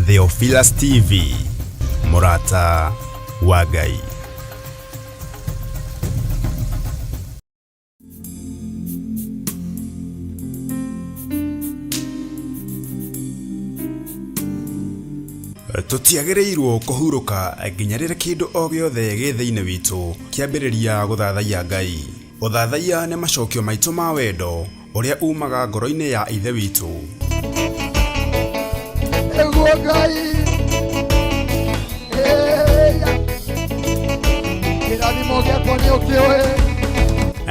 Theophilus TV, mũrata wa Ngai. Tũtiagĩrĩirwo kũhurũka nginya rĩrĩa kĩndũ o gĩothe gĩ thĩinĩ witũ kĩambĩrĩria gũthathaiya Ngai. Ũthathaiya nĩ macokio maitũ ma wendo ũrĩa umaga ngoro-inĩ ya Ithe witũ. Nĩguo Ngai. Ĩya. Kĩrathimo gĩakwa nĩ ũkĩũĩ.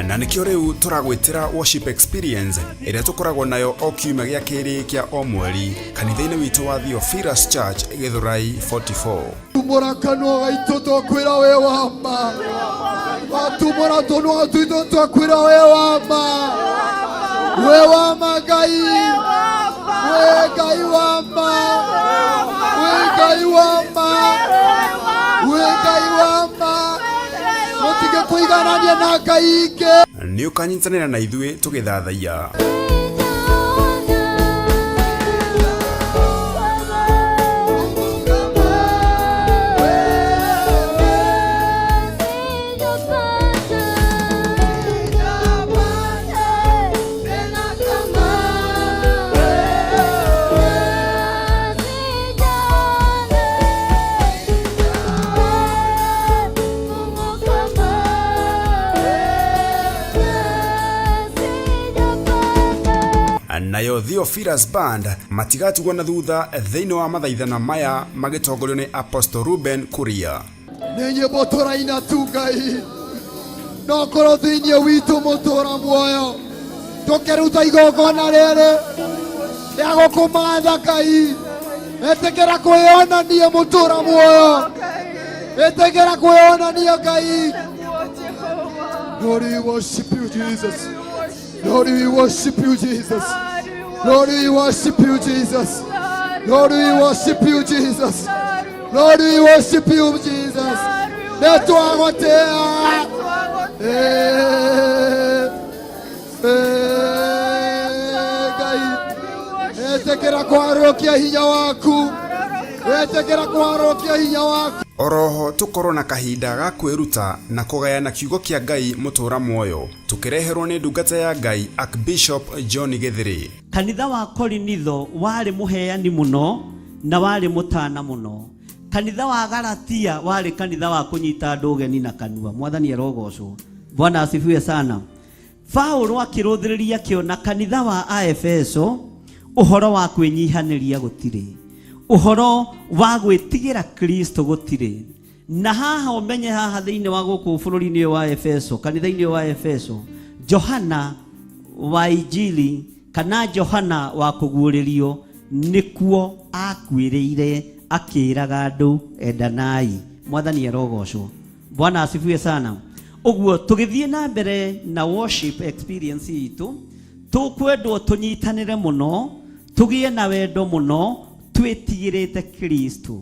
Na nĩkĩo rĩu tũragwĩtĩra worship experience ĩrĩa tũkoragwo nayo o kiumia gĩa kerĩ kĩa o mweri kanitha-inĩ witũ wa Theophilus Church, Gĩthũrai 44. Tumũra kanua gaitũ twakwĩra wĩ wa ma. Watumũra tũnua twitũ twakwĩra wĩ wa ma. Wĩ wa ma Ngai. Wĩ Ngai wa ma. Wĩ Ngai wa ma. Wĩ Ngai wa ma. Mũtige kũiganania na Ngai ingĩ. Nĩ ũkanyitanĩra na ithuĩ tũgĩthathaiya. Nayo Theophilus Band matigatigwo na thutha thĩinĩ wa mathaithana maya magĩtongorio nĩ Apostle Ruben Kuria. Nĩ nyĩmbo tũraina tu Ngai, no korwo thĩinĩ witũ mũtũra muoyo tũkĩruta igongona rĩrĩ rĩa gũkũmatha Ngai. Ĩtĩkĩra kwĩyonania mũtũra muoyo, ĩtĩkĩra kwĩyonania Ngai. Lord, we worship you, Jesus. Lord, we worship you, Jesus. Lord, we worship you, Jesus. Lord, we worship you, Jesus. Lord, we worship you, Jesus. Nĩtwagũtĩa. Eh, eh, Ngai, ĩtĩkĩra kwarũkia hinya waku. Ĩtĩkĩra kwarũkia hinya waku. Oroho tũkorwo na kahinda ga kwĩruta na kũgayana kiugo kĩa Ngai mũtũra muoyo tũkĩreherwo nĩ ndungata ya Ngai Archbishop John Gĩthĩrĩ. Kanitha wa Korinitho warĩ mũheani mũno na warĩ mũtana mũno. Kanitha wa Galatia warĩ kanitha wa kũnyita andũ ũgeni na kanua. Mwathani arogocwo. Bwana asifiwe sana. Paulo akĩrũthĩrĩria akĩona kanitha wa Aefeso ũhoro wa kwĩnyihanĩria gũtirĩ, ũhoro wa gwĩtigĩra Kristo gũtirĩ. Na haha ũmenye haha thĩinĩ wa gũkũ bũrũri-inĩ ũyũ wa Efeso, kanitha-inĩ ũyũ wa Efeso, Johana wa Injili kana Johana wa kũguũrĩrio nĩkuo akuĩrĩire akĩraga andũ endanai. Mwathani arogocwo. Bwana asifiwe sana. Ũguo tũgĩthiĩ na mbere na worship experience itũ, tũkwendwo tũnyitanĩre mũno, tũgĩe na wendo mũno, twĩtigĩrĩte Kristo.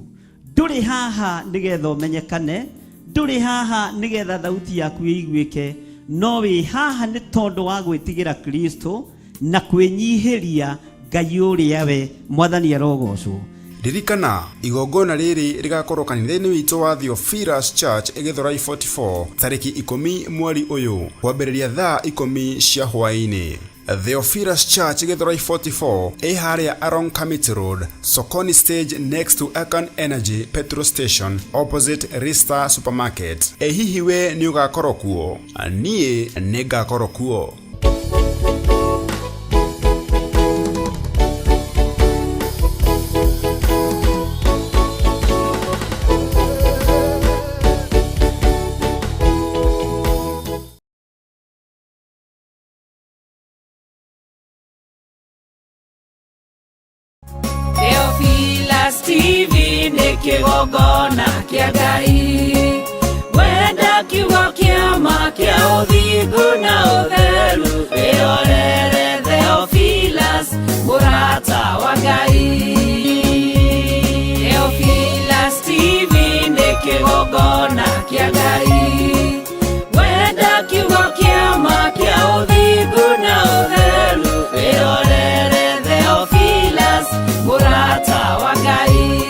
Ndũrĩ haha nĩgetha ũmenyekane, ndũrĩ haha nĩgetha thauti yaku ĩiguĩke, no wĩ haha nĩ tondũ wa gwĩtigĩra Kristo na kwĩnyihĩria Ngai ũrĩa we. Mwathani arogocwo. Ririkana, igongona rĩrĩ rĩgakorwo kanitha-inĩ witũ wa Theophilus Church, Gĩthũrai 44, tarĩki 10 mweri ũyũ, kwambĩrĩria thaa 10 cia hwaĩ-inĩ. Theophilus Church, Gĩthũrai 44, ĩ harĩa along Kamiti Road, Sokoni Stage next to Akan Energy petrol station, opposite Rista Supermarket. Ĩ hihi we nĩ ũgakorwo kuo? Niĩ nĩ ngakorwo kuo. Theophilus TV nĩ kĩgongona kĩa Ngai. Wenda kiugo kĩa ma kĩa ũthingu na ũtheru, wĩrorere Theophilus, mũrata wa Ngai. Theophilus TV nĩ kĩgongona kĩa Ngai. Wenda kiugo kĩa ma kĩa ũthingu na ũtheru, wĩrorere Theophilus, mũrata wa Ngai.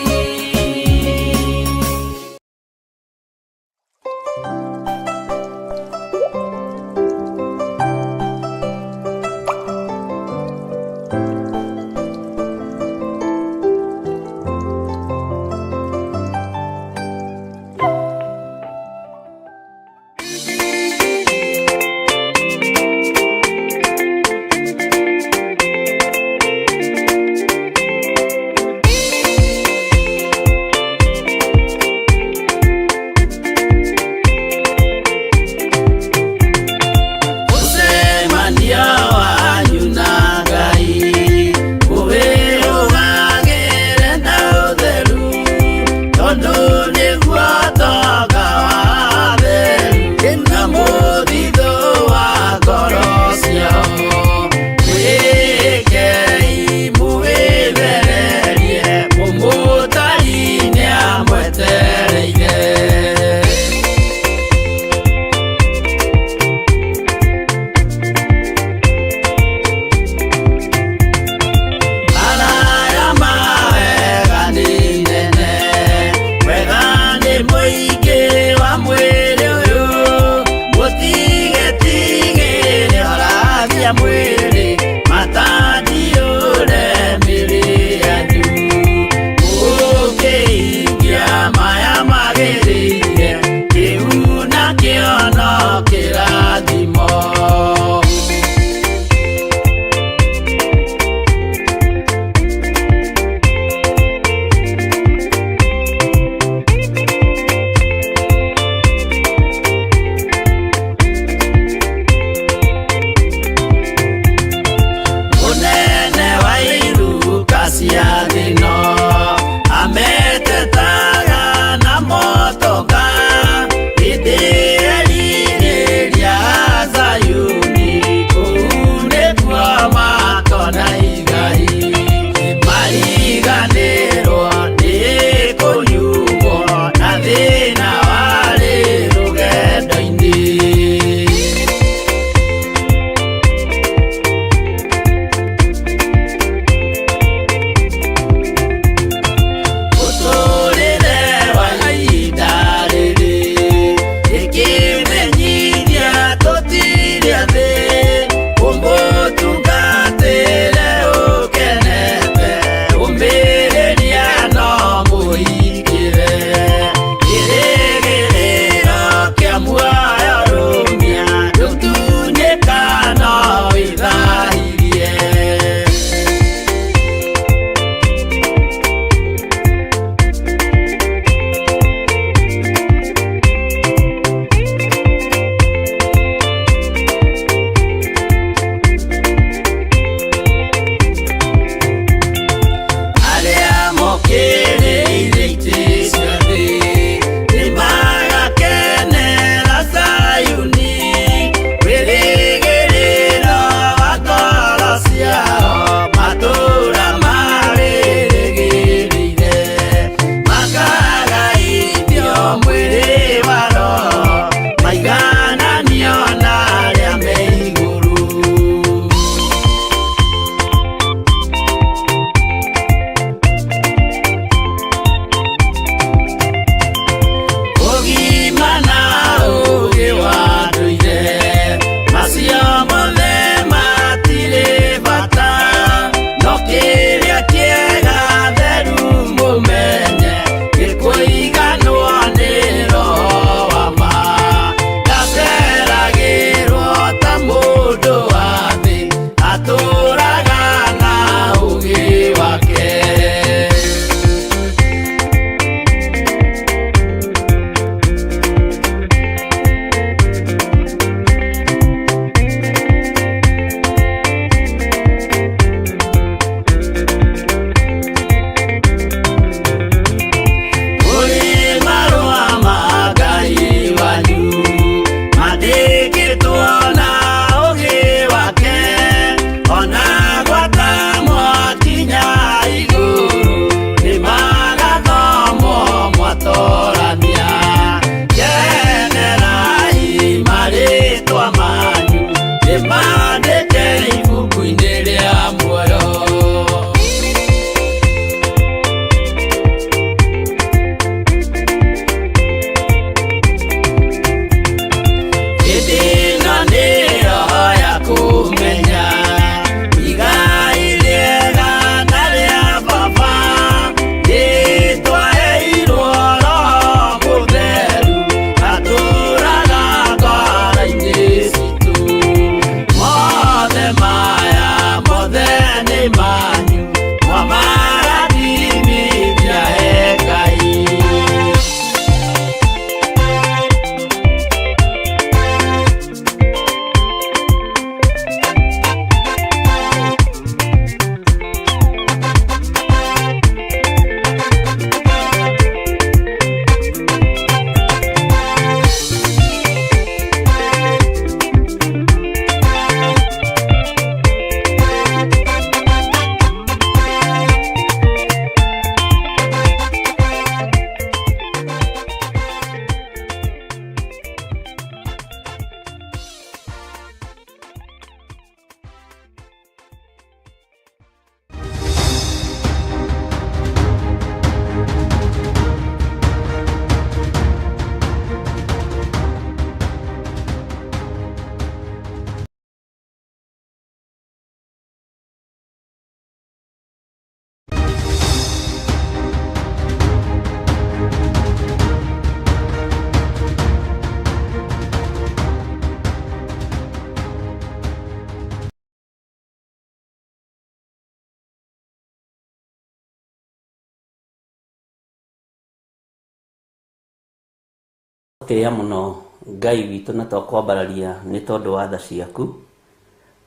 Tĩĩa mũno Ngai witũ na twakwambararia nĩ tondũ wa tha ciaku,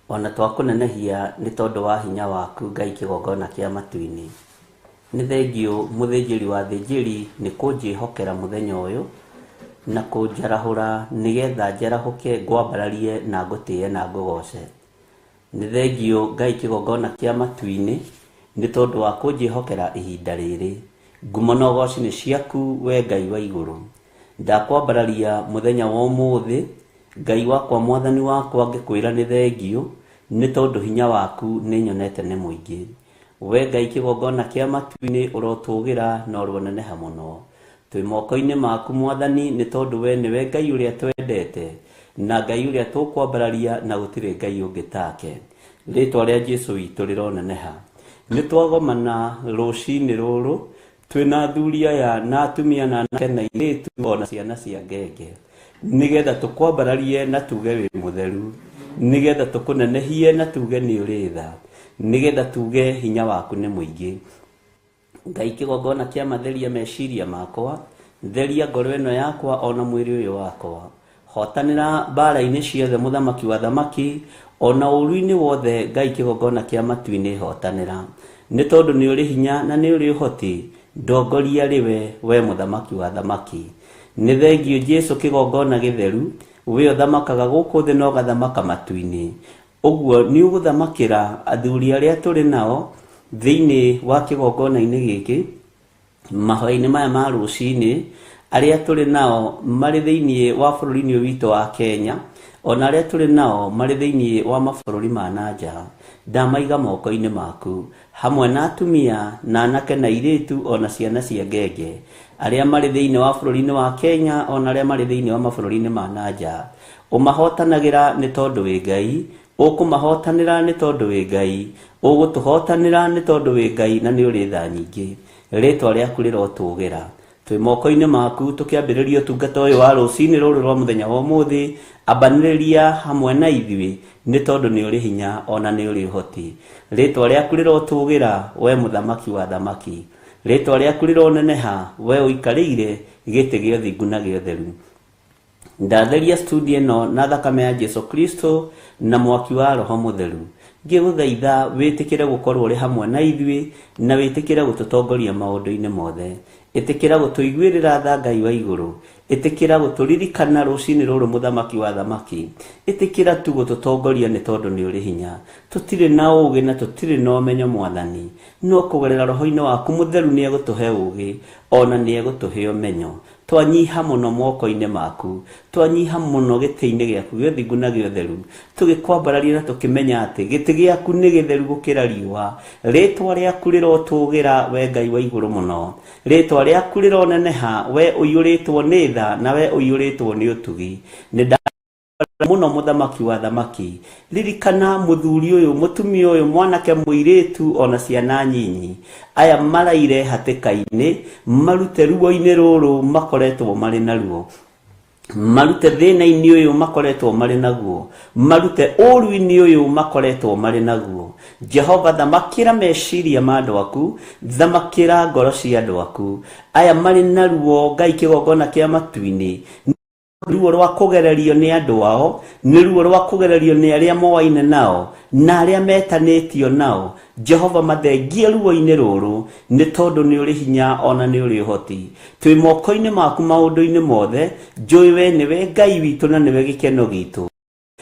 ona twakũnenehia nĩ tondũ wa hinya waku Ngai kĩgongona kĩa matu-inĩ. Nĩ thengiũ mũthĩnjĩri wa thĩnjĩri nĩ kũnjĩhokera mũthenya ũyũ na kũnjarahũra nĩgetha njarahũke ngwambararie na ngũtĩe na ngũgoce. Nĩ thengiũ Ngai kĩgongona kĩa matu-inĩ nĩ tondũ wa kũnjĩhokera ihinda rĩrĩ. Ngumo na ũgoci nĩ ciaku we Ngai wa igũrũ. Ndakwambararia mũthenya wa ũmũthĩ, Ngai wakwa mwathani wakwa ngĩkwĩra nĩ thengiũ nĩ tondũ hinya waku nĩ nyonete nĩ mũingĩ. We Ngai kĩgongona kĩa matu-inĩ ũrotũgĩra na ũroneneha mũno. Twĩ moko-inĩ maku mwathani nĩ tondũ we nĩwe Ngai ũrĩa twendete na Ngai ũrĩa tũkwambararia na gũtirĩ Ngai ũngĩ take. Rĩtwa rĩa Jesu witũ rĩroneneha. Nĩ twagomana rũcinĩ rũrũ twĩna athuri aya na atumia na anake na airĩtu ona ciana cia ngenge nĩgetha tũkwambararie na tuge wĩ mũtheru, nĩgetha tũkũnenehie na tuge nĩ ũrĩ tha, nĩgetha tuge hinya waku nĩ mũingĩ. Ngai kĩgongona kĩa matheria meciria makwa, theria ngoro ĩno yakwa ona mwĩrĩ ũyũ wakwa. Hotanĩra mbara-inĩ ciothe mũthamaki wa thamaki, ona ũru-inĩ wothe Ngai kĩgongona kĩa matu-inĩ hotanĩra. Nĩ tondũ nĩ ũrĩ hinya na nĩ ũrĩ ũhoti, ndongoria rĩwe we mũthamaki wa thamaki. Nĩ thengiũ Jesu kĩgongona gĩtheru, we ũthamakaga gũkũ thĩ na ũgathamaka matu-inĩ. Ũguo nĩ ũgũthamakĩra athuri arĩa tũrĩ nao thĩinĩ wa kĩgongona-inĩ gĩkĩ, mahoya-inĩ maya ma rũcinĩ, arĩa tũrĩ nao marĩ thĩinĩ wa bũrũri-inĩ ũyũ witũ wa Kenya, ona arĩa tũrĩ nao marĩ thĩinĩ wa mabũrũri ma na nja. Ndamaiga moko-inĩ maku, hamwe na atumia na anake na airĩtu ona ciana cia ngenge, arĩa marĩ thĩinĩ wa bũrũri-inĩ wa Kenya ona arĩa marĩ thĩinĩ wa mabũrũri-inĩ ma na nja. Ũmahotanagĩra nĩ tondũ wĩ Ngai, ũkũmahotanĩra nĩ tondũ wĩ Ngai, ũgũtũhotanĩra nĩ tondũ wĩ Ngai na nĩ ũrĩ tha nyingĩ. Rĩtwa rĩaku rĩrotũgĩra. Twĩ moko-inĩ maku tũkĩambĩrĩria ũtungata ũyũ wa rũcinĩ rũrũ rwa mũthenya wa ũmũthĩ, ambanĩrĩria hamwe na ithuĩ nĩ tondũ nĩ ũrĩ hinya ona nĩ ũrĩ ũhoti. Rĩtwa rĩaku rĩrotũgĩra we mũthamaki wa thamaki. Rĩtwa rĩaku rĩroneneha we ũikarĩire gĩtĩ gĩa ũthingu na gĩa ũtheru. Ndatheria studio ĩno na thakame ya Jesu Kristo na mwaki wa Roho Mũtheru. Ngĩgũthaitha wĩtĩkĩre gũkorwo ũrĩ hamwe na ithuĩ na wĩtĩkĩre gũtũtongoria maũndũ-inĩ mothe. Ĩtĩkĩra gũtũiguĩrĩra tha Ngai wa igũrũ. Ĩtĩkĩra gũtũririkana rũcinĩ rũrũ mũthamaki wa thamaki. Ĩtĩkĩra tu gũtũtongoria nĩ tondũ nĩ ũrĩ hinya. Tũtirĩ na ũũgĩ na tũtirĩ na ũmenyo mwathani, no kũgerera roho-inĩ waku mũtheru nĩ egũtũhe ũũgĩ ona nĩ egũtũhe ũmenyo. Twanyiha mũno moko-inĩ maku, twanyiha mũno gĩtĩ-inĩ gĩaku gĩa ũthingu na gĩa ũtheru, tũgĩkwambararia na tũkĩmenya atĩ gĩtĩ gĩaku nĩ gĩtheru gũkĩra riũa. Rĩtwa rĩaku rĩrotũgĩra we Ngai wa igũrũ mũno. Rĩtwa rĩaku rĩroneneha we ũiyũrĩtwo nĩ tha na we ũiyũrĩtwo nĩ ũtugi. Nĩ mũno mũthamaki wa thamaki. Ririkana mũthuri ũyũ, mũtumia ũyũ, mwanake, mũirĩtu ona ciana nyinyi aya maraire hatĩka-inĩ, marute ruo-inĩ rũrũ makoretwo marĩ naruo, marute thĩna-inĩ ũyũ makoretwo marĩ naguo, marute ũru-inĩ ũyũ makoretwo marĩ naguo. Jehova, thamakĩra meciria ma andũ aku, thamakĩra ngoro cia andũ aku aya marĩ naruo. Ngai kĩgongona kĩa matu-inĩ, ruo rwa kũgererio nĩ andũ ao, nĩ ruo rwa kũgererio nĩ arĩa moaine nao na arĩa metanĩtio nao. Jehova, mathengie ruo-inĩ rũrũ nĩ tondũ nĩ ũrĩ hinya ona nĩ ũrĩ ũhoti. Twĩ moko-inĩ maku maũndũ-inĩ mothe. Njũĩ we nĩwe Ngai witũ na nĩwe gĩkeno gitũ,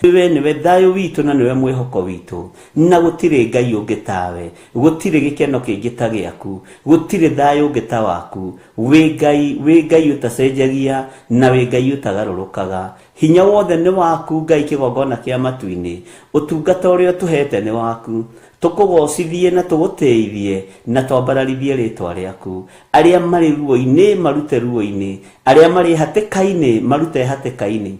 we nĩwe thayũ witũ na nĩwe mwĩhoko witũ, na gũtirĩ Ngai ũngĩ tawe, gũtirĩ gĩkeno kĩngĩ ta gĩaku, gũtirĩ thayũ ũngĩ ta waku. Wĩ Ngai, wĩ Ngai ũtacenjagia na wĩ Ngai ũtagarũrũkaga. Hinya wothe nĩ waku Ngai kĩgongona kĩa matu-inĩ. Ũtungata ũrĩa ũtũhete nĩ waku. Tũkũgocithie na tũgũtĩithie na twambararithie rĩtwa rĩaku. Arĩa marĩ ruo-inĩ marute ruo-inĩ, arĩa marĩ hatĩka-inĩ marute hatĩka-inĩ.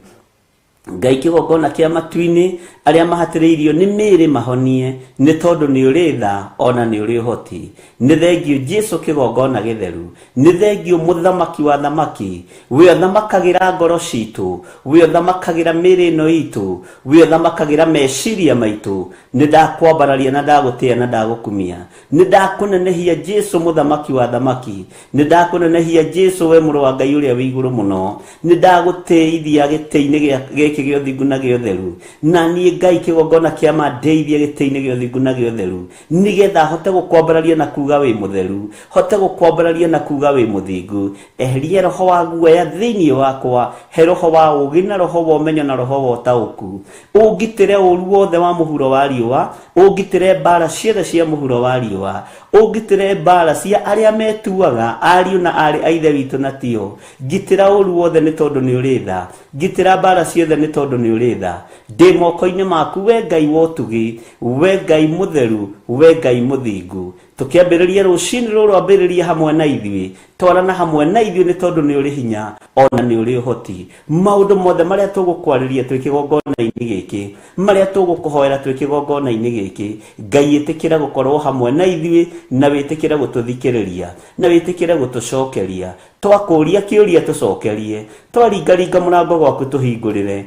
Ngai kĩgongona kĩa matu-inĩ arĩa mahatĩrĩirio nĩ mĩĩrĩ mahonie nĩ tondũ nĩ ũrĩ tha ona nĩ ũrĩ ũhoti. Nĩ thengio Jesu kĩgongona gĩtheru, nĩ thengio mũthamaki wa thamaki, we ũthamakagĩra ngoro citũ, we ũthamakagĩra mĩĩrĩ ĩno itũ, we ũthamakagĩra meciria maitũ. Nĩ ndakwambararia na ndagũtĩa na ndagũkumia, nĩ ndakũnenehia Jesu mũthamaki wa thamaki, nĩ ndakũnenehia Jesu we mũrũ wa Ngai ũrĩa wĩ igũrũ mũno, nĩ ndagũtĩithia gĩtĩ-inĩ gĩkĩ gĩa ũthingu na gĩa ũtheru, na niĩ Ngai kĩgongona kĩa ma ndeithie gĩtĩ-inĩ gĩa ũthingu na gĩa ũtheru, nĩgetha hote gũkwambararia na kuga wĩ mũtheru, hote gũkwambararia na kuga wĩ mũthingu. Eheria roho wa guoya thĩinĩ wakwa, he roho wa ũũgĩ na roho wa ũmenyo na roho wa ũtaũku. Ũngitĩre ũũru wothe wa mũhuro wa riũa, ũngitĩre mbara ciothe cia mũhuro wa riũa, ũngitĩre mbara cia arĩa metuaga ariũ na aarĩ a ithe witũ na tio. Ngitĩra ũũru wothe nĩ tondũ nĩ ũrĩ tha, ngitĩra mbara ciothe nĩ tondũ nĩ ũrĩ tha. Ndĩ moko-inĩ maku we Ngai wa ũtugi, we Ngai mũtheru, we Ngai mũthingu. Tũkĩambĩrĩria rũcinĩ rũrũ ambĩrĩria hamwe na ithuĩ, twarana hamwe na ithuĩ nĩ tondũ nĩ ũrĩ hinya ona nĩ ũrĩ ũhoti. Maũndũ mothe marĩa tũgũkwarĩria twĩ kĩgongona-inĩ gĩkĩ, marĩa tũgũkũhoera twĩ kĩgongona-inĩ gĩkĩ, Ngai ĩtĩkĩra gũkorwo hamwe na ithuĩ na wĩtĩkĩre gũtũthikĩrĩria na wĩtĩkĩre gũtũcokeria. Twakũria kĩũria tũcokerie, twaringaringa mũrango gwaku tũhingũrĩre.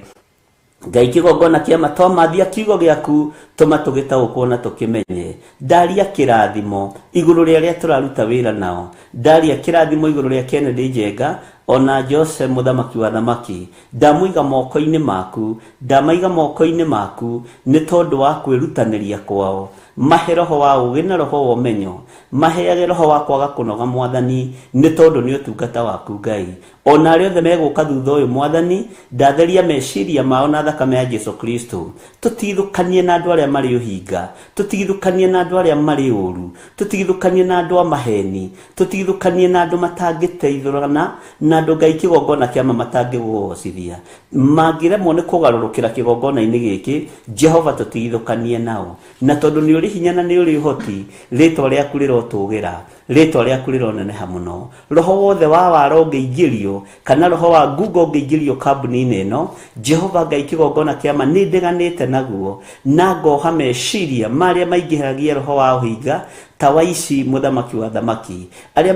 Ngai kĩgongona kĩa ma twamathia kiugo gĩaku tũma tũgĩtaũkwo na tũkĩmenye. Ndaria kĩrathimo igũrũ rĩa arĩa tũraruta wĩra nao, ndaria kĩrathimo igũrũ rĩa Kennedy Njenga ona Jose mũthamaki wa thamaki. Ndamũiga moko-inĩ maku, ndamaiga moko-inĩ maku nĩ tondũ wa kwĩrutanĩria kwao. Mahe roho wa ũũgĩ na roho wa ũmenyo, maheage roho wa kwaga kũnoga Mwathani nĩ tondũ nĩ ũtungata waku Ngai. Ona arĩa othe megũka thutha ũyũ Mwathani, ndatheria meciria mao na thakame ya Jesu Kristo. Tũtigithũkanie na andũ arĩa marĩ ũhinga, tũtigithũkanie na andũ arĩa marĩ ũũru, tũtigithũkanie na andũ a maheni, tũtigithũkanie na andũ matangĩteithũrana, na andũ Ngai kĩgongona kĩa ma matangĩgũgocithia. Mangĩremwo nĩ kũgarũrũkĩra kĩgongona-inĩ gĩkĩ, Jehova tũtigithũkanie nao. Na tondũ nĩ ũrĩ hinya na nĩ ũrĩ ũhoti, rĩtwa rĩaku rĩrotũgĩra, rĩtwa rĩaku rĩroneneha mũno. Roho wothe wa wara ũngĩingĩrio kana roho wa ngungo ũngĩingĩrio kambuni-inĩ ĩno, Jehova Ngai kĩgongona kĩa ma nĩ ndeganĩte naguo, na ngoha meciria marĩa maingĩhagia roho wa ũhinga ta waici mũthamaki wa thamaki, arĩa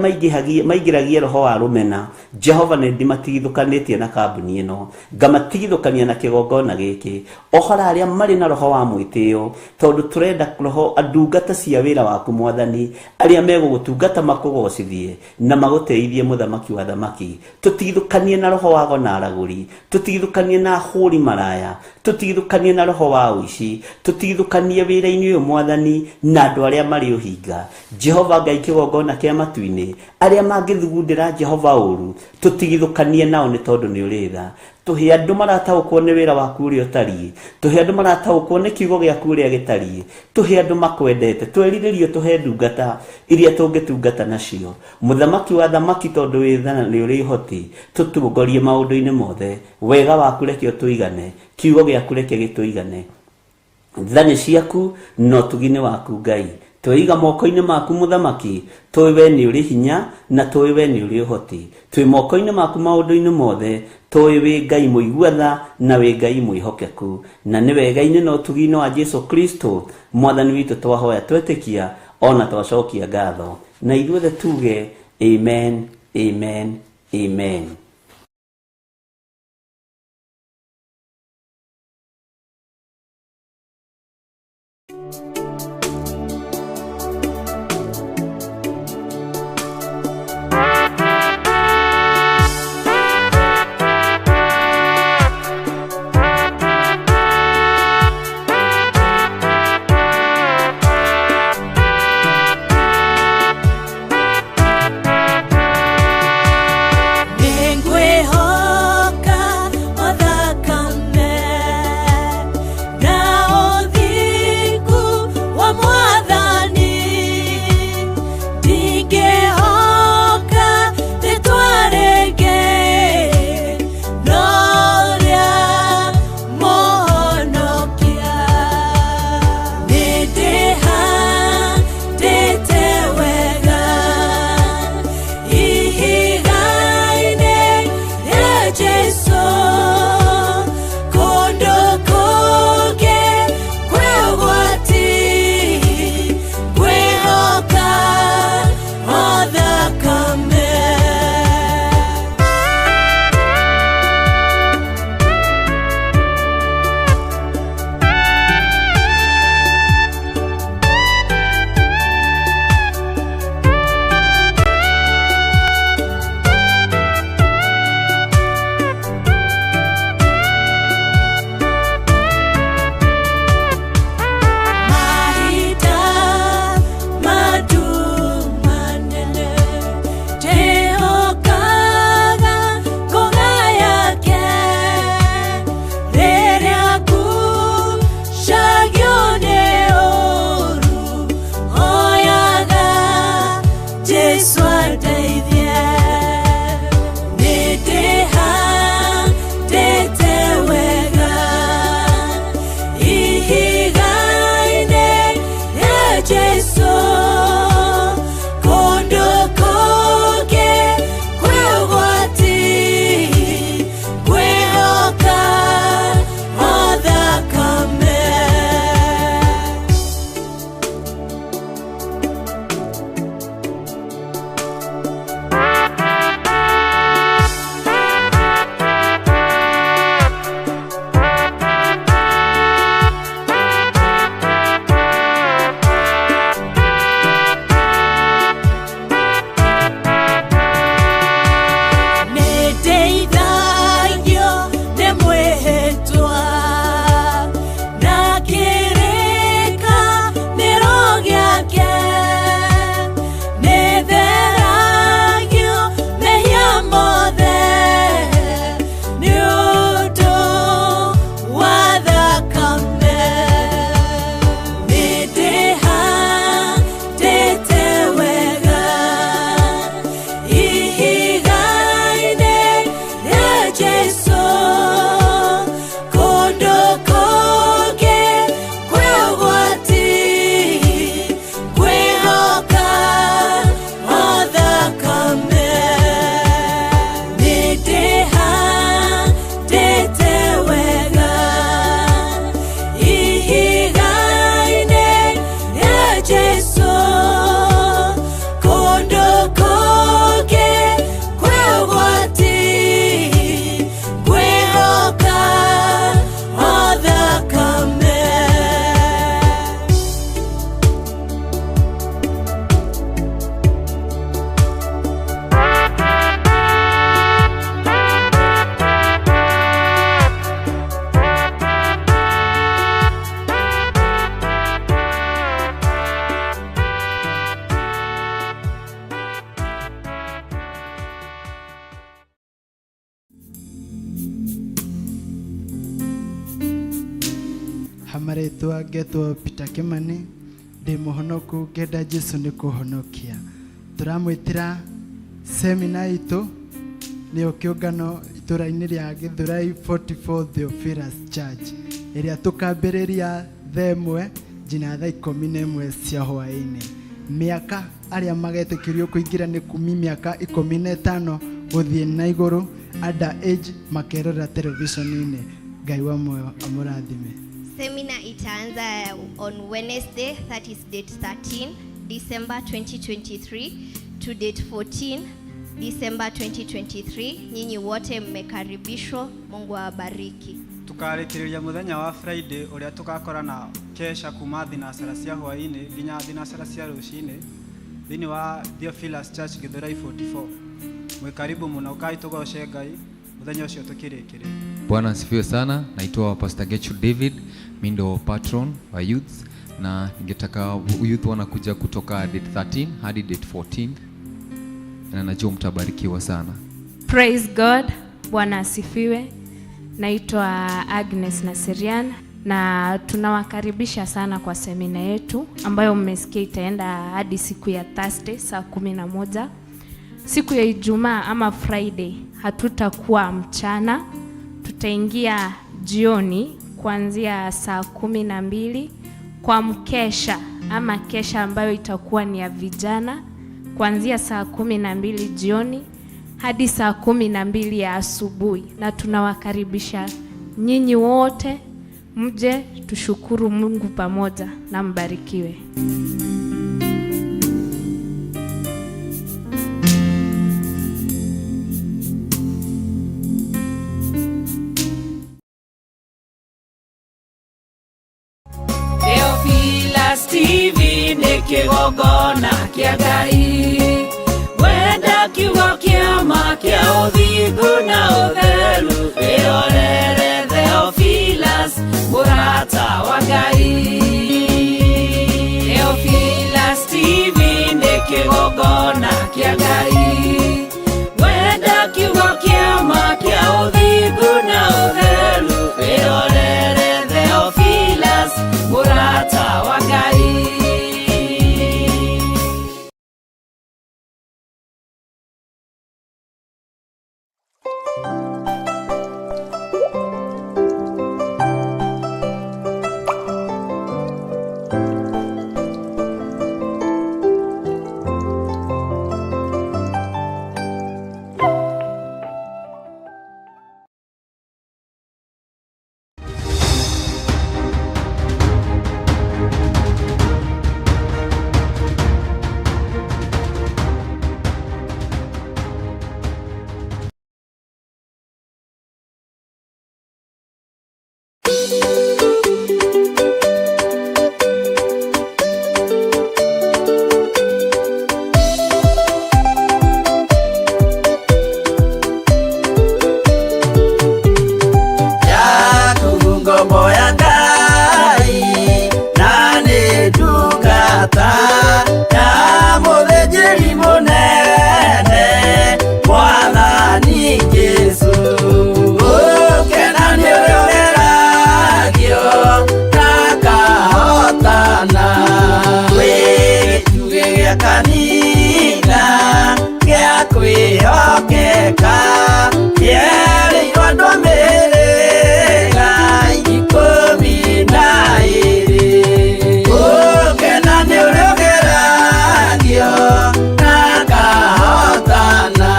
maingĩragia roho wa rũmena. Jehova nĩ ndimatigithũkanĩtie na kambuni ĩno, ngamatigithũkania na kĩgongona gĩkĩ. Ohora arĩa marĩ na roho wa mwĩtĩo, tondũ tũrenda roho ndungata cia wĩra waku Mwathani, arĩa megũgũtungata makũgocithie na magũteithie mũthamaki wa thamaki. Tũtigithũkanie na roho wa gona aragũri, tũtigithũkanie na ahũri maraya, tũtigithũkanie na roho wa ũici, tũtigithũkanie wĩra-inĩ ũyũ Mwathani na andũ arĩa marĩ ũhinga. Jehova Ngai kĩgongona kĩa matu-inĩ, arĩa mangĩthugundĩra Jehova ũũru, tũtigithũkanie nao nĩ tondũ nĩ ũrĩ tha. Tũhe andũ marataũkwo nĩ wĩra waku ũrĩa ũtariĩ, tũhe andũ marataũkwo nĩ kiugo gĩaku ũrĩa gĩtariĩ, tũhe andũ makwendete, twerirĩrio tũhe ndungata iria tũngĩtungata nacio. Mũthamaki wa thamaki tondũ wĩ tha na nĩ ũrĩ ũhoti, tũtongorie maũndũ-inĩ mothe. Wega waku reke ũtũigane, kiugo gĩaku reke gĩtũigane. Tha nĩ ciaku na ũtugi nĩ waku Ngai. Tweiga moko-inĩ maku mũthamaki, tũĩ we nĩ ũrĩ hinya na tũĩ we nĩ ũrĩ ũhoti. Twĩ moko-inĩ maku maũndũ-inĩ mothe, tũĩ wĩ Ngai mũigua tha na wĩ Ngai mwĩhokeku. Na nĩ wega-inĩ na ũtugi-inĩ wa Jesu Kristo Mwathani witũ twahoya twetĩkia ona twacokia ngatho. Na ithuothe tuge amen, amen, amen. Nĩngwĩhoka o thakame na ũthingu. Kamarĩtwa ngetwo Peter Kimani, ndĩ mũhonoku ngenda Jesu nĩ kũhonokia. Tũramwĩtĩra semina itũ nĩyo kĩũngano itũra-inĩ rĩa Gĩthũrai 44 Theophilus Church ĩrĩa tũkambĩrĩria thaa ĩmwe nginya thaa 11 cia hwaĩ-inĩ. Mĩaka arĩa magetĩkĩrio kũingĩra nĩ kumi mĩaka 15 gũthiĩ na igũrũ, under age makerora televisheni-inĩ. Ngai wa muoyo amũrathime. Seminar itaanza on Wednesday, that is date 13 December 2023 to date 14 December 2023. Nyinyi wote mmekaribishwa. Mungu awabariki. Tukarĩkĩrĩria mũthenya wa Friday ũrĩa tũgakorana kesha kuma thinacara cia hwaĩ-inĩ nginya thinacara cia rũcinĩ thĩinĩ wa Theophilus Church Githurai 44. Mwĩ karibu mũno, ũkai tũgoce Ngai mũthenya ũcio tũkĩrĩkĩrĩria. Bwana asifiwe sana. Naitwa Pastor Gechu David, mi ndo patron wa youths na ningetaka youth wanakuja kutoka date 13 hadi date 14 na najua mtabarikiwa sana. Praise God. Bwana asifiwe. Naitwa Agnes Naserian na tunawakaribisha sana kwa semina yetu ambayo mmesikia itaenda hadi siku ya Thursday saa 11. Siku ya Ijumaa ama Friday hatutakuwa mchana, tutaingia jioni kuanzia saa 12 kwa mkesha ama kesha ambayo itakuwa ni ya vijana kuanzia saa 12 jioni hadi saa 12 ya asubuhi, na tunawakaribisha nyinyi wote mje tushukuru Mungu pamoja na mbarikiwe. Theophilus TV nĩ kĩgongona kĩa Ngai, wenda kiugo kĩa ma kĩa ũthingu na ũtheru, wĩrorere Theophilus mũrata wa Ngai. Theophilus TV nĩ kĩgongona kĩa Ngai, wenda kiugo kĩa ma kĩa ũthingu na ũtheru, wĩrorere Theophilus mũrata wa Ngai. Yaku ngombo ya Ngai na nĩ ndungata ya mũthĩnjĩri mũnene Mwathani Jesũ. Ũkena nĩ ũrĩa ũgeragio na akahotana, wĩ gĩtugĩ gĩa kanitha gĩa kwĩhokeka, kĩerĩirwo andũ a mĩhĩrĩga 12. Ũkena nĩ ũrĩa ũgeragio na akahotana.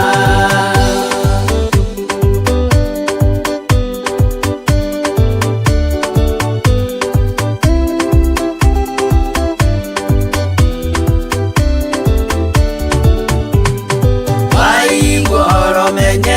Waigua ũhoro menye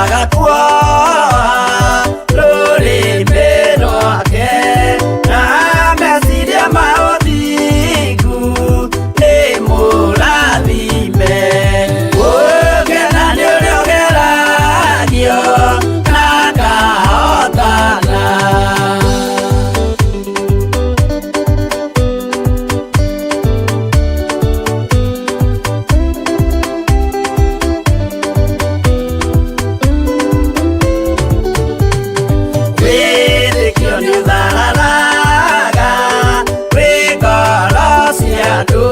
Kwaga kuoha rũrĩmĩ rwake na meciria ma ũthingu nĩ mũrathime. Gũkena nĩ ũrĩa ũgeragio na akahotana. Wĩtĩkio nĩũthararaga kwĩ ngoro cia andũ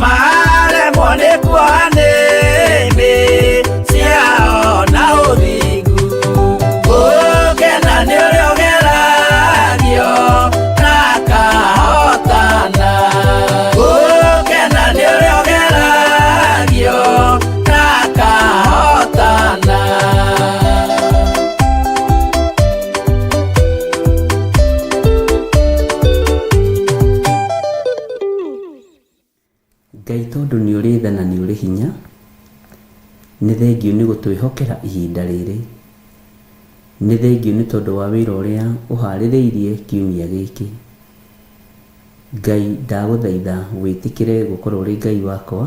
maremwo nĩ kuoha nĩmĩ ciao na ũthingu. Gũkena nĩ ũrĩa ũgeragio na akahotana. Gũkena nĩ ũrĩa ũgeragio na akahotana. Ngai tondũ nĩ ũrĩ tha na nĩ ũrĩ hinya, nĩ thengiũ nĩ gũtwĩhokera ihinda rĩrĩ. Nĩ thengiũ nĩ tondũ wa wĩra ũrĩa ũharĩrĩirie kiumia gĩkĩ. Ngai ndagũthaitha wĩtĩkĩre gũkorwo ũrĩ Ngai wakwa,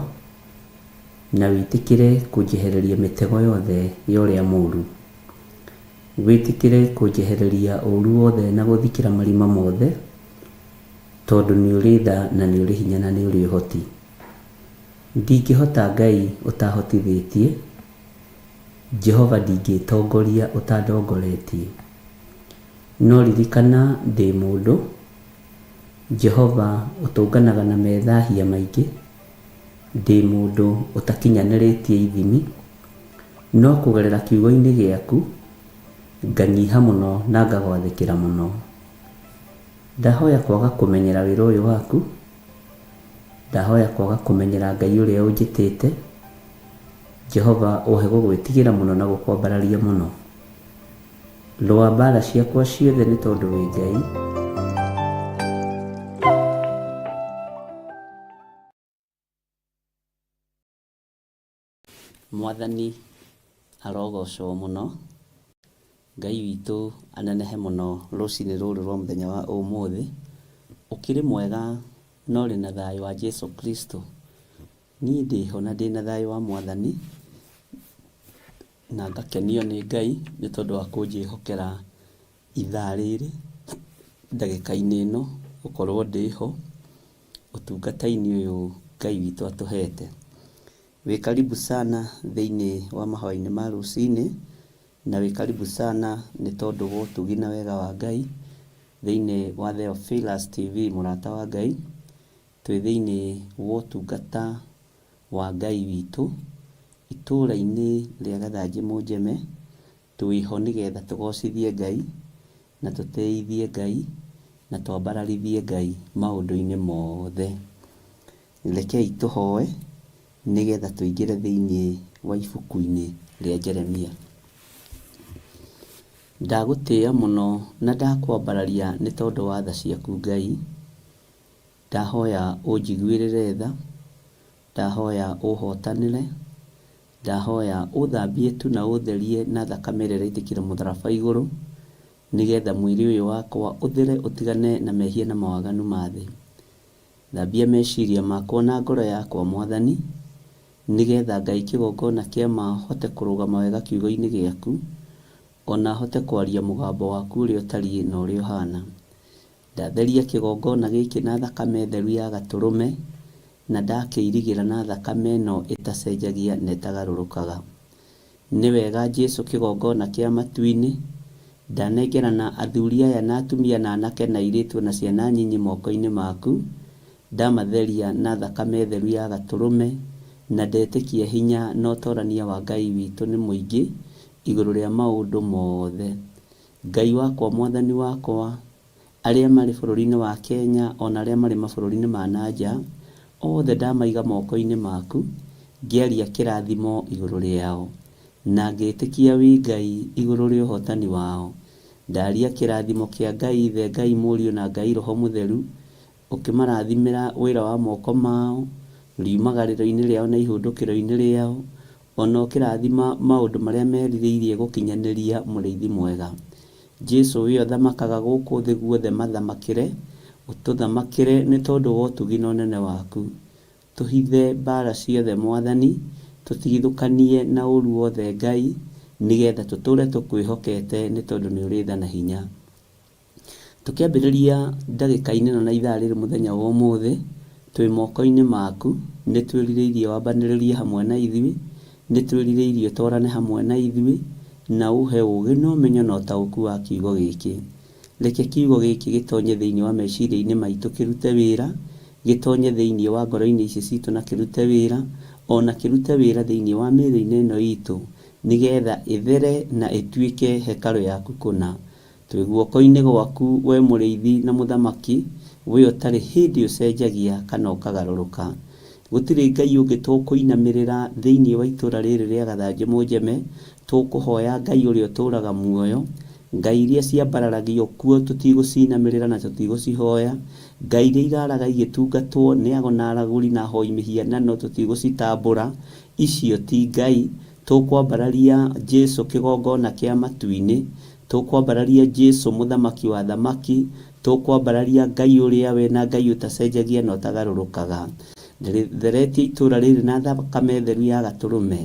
na wĩtĩkĩre kũnjehereria mĩtego yothe ya ũrĩa mũru. Wĩtĩkĩre kũnjehereria ũru wothe na gũthikĩra marima mothe, tondũ nĩ ũrĩ tha na nĩ ũrĩ hinya na nĩ ũrĩ ũhoti. Ndingĩhota Ngai ũtahotithĩtie, Jehova ndingĩtongoria ũtandongoretie. No ririkana ndĩ mũndũ, Jehova ũtũnganaga na methahia maingĩ, ndĩ mũndũ ũtakinyanĩrĩtie ithimi, no kũgerera kiugo-inĩ gĩaku, nganyiha mũno na ngagwathĩkĩra mũno. Ndahoya kwaga kũmenyera wĩra ũyũ waku, ndahoya kwaga kũmenyera Ngai ũrĩa ũnjĩtĩte, Jehova ũhe gũgwĩtigĩra mũno na gũkwambararia mũno. Rũa mbara ciakwa ciothe nĩ tondũ wĩ Ngai. Mwathani arogocwo mũno, Ngai witũ anenehe mũno rũcinĩ rũrũ rwa mũthenya wa ũmũthĩ. Ũkĩrĩ mwega na ũrĩ na thayũ wa Jesu Kristo. Niĩ ndĩho na ndĩna thayũ wa Mwathani, na ngakenio nĩ Ngai nĩ tondũ wa kũnjĩhokera ithaa rĩrĩ, ndagĩka-inĩ ĩno, gũkorwo ndĩho ũtungata-inĩ ũyũ Ngai witũ atũhete. Wĩ karibu sana thĩinĩ wa mahoya-inĩ ma rũcinĩ, na wĩ karibu sana nĩ tondũ wa ũtugi na wega wa Ngai, thĩinĩ wa Theophilus TV mũrata wa Ngai, twĩ thĩinĩ wa ũtungata wa Ngai witũ, itũũra-inĩ rĩa Gathanjĩ Mũnjeme, twĩho nĩgetha tũgocithie Ngai, na tũtĩithie Ngai, na twambararithie Ngai maũndũ-inĩ mothe. Rekei tũhoe nĩgetha tũingĩre thĩinĩ wa ibuku-inĩ rĩa Jeremia. Ndagũtĩĩa mũno na ndakwambararia nĩ tondũ wa tha ciaku Ngai. Ndahoya ũnjiguĩrĩre tha, ndahoya ũhotanĩre, ndahoya ũthambie tu na ũtherie na thakame ĩrĩa ĩraitĩkire mũtharaba igũrũ, nĩgetha mwĩrĩ ũyũ wakwa ũthere ũtigane na mehia na mawaganu ma thĩ. Thambia meciria makwa na ngoro yakwa Mwathani, nĩgetha Ngai kĩgongona kĩa ma hote kũrũgama wega kiugo-inĩ gĩaku, ona hote kwaria mũgambo waku ũrĩa ũtariĩ na ũrĩa ũhana. Ndatheria kĩgongona gĩkĩ na thakame theru ya Gatũrũme, na ndakĩirigĩra na thakame ĩno ĩtacenjagia na ĩtagarũrũkaga. Nĩ wega Jesu kĩgongona kĩa matu-inĩ, ndanengerana athuri aya na atumia na anake na airĩtu na ciana nyinyi moko-inĩ maku, ndamatheria na thakame theru ya Gatũrũme, na ndetĩkia hinya na ũtorania wa Ngai witũ nĩ mũingĩ igũrũ rĩa maũndũ mothe. Ngai wakwa Mwathani wakwa, arĩa marĩ bũrũri-inĩ wa Kenya ona arĩa marĩ mabũrũri-inĩ ma na nja, othe ndamaiga moko-inĩ maku, ngĩaria kĩrathimo igũrũ rĩao, na ngĩtĩkia wĩ Ngai igũrũ rĩa ũhotani wao. Ndaria kĩrathimo kĩa Ngai Ithe, Ngai Mũriũ na Ngai Roho Mũtheru, ũkĩmarathimĩra wĩra wa moko mao, riumagarĩro-inĩ rĩao na ihũndũkĩro-inĩ rĩao, Ona ũkĩrathima maũndũ marĩa merirĩirie gũkinyanĩria mũrĩithi mwega. Jesu we ũthamakaga gũkũ thĩ guothe mathamakĩre, ũtũthamakĩre nĩ tondũ wa ũtugi na ũnene waku. Tũhithe mbara ciothe Mwathani, tũtigithũkanie na ũru wothe Ngai, nĩgetha tũtũre tũkwĩhokete nĩ tondũ nĩ ũrĩ tha na hinya. Tũkĩambĩrĩria ndagĩka-inĩ ĩno na ithaa rĩrĩ mũthenya wa ũmũthĩ, twĩ moko-inĩ maku, nĩ twĩrirĩirie wambanĩrĩrie hamwe na ithuĩ, nĩ twĩrirĩirie ũtwarane hamwe na ithuĩ, na ũhe ũũgĩ na ũmenyo na ũtaũku wa kiugo gĩkĩ. Reke kiugo gĩkĩ gĩtonye thĩinĩ wa meciria-inĩ maitũ kĩrute wĩra, gĩtonye thĩinĩ wa ngoro-inĩ ici citũ na kĩrute wĩra, o na kĩrute wĩra thĩinĩ wa mĩĩrĩ-inĩ ĩno itũ, nĩgetha ĩthere na ĩtuĩke hekarũ yaku kũna. Twĩ guoko-inĩ gwaku, wee Mũrĩithi na Mũthamaki, wee ũtarĩ hĩndĩ ũcenjagia kana ũkagarũrũka. Gũtirĩ Ngai ũngĩ tũkũinamĩrĩra thĩinĩ wa itũũra rĩrĩ rĩa Gathanjĩ Mũnjeme, tũkũhoya Ngai ũrĩa ũtũũraga muoyo. Ngai iria ciambararagio kuo tũtigũcinamĩrĩra na tũtigũcihoya. Ngai iria iraraga igĩtungatwo nĩ ago na aragũri na ahoi mĩhianano tũtigũcitambũra. Icio ti Ngai. Tũkwambararia Jesu kĩgongona kĩa matu-inĩ. Tũkwambararia Jesu mũthamaki wa athamaki, tũkwambararia Ngai ũrĩa we na Ngai ũtacenjagia na ũtagarũrũkaga. Ndĩrĩtheretie itũũra rĩrĩ na thakame theru ya gatũrũme,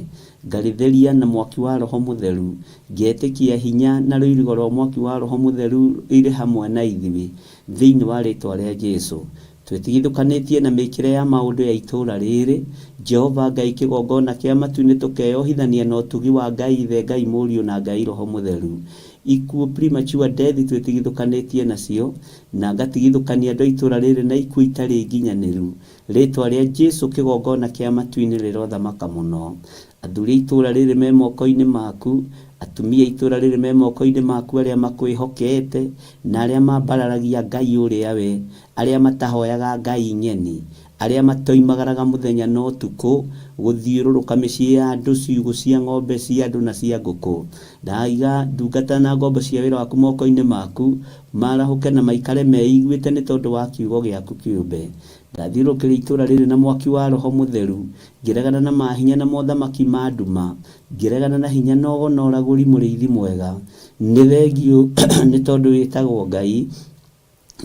ngarĩtheria na mwaki wa Roho Mũtheru, ngetĩkia hinya na rũirigo rwa mwaki wa Roho Mũtheru irĩ hamwe na ithuĩ, thĩinĩ wa rĩtwa rĩa Jesu. Twĩtigithũkanĩtie na mĩĩkĩre ya maũndũ ya itũũra rĩrĩ, Jehova Ngai kĩgongona kĩa matu-inĩ tũkeyohithania na ũtugi wa Ngai Ithe, Ngai Mũriũ na Ngai Roho Mũtheru. Ikuũ, premature death, twĩtigithũkanĩtie nacio, na ngatigithũkania andũ a itũũra rĩrĩ na ikuũ itarĩ nginyanĩru. Rĩtwa rĩa Jesu kĩgongona kĩa matu-inĩ rĩrothamaka mũno. Athuri a itũũra rĩrĩ me moko-inĩ maku, atumia a itũũra rĩrĩ me moko-inĩ maku arĩa makwĩhokete, na arĩa mambararagia Ngai ũrĩa we, arĩa matahoyaga ngai ng'eni, arĩa matoimagaraga mũthenya na ũtukũ gũthiũrũrũka mĩciĩ ya andũ, ciugũ cia ng'ombe cia andũ na cia ngũkũ. Ndaiga ndungata na ngombo cia wĩra waku moko-inĩ maku, maarahũke na maikare meiguĩte nĩ tondũ wa kiugo gĩaku kĩũmbe. Ndathiũrũrũkĩria itũũra rĩrĩ na mwaki wa Roho Mũtheru, ngĩregana na mahinya na mothamaki ma nduma, ngĩregana na hinya na ũgo na ũragũri mũrĩithi mwega. Nĩ thengiũ nĩ tondũ wĩtagwo Ngai,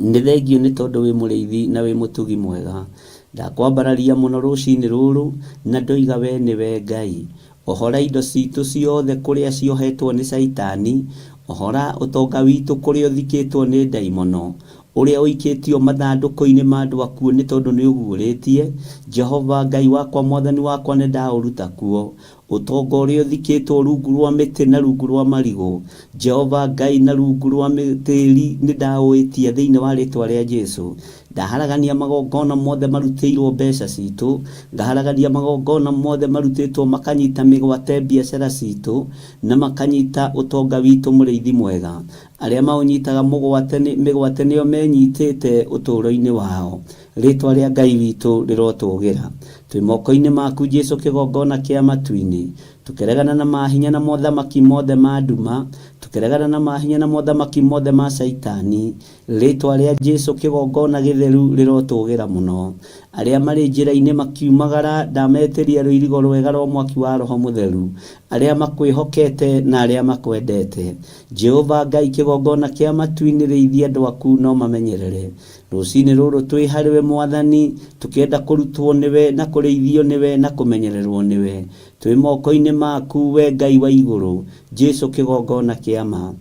nĩ thengiũ nĩ tondũ wĩ mũrĩithi na wĩ mũtugi mwega. Ndakwambararia mũno rũcinĩ rũrũ, na ndoiga we nĩwe Ngai. Ohora indo citũ ciothe kũrĩa ciohetwo nĩ Caitani, ohora ũtonga witũ kũrĩa ũthikĩtwo nĩ ndaimono, ũrĩa ũikĩtio mathandũkũ-inĩ ma andũ akuũ nĩ tondũ nĩũguũrĩtie, Jehova Ngai wakwa Mwathani wakwa nĩndaũruta kuo. Ũtonga ũrĩa ũthikĩtwo rungu rwa mĩtĩ na rungu rwa marigũ, Jehova Ngai na rungu rwa tĩri nĩndaũĩtia thĩinĩ wa rĩtwa rĩa Jesu. Ndaharagania magongona mothe marutĩirwo mbeca citũ, ngaharagania magongona mothe marutĩtwo makanyita mĩgwate biacara citũ na makanyita ũtonga witũ mũrĩithi mwega. Arĩa maũnyitaga mũgwate mĩgwate nĩo menyitĩte ũtũũro-inĩ wao. Rĩtwa rĩa Ngai witũ rĩrotũgĩra. Twĩ moko-inĩ maku Jesu kĩgongona kĩa matu-inĩ. Tũkĩregana na mahinya na mothamaki mothe ma nduma, tũkĩregana na mahinya na mothamaki mothe ma Caitani. Rĩtwa rĩa Jesu kĩgongona gĩtheru rĩrotũgĩra mũno. Arĩa marĩ njĩra-inĩ makiumagara ndametĩria rũirigo rwega rwa mwaki wa Roho Mũtheru. Arĩa makwĩhokete na arĩa makwendete. Jehova Ngai kĩgongona kĩa matu-inĩ rĩithia andũ aku na ũmamenyerere. Rũcinĩ rũrũ twĩ harĩwe Mwathani, tũkĩenda kũrutwo nĩwe na kũrĩithio nĩwe na kũmenyererwo nĩwe. Twĩ moko-inĩ maku we Ngai wa igũrũ, Jesu kĩgongona kĩa ma.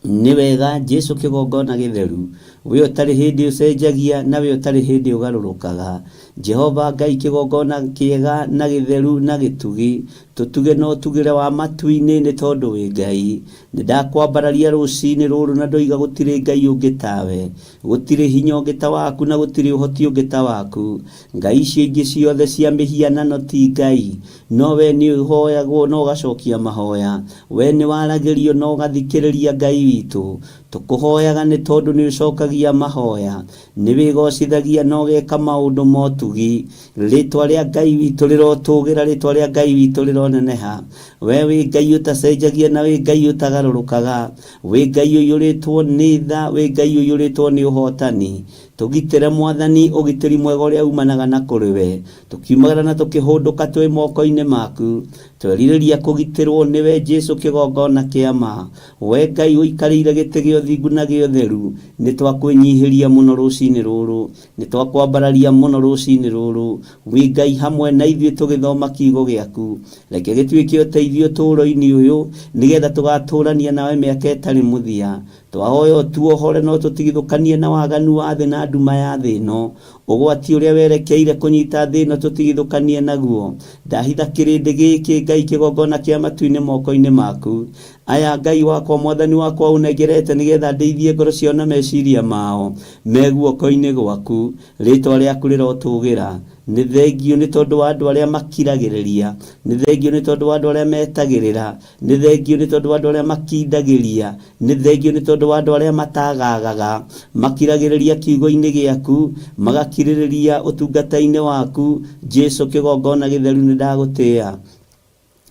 Nĩ wega Jesu kĩgongona gĩtheru, we ũtarĩ hĩndĩ ũcenjagia na we ũtarĩ hĩndĩ ũgarũrũkaga. Jehova Ngai kĩgongona kĩega na gĩtheru na gĩtugi, tũtuge na ũtugĩre wa matu-inĩ nĩ tondũ wĩ Ngai. Nĩ ndakwambararia rũcinĩ rũrũ na ndoiga gũtirĩ Ngai ũngĩ tawe. Gũtirĩ hinya ũngĩ ta waku na gũtirĩ ũhoti ũngĩ ta waku. Ngai icio ingĩ ciothe cia mĩhianano ti Ngai. No wee nĩ ũhoyagwo na ũgacokia mahoya. Wee nĩ waragĩrio na ũgathikĩrĩria Ngai witũ. Tũkũhoyaga nĩ tondũ nĩ ũcokagia mahoya. Nĩ wĩgocithagia na ũgeka maũndũ ma ũtugi. Rĩtwa rĩa Ngai witũ rĩrotũgĩra, rĩtwa rĩa Ngai witũ rĩroneneha. Wee wĩ Ngai ũtacenjagia na wĩ Ngai ũtagarũrũkaga. Wĩ Ngai ũiyũrĩtwo nĩ tha, wĩ Ngai ũiyũrĩtwo nĩ ũhotani. Tũgitĩre Mwathani ũgitĩri mwega ũrĩa umanaga na kũrĩ we. Tũkiumagara na tũkĩhũndũka twĩ moko-inĩ maku. Twerirĩria kũgitĩrwo nĩwe Jesu kĩgongona kĩa ma. We Ngai ũikarĩire gĩtĩ gĩa ũthingu na gĩa ũtheru, nĩ twakwĩnyihĩria mũno rũcinĩ rũrũ, nĩ twakwambararia mũno rũcinĩ rũrũ. Wĩ Ngai hamwe na ithuĩ tũgĩthoma kiugo gĩaku. Reke gĩtuĩke ũteithio ũtũũro-inĩ ũyũ, nĩgetha tũgatũũrania nawe mĩaka ĩtarĩ mũthia. Twahoya ũtuohore na ũtũtigithũkanie na waganu wa thĩ na nduma ya thĩ ĩno. Ũgwati ũrĩa werekeire kũnyita thĩ ĩno tũtigithũkanie naguo. Ndahitha kĩrĩndĩ gĩkĩ Ngai kĩgongona kĩa matu-inĩ moko-inĩ maku. Aya Ngai wakwa Mwathani wakwa ũnengerete nĩgetha ndeithie ngoro ciao na meciria mao me guoko-inĩ gwaku. Rĩtwa rĩaku rĩrotũgĩra. Nĩ thengio nĩ tondũ wa andũ arĩa makiragĩrĩria. Nĩ thengio nĩ tondũ wa andũ arĩa metagĩrĩra. Nĩ thengio nĩ tondũ wa andũ arĩa makindagĩria. Nĩ thengio nĩ tondũ wa andũ arĩa matagagaga. Makiragĩrĩria kiugo-inĩ gĩaku, magakirĩrĩria ũtungata-inĩ waku. Jesu kĩgongona gĩtheru nĩ ndagũtĩa.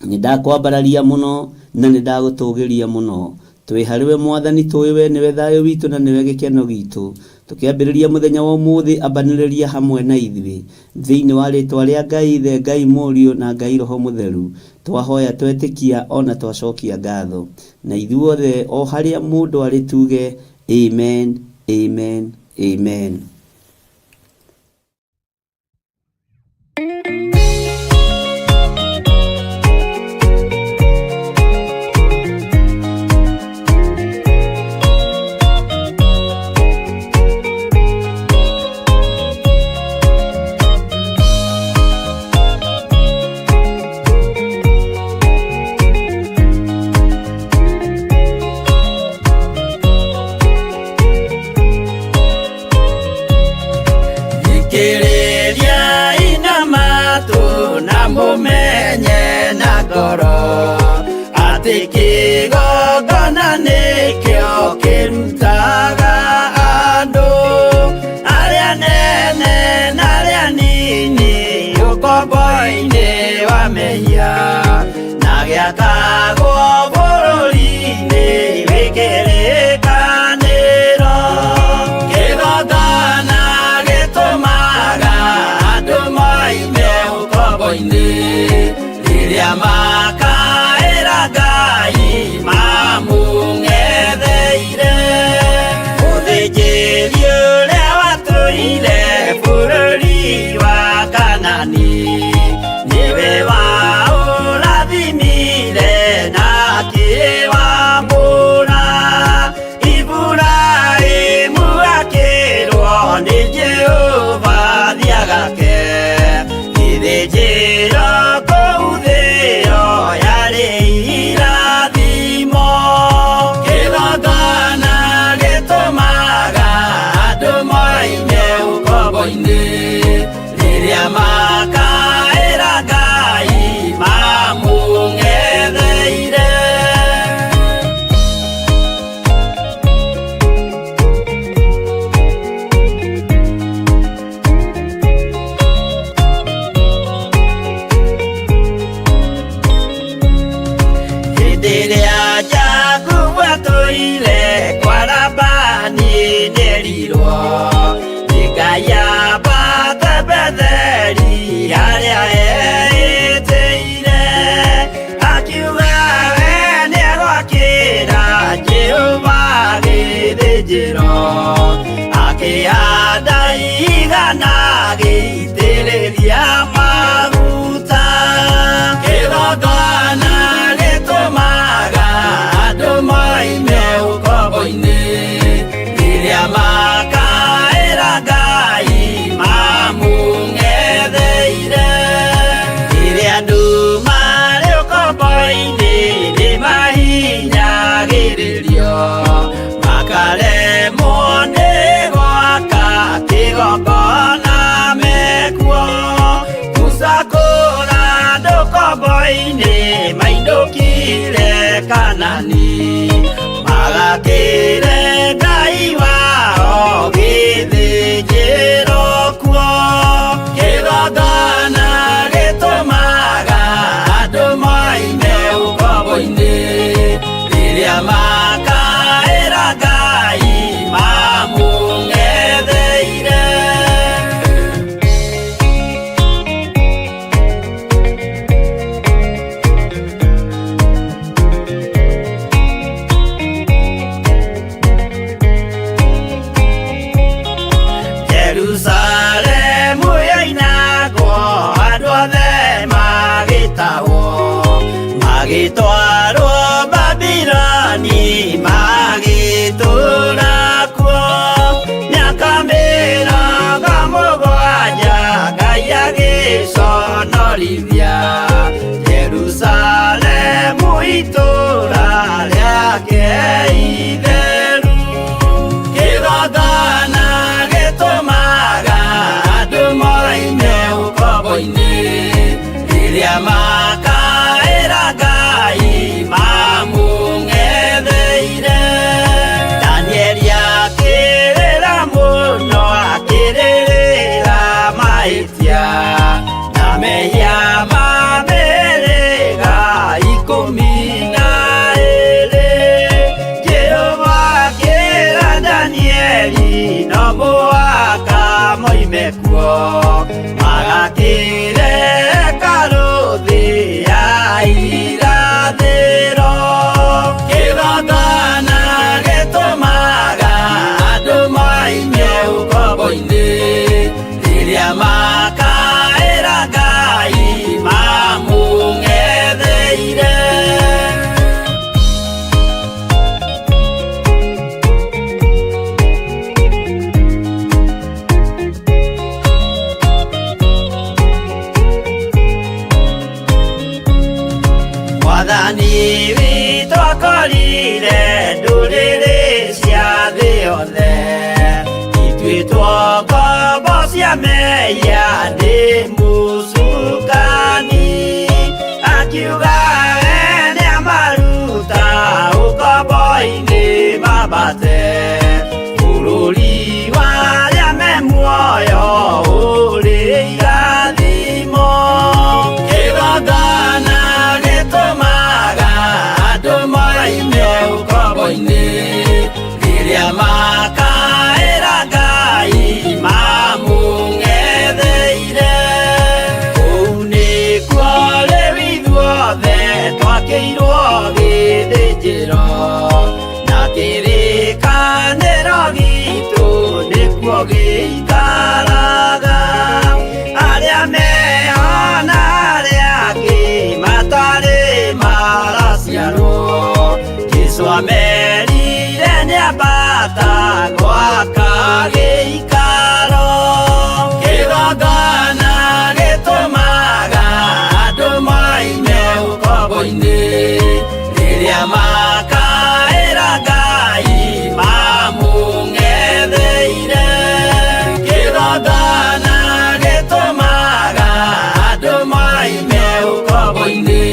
Nĩ ndakwambararia mũno na nĩ ndagũtũgĩria mũno. Twĩ harĩ we Mwathani, tũĩ we nĩwe thayũ witũ na nĩwe gĩkeno gitũ. Tũkĩambĩrĩria mũthenya wa ũmũthĩ, ambanĩrĩria hamwe na ithuĩ. Thĩinĩ wa rĩtwa rĩa Ngai Ithe, Ngai Mũriũ na Ngai Roho Mũtheru, twahoya twetĩkia ona twacokia ngatho. Na ithuothe o harĩa mũndũ arĩ tuge amen, amen, amen. Thikĩrĩria ina matũ na mũmenye na ngoro atĩ kĩgongona nĩkĩo kĩrutaga andũ arĩa nene na arĩa nini ũkombo-inĩ wa mehia na gĩakagwo bũrũri-inĩ wĩ kĩrĩkanĩro. Kĩgongona gĩtũmaga andũ moime ũkombo-inĩ rĩrĩa makaĩra Ngai mamũng'etheire. Mũthĩnjĩri ũrĩa watũire bũrũri wa Kanani nĩwe waũrathimire na akĩwambũra. Iburahĩmu akĩrwo nĩ Jehova thiagake gĩthĩnjĩro kũu thĩo yarĩ irathimo. Kĩgongona gĩtũmaga andũ moime ũkombo-inĩ rĩrĩa makaĩra Ngai mamũng'etheire. Hĩndĩ ĩrĩa Jakubu atũire kwa Labani nĩerirwo nĩ Ngai ambate Betheli harĩa eĩtĩire. Akiuga we nĩegwakĩra Jehova gĩthĩnjĩro, akĩhanda ihiga na agĩitĩrĩria maguta. Kĩgongona gĩtũmaga andũ moime ũkombo-inĩ rĩrĩa makaĩra Ngai mamũng'etheire. Rĩrĩa andũ marĩ ũkombo-inĩ nĩmahinyagĩrĩrio, makaremwo nĩ gwaka kĩgongona mekuo. Musa kũra andũ ũkombo-inĩ mainũkire Kanani, magakĩre Ngai wao gĩthĩnjĩro kuo. Kĩgongona gĩtũmaga andũ moime ũkombo-inĩ rĩrĩa makaĩra Ngai mamũng'etheire. Magĩtwarwo Babiloni magĩtũũra kuo mĩaka 70 Ngai agĩconorithia Jerusalemu itũũra rĩake itheru. Kĩgongona gĩtũmaga andũ moime ũkombo-inĩ rĩrĩa makaĩra Ngai mamũng'etheire. Danieli akĩrĩra mũno akĩrĩrĩra mahĩtia na mehia ma mĩhĩrĩga 12. Jehova akĩra Danieli no mũhaka moime kuo magakĩre hekarũ thĩ ya irathĩro. Kĩgongona gĩtũmaga andũ moime ũkombo-inĩ rĩrĩa makaĩra Ngai mamũng'etheire. Mwathani witũ akorire ndũrĩrĩ cia thĩ yothe ituĩtwo ngombo cia mehia nĩ mũcukani, akiuga we nĩamaruta ũkombo-inĩ mambate bũrũri wa arĩa me muoyo ũrĩ irathimo. Kĩgongona gĩtũmaga andũ moime ũkombo-inĩ rĩrĩa makaĩra Ngai mamũng'etheire. Kũu nĩkuo rĩu ithuothe twakĩirwo gĩthĩnjĩro na kĩrĩkanĩro gitũ nĩkuo gĩikaraga. Arĩa meho na arĩa angĩ matarĩ maraciarwo Jesũ amerire nĩambata gwaka gĩikaro. Kĩgongona gĩtũmaga andũ moime ũkombo-inĩ rĩrĩa makaĩra Ngai mamũng'etheire. Kĩgongona gĩtũmaga andũ moime ũkombo-inĩ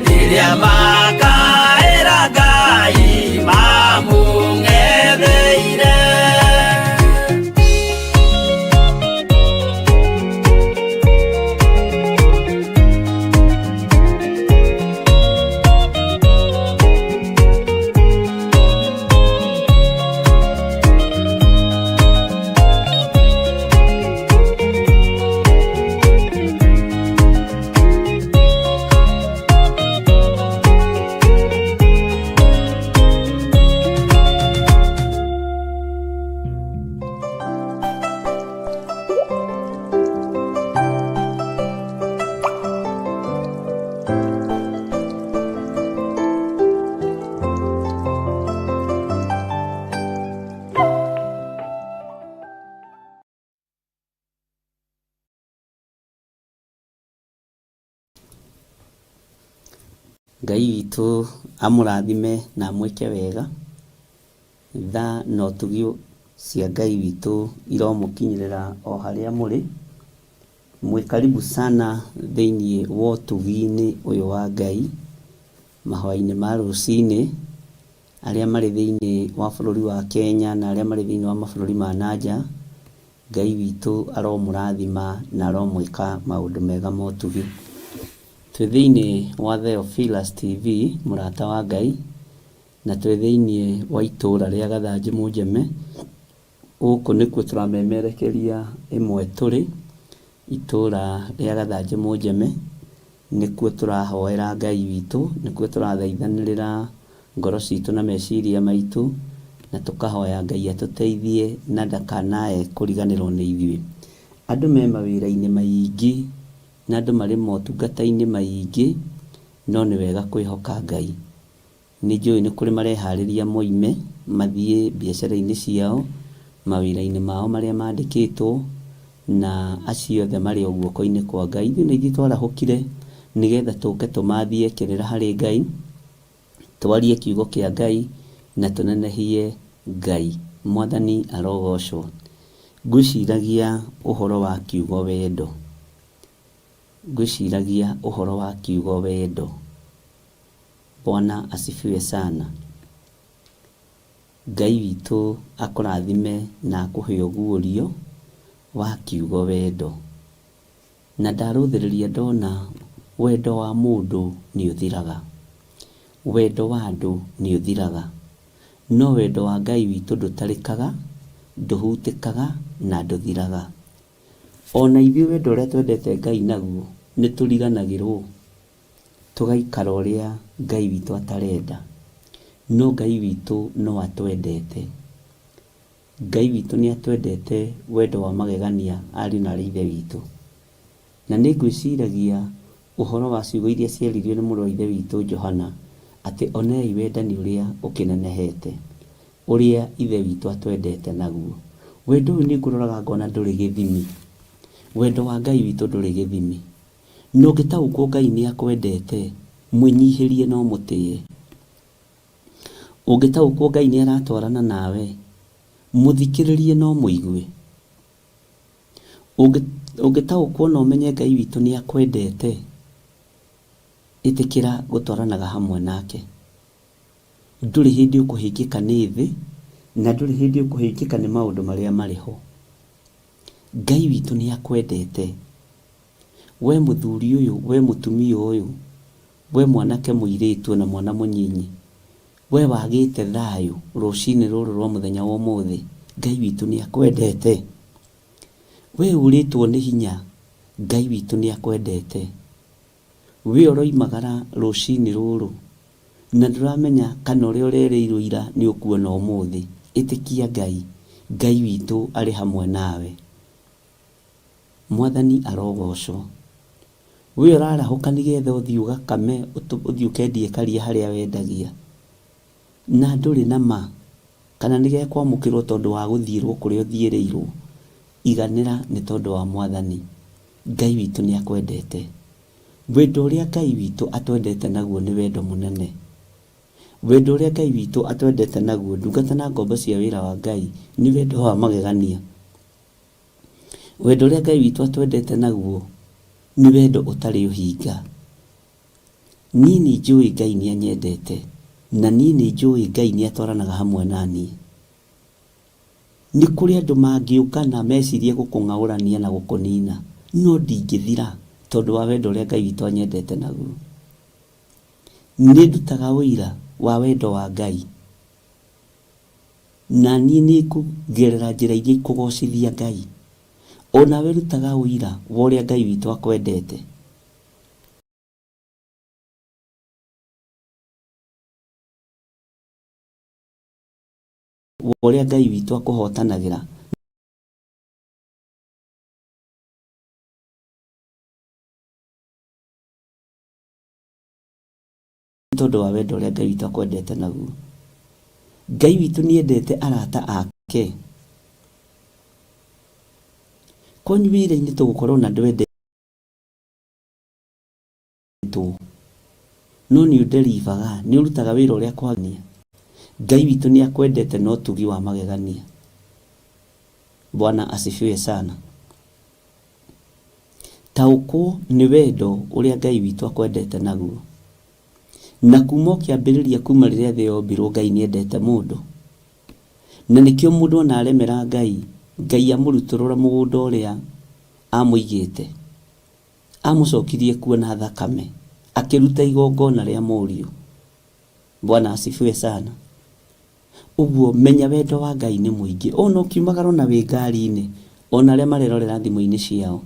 rĩrĩa makaĩra Ngai mamũng'etheire. Ngai witũ amũrathime na amwĩke wega. Tha na ũtugi cia Ngai witũ iromũkinyĩrĩra o harĩa mũrĩ. Mwĩ karibu sana thĩinĩ wa ũtugi-inĩ ũyũ wa Ngai mahoya-inĩ ma rũcinĩ, arĩa marĩ thĩinĩ wa bũrũri wa Kenya na arĩa marĩ thĩinĩ wa mabũrũri ma nanja. Ngai witũ aromũrathima na aromwĩka maũndũ mega ma ũtugi. Twĩ thĩinĩ wa Theophilus TV, mũrata wa Ngai, na twĩ thĩinĩ wa itũũra rĩa Gathanjĩ Mũnjeme. Gũkũ nĩkuo tũramemerekeria ĩmwe tũrĩ, itũũra rĩa Gathanjĩ Mũnjeme, nĩkuo tũrahoera Ngai witũ, nĩkuo tũrathaithanĩrĩra ngoro citũ na meciria maitũ, na tũkahoya Ngai atũteithie na ndakanae kũriganĩrwo nĩ ithuĩ. Andũ me mawĩra-inĩ maingĩ na andũ marĩ motungata-inĩ maingĩ, No nĩ wega kwĩhoka Ngai. Nĩ njũĩ nĩ kũrĩ mareharĩria moime mathiĩ biacara-inĩ ciao, mawĩra-inĩ mao marĩa mandĩkĩtwo, na acio othe marĩ o guoko-inĩ kwa Ngai. Ithuĩ nĩ ithuĩ twarahũkire nĩgetha tũke tũmathie kĩrĩra harĩ Ngai, twarie kiugo kĩa Ngai na tũnenehie Ngai. Mwathani arogocwo. Ngwĩciragia ũhoro wa kiugo wendo. Ngwĩciragia ũhoro wa kiugo wendo. Bwana asifiwe sana. Ngai witũ akũrathime na akũhe ũguũrio wa kiugo wendo. Na ndarũthĩrĩria ndona wendo wa mũndũ nĩ ũthiraga. Wendo wa andũ nĩ ũthiraga. No wendo wa Ngai witũ ndũtarĩkaga, ndũhutĩkaga na ndũthiraga. Ona ithuĩ wendo ũrĩa twendete Ngai naguo nĩ tũriganagĩrwo tũgaikara ũrĩa Ngai witũ atarenda. No Ngai witũ no atwendete. Ngai witũ nĩ atwendete wendo wa magegania ariũ na aarĩ a Ithe witũ. Na nĩ ngwĩciragia ũhoro wa ciugo iria ciaririo nĩ mũrũ wa Ithe witũ Johana atĩ onei wendani ũrĩa ũkĩnenehete, ũrĩa Ithe witũ atwendete naguo. Wendo ũyũ nĩ ngũroraga ngona ndũrĩ gĩthimi. Wendo wa Ngai witũ ndũrĩ gĩthimi. Na ũngĩtaũkwo Ngai nĩ akwendete, mwĩnyihĩrie na ũmũtĩe. Ũngĩtaũkwo Ngai nĩ aratwarana nawe, mũthikĩrĩrie na ũmũigue. Ũngĩtaũkwo na ũmenye Ngai witũ nĩ akwendete, ĩtĩkĩra gũtwaranaga hamwe nake. Ndũrĩ hĩndĩ ũkũhĩngĩka nĩ thĩ, na ndũrĩ hĩndĩ ũkũhĩngĩka nĩ maũndũ marĩa marĩ ho. Ngai witũ nĩ akwendete. We mũthuri ũyũ, we mũtumia ũyũ, we mwanake mũirĩtu ona mwana mũnyinyi, we wagĩte thayũ rũcinĩ rũrũ rwa mũthenya wa ũmũthĩ, Ngai witũ nĩ akwendete. We ũrĩtwo nĩ hinya, Ngai witũ nĩ akwendete. We ũroimagara rũcinĩ rũrũ na ndũramenya kana ũrĩa ũrerĩirwo ira nĩ ũkuona ũmũthĩ, ĩtĩkia Ngai, Ngai witũ arĩ hamwe nawe. Mwathani arogocwo. We ũrarahũka nĩgetha ũthiĩ ũgakame, ũthiĩ ũkendie karia harĩa wendagia, na ndũrĩ na ma kana nĩ gekwamũkĩrwo tondũ wa gũthiĩrwo kũrĩa ũthiĩrĩirwo, iganĩra nĩ tondũ wa Mwathani. Ngai witũ nĩ akwendete. Wendo ũrĩa Ngai witũ atwendete naguo nĩ wendo mũnene. Wendo ũrĩa Ngai witũ atwendete naguo, ndungata na ngombo cia wĩra wa Ngai, nĩ wendo wa magegania. Wendo ũrĩa Ngai witũ atwendete naguo nĩ wendo ũtarĩ ũhinga. Niĩ nĩ njũĩ Ngai nĩ anyendete, na niĩ nĩ njũĩ Ngai nĩ atwaranaga hamwe na niĩ. Nĩ kũrĩ andũ mangĩũngana mecirie gũkũng'aũrania na gũkũnina, no ndingĩthira tondũ wa wendo ũrĩa Ngai witũ anyendete naguo. Nĩ ndutaga ũira wa wendo wa Ngai, na niĩ nĩ ngũgerera njĩra iria ikũgocithia Ngai. O nawe rutaga ũira wa ũrĩa Ngai witũ akwendete. Wa ũrĩa Ngai witũ akũhotanagĩra. Nĩ tondũ wa wendo ũrĩa Ngai witũ akwendete naguo. Ngai witũ nĩ endete arata ake. Kwanyu wĩra-inĩ tũgũkorwo na ndwendetwo, no nĩ ũnderivaga, nĩ ũrutaga wĩra ũrĩa kwagĩrĩire. Ngai witũ nĩ akwendete na ũtugi wa magegania. Bwana asifiwe sana. Taũkwo nĩ wendo ũrĩa Ngai witũ akwendete naguo. Na kuma o kĩambĩrĩria kuma rĩrĩa thĩ yombirwo Ngai nĩ endete mũndũ. Na nĩkĩo mũndũ ona aremera Ngai, Ngai amũrutũrũra mũgũnda ũrĩa amũigĩte. Amũcokirie kuo na thakame, akĩruta igongona rĩa mũriũ. Bwana asifiwe sana. Ũguo menya wendo wa Ngai nĩ mũingĩ. Ona ũkiumagara ona wĩ ngari-inĩ, ona arĩa marerorera thimũ-inĩ ciao,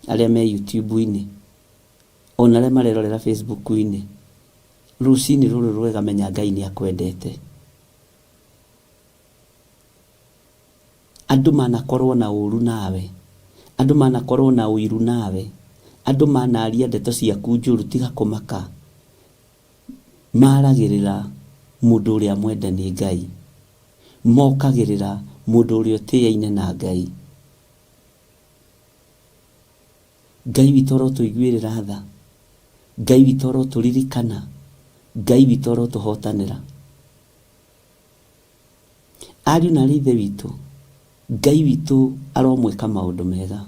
arĩa me YouTube-inĩ, ona arĩa marerorera Facebook-inĩ, rũcinĩ rũrũ rwega menya Ngai nĩ akwendete. Andũ manakorwo na ũru nawe, andũ manakorwo na ũiru nawe, Andũ manaria ndeto ciaku njũru tiga kũmaka. Maragĩrĩra mũndũ ũrĩa mwende nĩ Ngai. Mokagĩrĩra mũndũ ũrĩa ũtĩaine na Ngai. Ngai witũ arotũiguĩrĩra tha. Ngai witũ arotũririkana. Ngai witũ arotũhotanĩra. Ariũ na aarĩ a Ithe witũ, Ngai witũ aromwĩka maũndũ mega.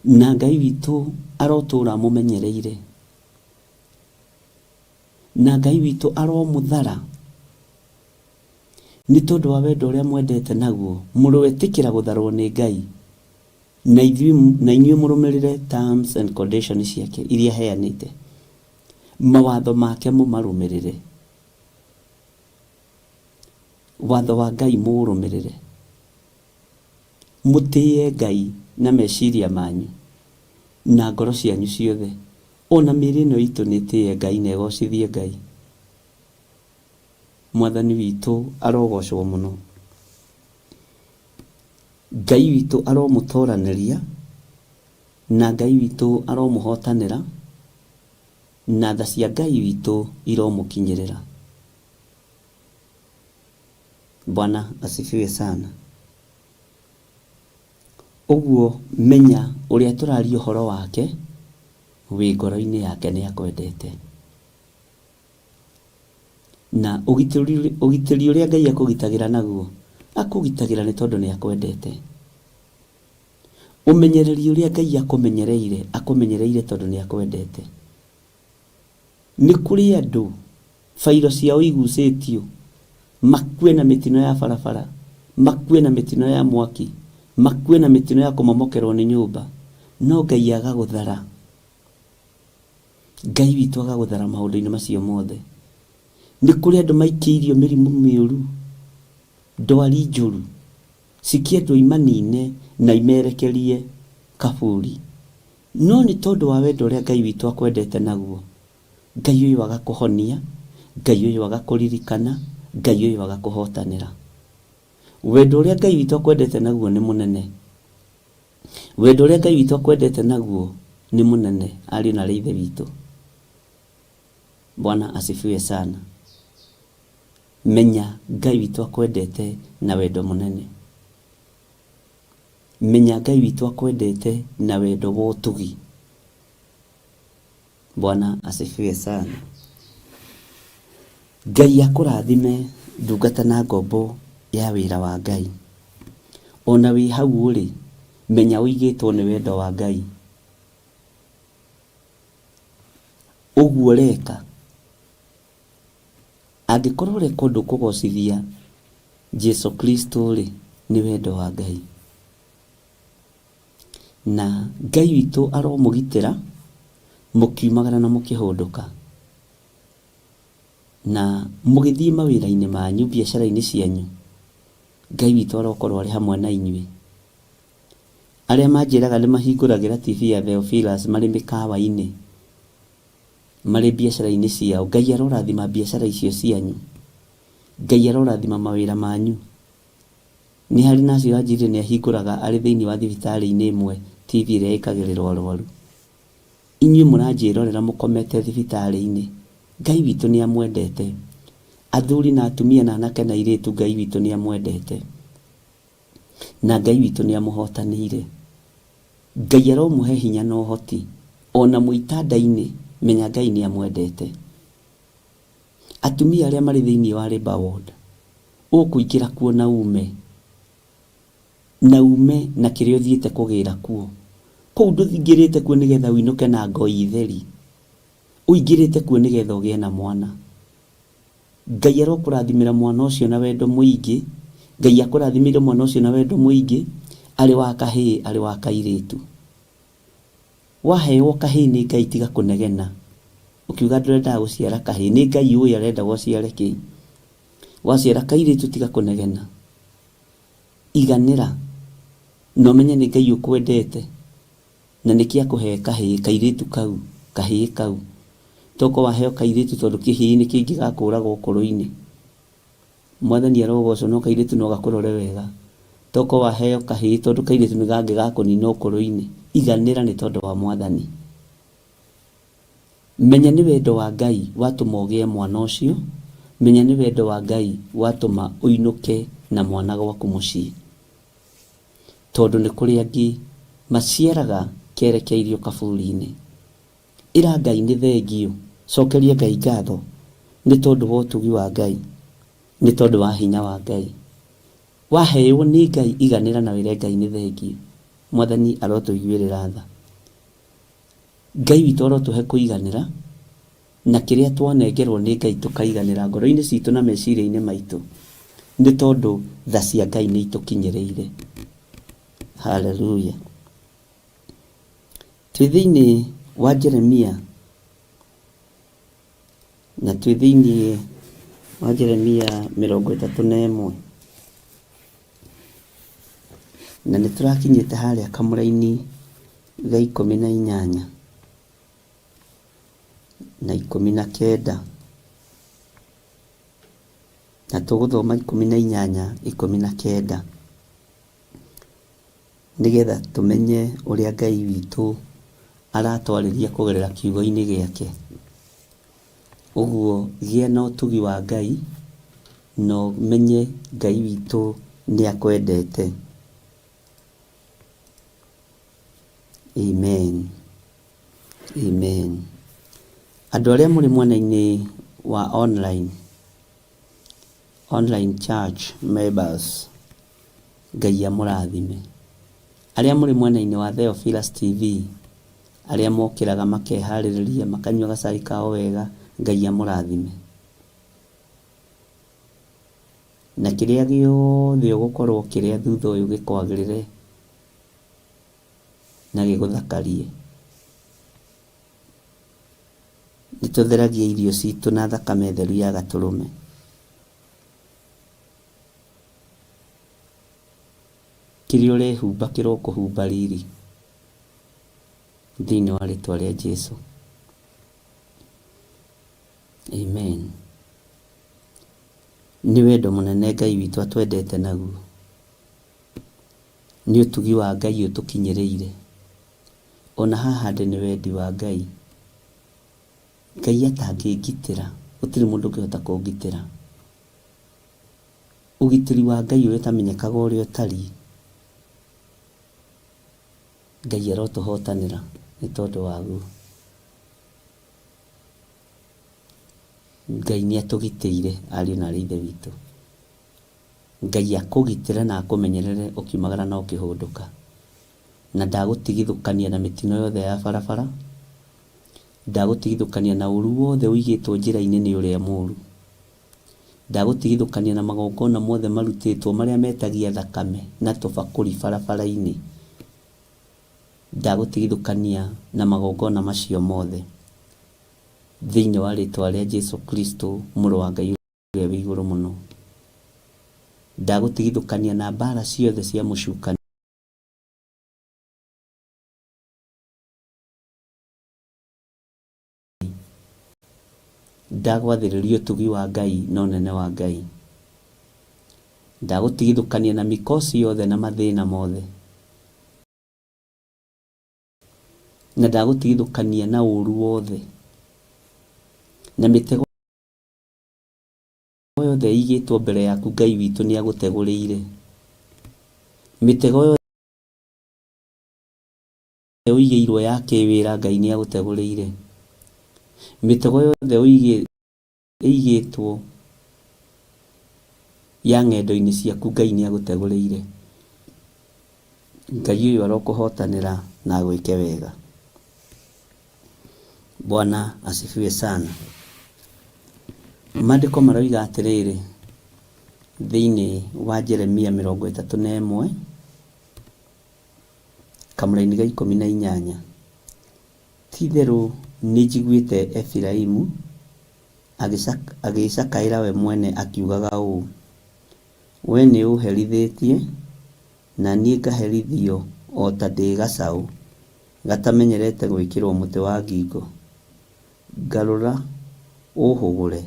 Na Ngai witũ arotũũra amũmenyereire. Na Ngai witũ aromũthara nĩ tondũ wa wendo ũrĩa mwendete naguo, mũroetĩkĩra gũtharwo nĩ Ngai, na ithuĩ na inyuĩ mũrũmĩrĩre terms and conditions ciake iria aheanĩte. Mawatho make mũmarũmĩrĩre. Watho wa Ngai mũũrũmĩrĩre. Mũtĩĩe Ngai na meciria manyu, na ngoro cianyu ciothe. O na mĩĩrĩ ĩno itũ nĩĩtĩĩe Ngai na ĩgoocithie Ngai. Mwathani witũ arogoocwo mũno. Ngai witũ aromũtooranĩria, na Ngai witũ aromũhootanĩra, na tha cia Ngai witũ iromũkinyĩrĩra. Bwana asifiwe sana. Ũguo menya ũrĩa tũraria ũhoro wake wĩ ngoro-inĩ yake nĩ akwendete. Na ũgitĩri ũgitĩri ũrĩa Ngai akũgitagĩra naguo, akũgitagĩra nĩ tondũ nĩ akwendete. Ũmenyereri ũrĩa Ngai akũmenyereire, akũmenyereire tondũ nĩ akwendete. Nĩ kũrĩ andũ bairo ciao igucĩtio, makue na mĩtino ya barabara, makue na mĩtino ya mwaki, makue na mĩtino ya kũmomokerwo nĩ nyũmba, no Ngai agagũthara. Ngai witũ agagũthara maũndũ-inĩ macio mothe. Nĩ kũrĩ andũ maikĩirio mĩrimũ mĩũru, ndwari njũru, cikĩendwo imanine na imerekerie kaburi. No nĩ tondũ wa wendo ũrĩa Ngai witũ akwendete naguo, Ngai ũyũ agakũhonia, Ngai ũyũ agakũririkana, Ngai ũyũ agakũhotanĩra. Wendo ũrĩa Ngai witũ akwendete naguo nĩ mũnene. Wendo ũrĩa Ngai witũ akwendete naguo nĩ mũnene, ariũ na aarĩ a Ithe witũ. Bwana asifiwe sana. Menya Ngai witũ akwendete na wendo mũnene. Menya Ngai witũ akwendete na wendo wa ũtugi. Bwana asifiwe sana. Ngai akũrathime ndungata na ngombo ya wĩra wa Ngai. Ona wĩ hau ũrĩ, menya ũigĩtwo nĩ wendo wa Ngai. Ũguo ũreka, angĩkorwo ũreka ũndũ ũkũgocithia Jesu Kristo-rĩ, nĩ wendo wa Ngai. Na Ngai witũ aromũgitĩra mũkiumagara na mũkĩhũndũka, na mũgĩthiĩ mawĩra-inĩ manyu, biacara-inĩ cianyu, Ngai witũ arokorwo arĩ hamwe na inyuĩ. Arĩa manjĩraga nĩ mahingũragĩra TV ya Theophilus marĩ mĩkawa-inĩ, marĩ biacara-inĩ ciao, Ngai arorathima biacara icio cianyu. Ngai arorathima mawĩra manyu. Nĩ harĩ nurse ũranjĩrire nĩ ahingũraga arĩ thĩinĩ wa thibitarĩ-inĩ ĩmwe TV ĩrĩa ĩkagĩrĩrwo arwaru. Inyuĩ mũranjĩrorera mũkomete thibitarĩ-inĩ, Ngai witũ nĩ amwendete. Athuri na atumia na anake na airĩtu Ngai witũ nĩ amwendete. Na Ngai witũ nĩ amũhotanĩire. Ngai aromũhe hinya na ũhoti. Ona mwĩ itanda-inĩ, menya Ngai nĩ amwendete. Atumia arĩa marĩ thĩinĩ wa labour ward, ũkũingĩra kuo na ume, na ume na kĩrĩa ũthiĩte kũgĩra kuo. Kũu ndũingĩrĩte kuo nĩgetha ũinũke na ngoi theri, ũingĩrĩte kuo nĩgetha ũgĩe na mwana. Ngai arokũrathimĩra mwana ũcio na wendo mũingĩ, Ngai akũrathimĩire mwana ũcio na wendo mũingĩ, arĩ wa kahĩĩ arĩ wa kairĩtu. Waheo kahĩĩ nĩ Ngai tiga kũnegena ũkiuga ndũrendaga gũciara kahĩĩ. Nĩ Ngai ũĩ arendaga ũciare kĩĩ. Waciara kairĩtu tiga kũnegena. Iganĩra na ũmenye nĩ Ngai ũkwendete na nĩkĩo akũhe kahĩĩ, kairĩtu kau, kahĩĩ kau. Tokorwo waheo kairĩtu tondũ kĩhĩĩ nĩ kĩngĩgakũraga ũkũrũ-inĩ. Mwathani arogocwo no kairĩtu no gakũrore wega. Toko waheo kahĩĩ tondũ kairĩtu nĩ gangĩgakũnina ũkũrũ-inĩ, iganĩra nĩ tondũ wa Mwathani. Menya nĩ wendo wa Ngai watũma ũgĩe mwana ũcio, menya nĩ wendo wa Ngai watũma ũinũke na mwana gwaku mũciĩ. Tondũ nĩ kũrĩ angĩ maciaraga kerekeirio kaburi-inĩ. Ĩra Ngai nĩ thengiũ, cokeria Ngai ngatho nĩ tondũ wa ũtugi wa Ngai, nĩ tondũ wa hinya wa Ngai. Waheo nĩ Ngai iganĩra na wĩre Ngai nĩ thengiũ. Mwathani arotũiguĩrĩra tha. Ngai witũ arotũhe kũiganĩra na kĩrĩa twanengerwo nĩ Ngai tũkaiganĩra ngoro-inĩ citũ na meciria-inĩ maitũ, nĩ tondũ tha cia Ngai nĩ itũkinyĩrĩire. Haleluya. Twĩ thĩinĩ wa Jeremia na twĩ thĩinĩ wa Jeremia 31 na nĩ tũrakinyĩte harĩa kamũraini ga 18 na 19 na tũgũthoma 18 19 nĩgetha tũmenye ũrĩa Ngai witũ aratwarĩria kũgerera kiugo-inĩ gĩake. Ũguo gĩa na ũtugi wa Ngai na ũmenye Ngai witũ nĩ akwendete. Amen. Amen. Andũ arĩa mũrĩ mwena-inĩ wa online, online church members, Ngai amũrathime. Arĩa mũrĩ mwena-inĩ wa Theophilus TV, arĩa mokĩraga makeharĩrĩria makanyua gacai kao wega, Ngai amũrathime. Na kĩrĩa gĩothe ũgũkorwo ũkĩrĩa thutha ũyũ gĩkwagĩrĩre na gĩgũthakarie. Nĩ tũtheragia irio citũ na thakame theru ya gatũrũme. Kĩrĩa ũrehumba kĩrokũhumba riri thĩinĩ wa rĩtwa rĩa Jesu. Amen. Nĩ wendo mũnene Ngai witũ atwendete naguo. Nĩ ũtugi wa Ngai ũtũkinyĩrĩire. Ona haha ndĩ nĩ wendi wa Ngai. Ngai atangĩngitĩra, gũtirĩ mũndũ ũngĩhota kũngitĩra. Ũgitĩri wa Ngai ũrĩa ũtamenyekaga ũrĩa ũtariĩ, Ngai arotũhotanĩra nĩ tondũ waguo. Ngai nĩ atũgitĩire ariũ na aarĩ a Ithe witũ. Ngai akũgitĩre na akũmenyerere ũkiumagara na ũkĩhũndũka. Na ndagũtigithũkania na mĩtino yothe ya barabara, ndagũtigithũkania na ũru wothe ũigĩtwo njĩra-inĩ nĩ ũrĩa mũru. Ndagũtigithũkania na magongona mothe marutĩtwo marĩa metagia thakame na tũbakũri barabara-inĩ. Ndagũtigithũkania na magongona macio mothe. Thĩinĩ wa rĩtwa rĩa Jesu Kristo mũrũ wa Ngai ũrĩa wĩ igũrũ mũno. Ndagũtigithũkania na mbara ciothe cia mũcukani. Ndagwathĩrĩria ũtugi wa Ngai na ũnene wa Ngai. Ndagũtigithũkania na mikosi yothe na mathĩna mothe. Na ndagũtigithũkania na ũru wothe. Na mĩtego yothe ĩigĩtwo mbere yaku Ngai witũ nĩ agũtegũrĩire. Mĩtego yothe ũigĩirwo ya kĩwĩra Ngai nĩ agũtegũrĩire. Mĩtego yothe ĩigĩtwo ya ng'endo-inĩ ciaku Ngai nĩ agũtegũrĩire. Ngai ũyũ arokũhotanĩra na agwĩke wega. Bwana asifiwe sana. Maandĩko maroiga atĩrĩrĩ thĩinĩ wa Jeremia 31 kamũraini ga 18, ti-itherũ nĩnjiguĩte Efiraimu agĩĩcakaĩra we mwene akiugaga ũũ, Wee nĩũũherithĩtie, na niĩ ngaherithio o ta ndĩ gacaũ gatamenyerete gwĩkĩrwo mũtĩ wa ngingo. Ngarũra ũũhũgũre,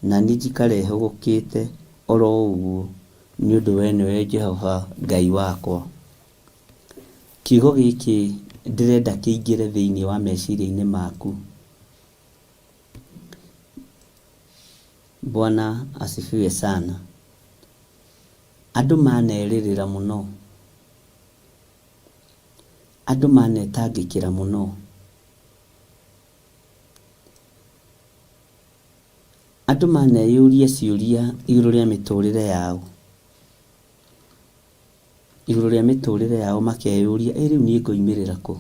na niĩ njikare hũgũkĩte o ro ũguo, Nĩ ũndũ wee nĩwe Jehova Ngai wakwa. Kiugo gĩkĩ ndĩrenda kĩingĩre thĩinĩ wa meciria-inĩ maku. Bwana asifiwe sana. Andũ manerĩrĩra mũno. Andũ manetangĩkĩra mũno. Andũ maneyũria ciũria igũrũ rĩa mĩtũrĩre yao. Igũrũ rĩa mĩtũrĩre yao makeyũria, ĩ rĩu niĩ ngoimĩrĩra kũ?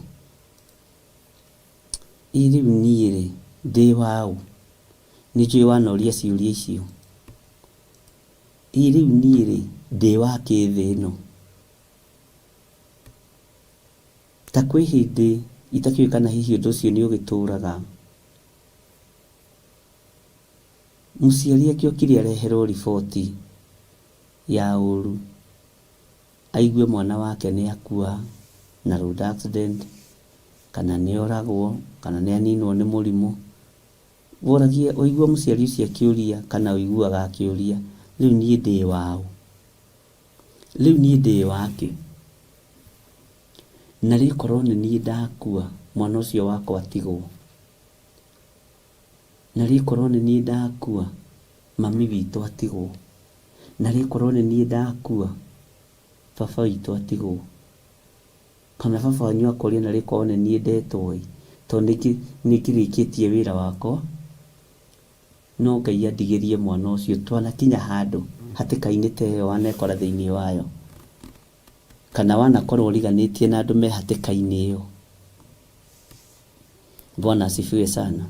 Ĩ rĩu niĩ rĩ, ndĩ waũ? Nĩ njũĩ wanoria ciũria icio. Ĩ rĩu niĩ rĩ, ndĩ wakĩ thĩ ĩno? Ta kwĩ hĩndĩ itakĩũĩ kana hihi ũndũ ũcio nĩ ũgĩtũraga. Mũciari angĩokire areherwo riboti ya ũru, aigue mwana wake nĩ akua na road accident, kana nĩ oragwo, kana nĩ aninwo nĩ mũrimũ, woragia, waigua mũciari ũcio akĩũria kana ũiguaga akĩũria, rĩu niĩ ndĩ waũ? Rĩu niĩ ndĩ wakĩ? Na rĩkorwo nĩ niĩ ndakua, mwana ũcio wakwa atigwo. Na rĩkorwo nĩ niĩ ndakua, mami witũ atigwo. Na rĩkorwo nĩ niĩ ndakua, baba witũ atigwo. Kana baba wanyu akoria na rĩkorwo nĩ niĩ ndetwo ĩ, tondũ nĩ ngĩrĩkĩtie wĩra wakwa, no Ngai andigĩrie mwana ũcio twanakinya handũ hatĩka-inĩ ta ĩyo wanekora thĩinĩ wayo. Kana wanakorwo ũriganĩtie na andũ me hatĩka-inĩ ĩyo. Bwana asifiwe sana.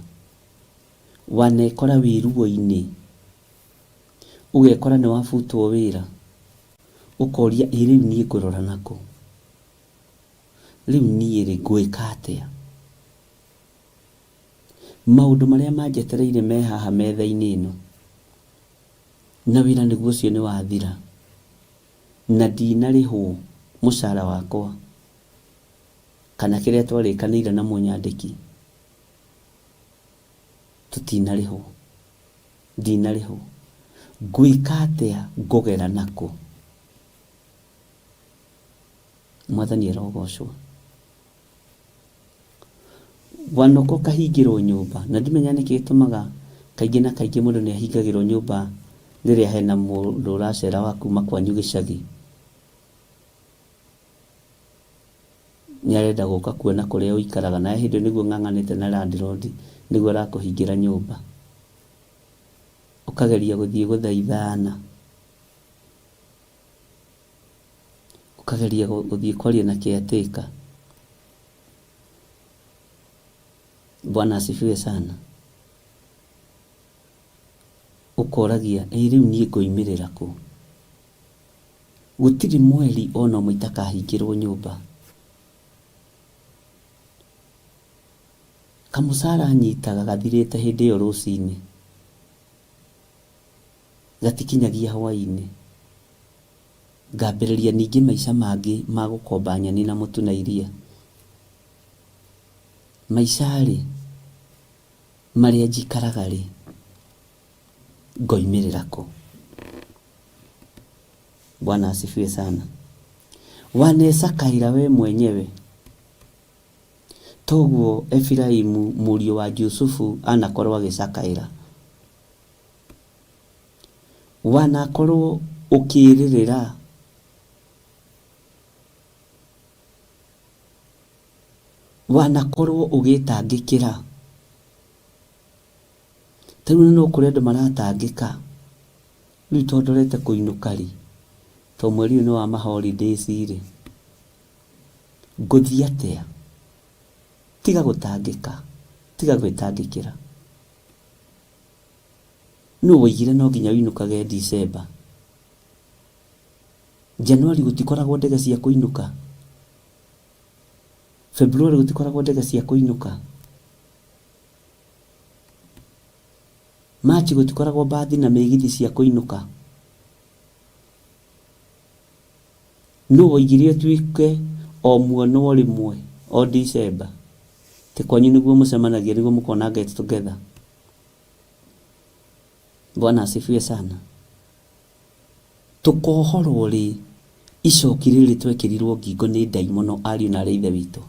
Wanekora wĩ ruo-inĩ, ũgekora nĩ wabutwo wĩra, ũkoria ĩ rĩu niĩ ngũrora nakũ? Rĩu niĩ rĩ ngwĩka atĩa? Maũndũ marĩa manjetereire me haha metha-inĩ ĩno, na wĩra nĩguo ũcio nĩ wathira, na ndinarĩhwo mũcara wakwa, kana kĩrĩa twarĩkanĩire na mũnyandĩki, tũtinarĩhwo, ndinarĩhwo. Ngwĩka atĩa ngũgera nakũ? Mwathani arogocwo. Wanoka ũkahingĩrwo nyũmba, na ndimenya nĩkĩ gĩtũmaga kaingĩ na kaingĩ mũndũ nĩ ahingagĩrwo nyũmba rĩrĩa hena mũndũ ũracera wa kuma kwanyu gĩcagi. Nĩ arenda gũka kuona kũrĩa ũikaraga, nawe hĩndĩ ĩyo nĩguo ũng'ang'anĩte na landlord nĩguo arakũhingĩra nyũmba. Ũkageria gũthiĩ gũthaithana, ũkageria gũthiĩ kwaria na caretaker. Bwana asifiwe sana. Ũkoragia, ĩ rĩu niĩ ngoimĩrĩra kũ? Gũtirĩ mweri ona ũmwe itakahingĩrwo nyũmba. Kamũcara nyitaga gathirĩte hĩndĩ ĩyo rũcinĩ, gatikinyagia hwainĩ. Ngambĩrĩria ningĩ maica mangĩ ma gũkomba nyeni na mũtu na iria. Maica-rĩ, marĩa njikaraga-rĩ, ngoimĩrĩra kũ? Bwana asifiwe sana. Wanecakaĩra we mwenyewe toguo Efiraimu mũriũ wa Jusufu anakorwo agĩcakaĩra. Wanakorwo ũkĩrĩrĩra wanakorwo ũgĩtangĩkĩra. Ta rĩu no kũrĩ andũ maratangĩka, rĩu tondũ ndorete kũinũka rĩ, tondũ mweri ũyũ nĩ wa ma holidays rĩ, ngũthiĩ atĩa? Tiga gũtangĩka, tiga gwĩtangĩkĩra. Nũ woigire no nginya ũinũkage December? January gũtikoragwo ndege cia kũinũka? February gũtikoragwo ndege cia kũinũka? March gũtikoragwo mbathi na mĩgithi cia kũinũka? Nũ woigire ũtuĩke o muonwo rĩmwe o December? Ti kwanyu nĩguo mũcemanagia nĩguo mũkona get together? Bwana asifiwe sana. Tũkohorwo rĩ icoki rĩrĩ twekĩrirwo ngingo nĩ ndaimono ariũ na arĩ ithe witũ?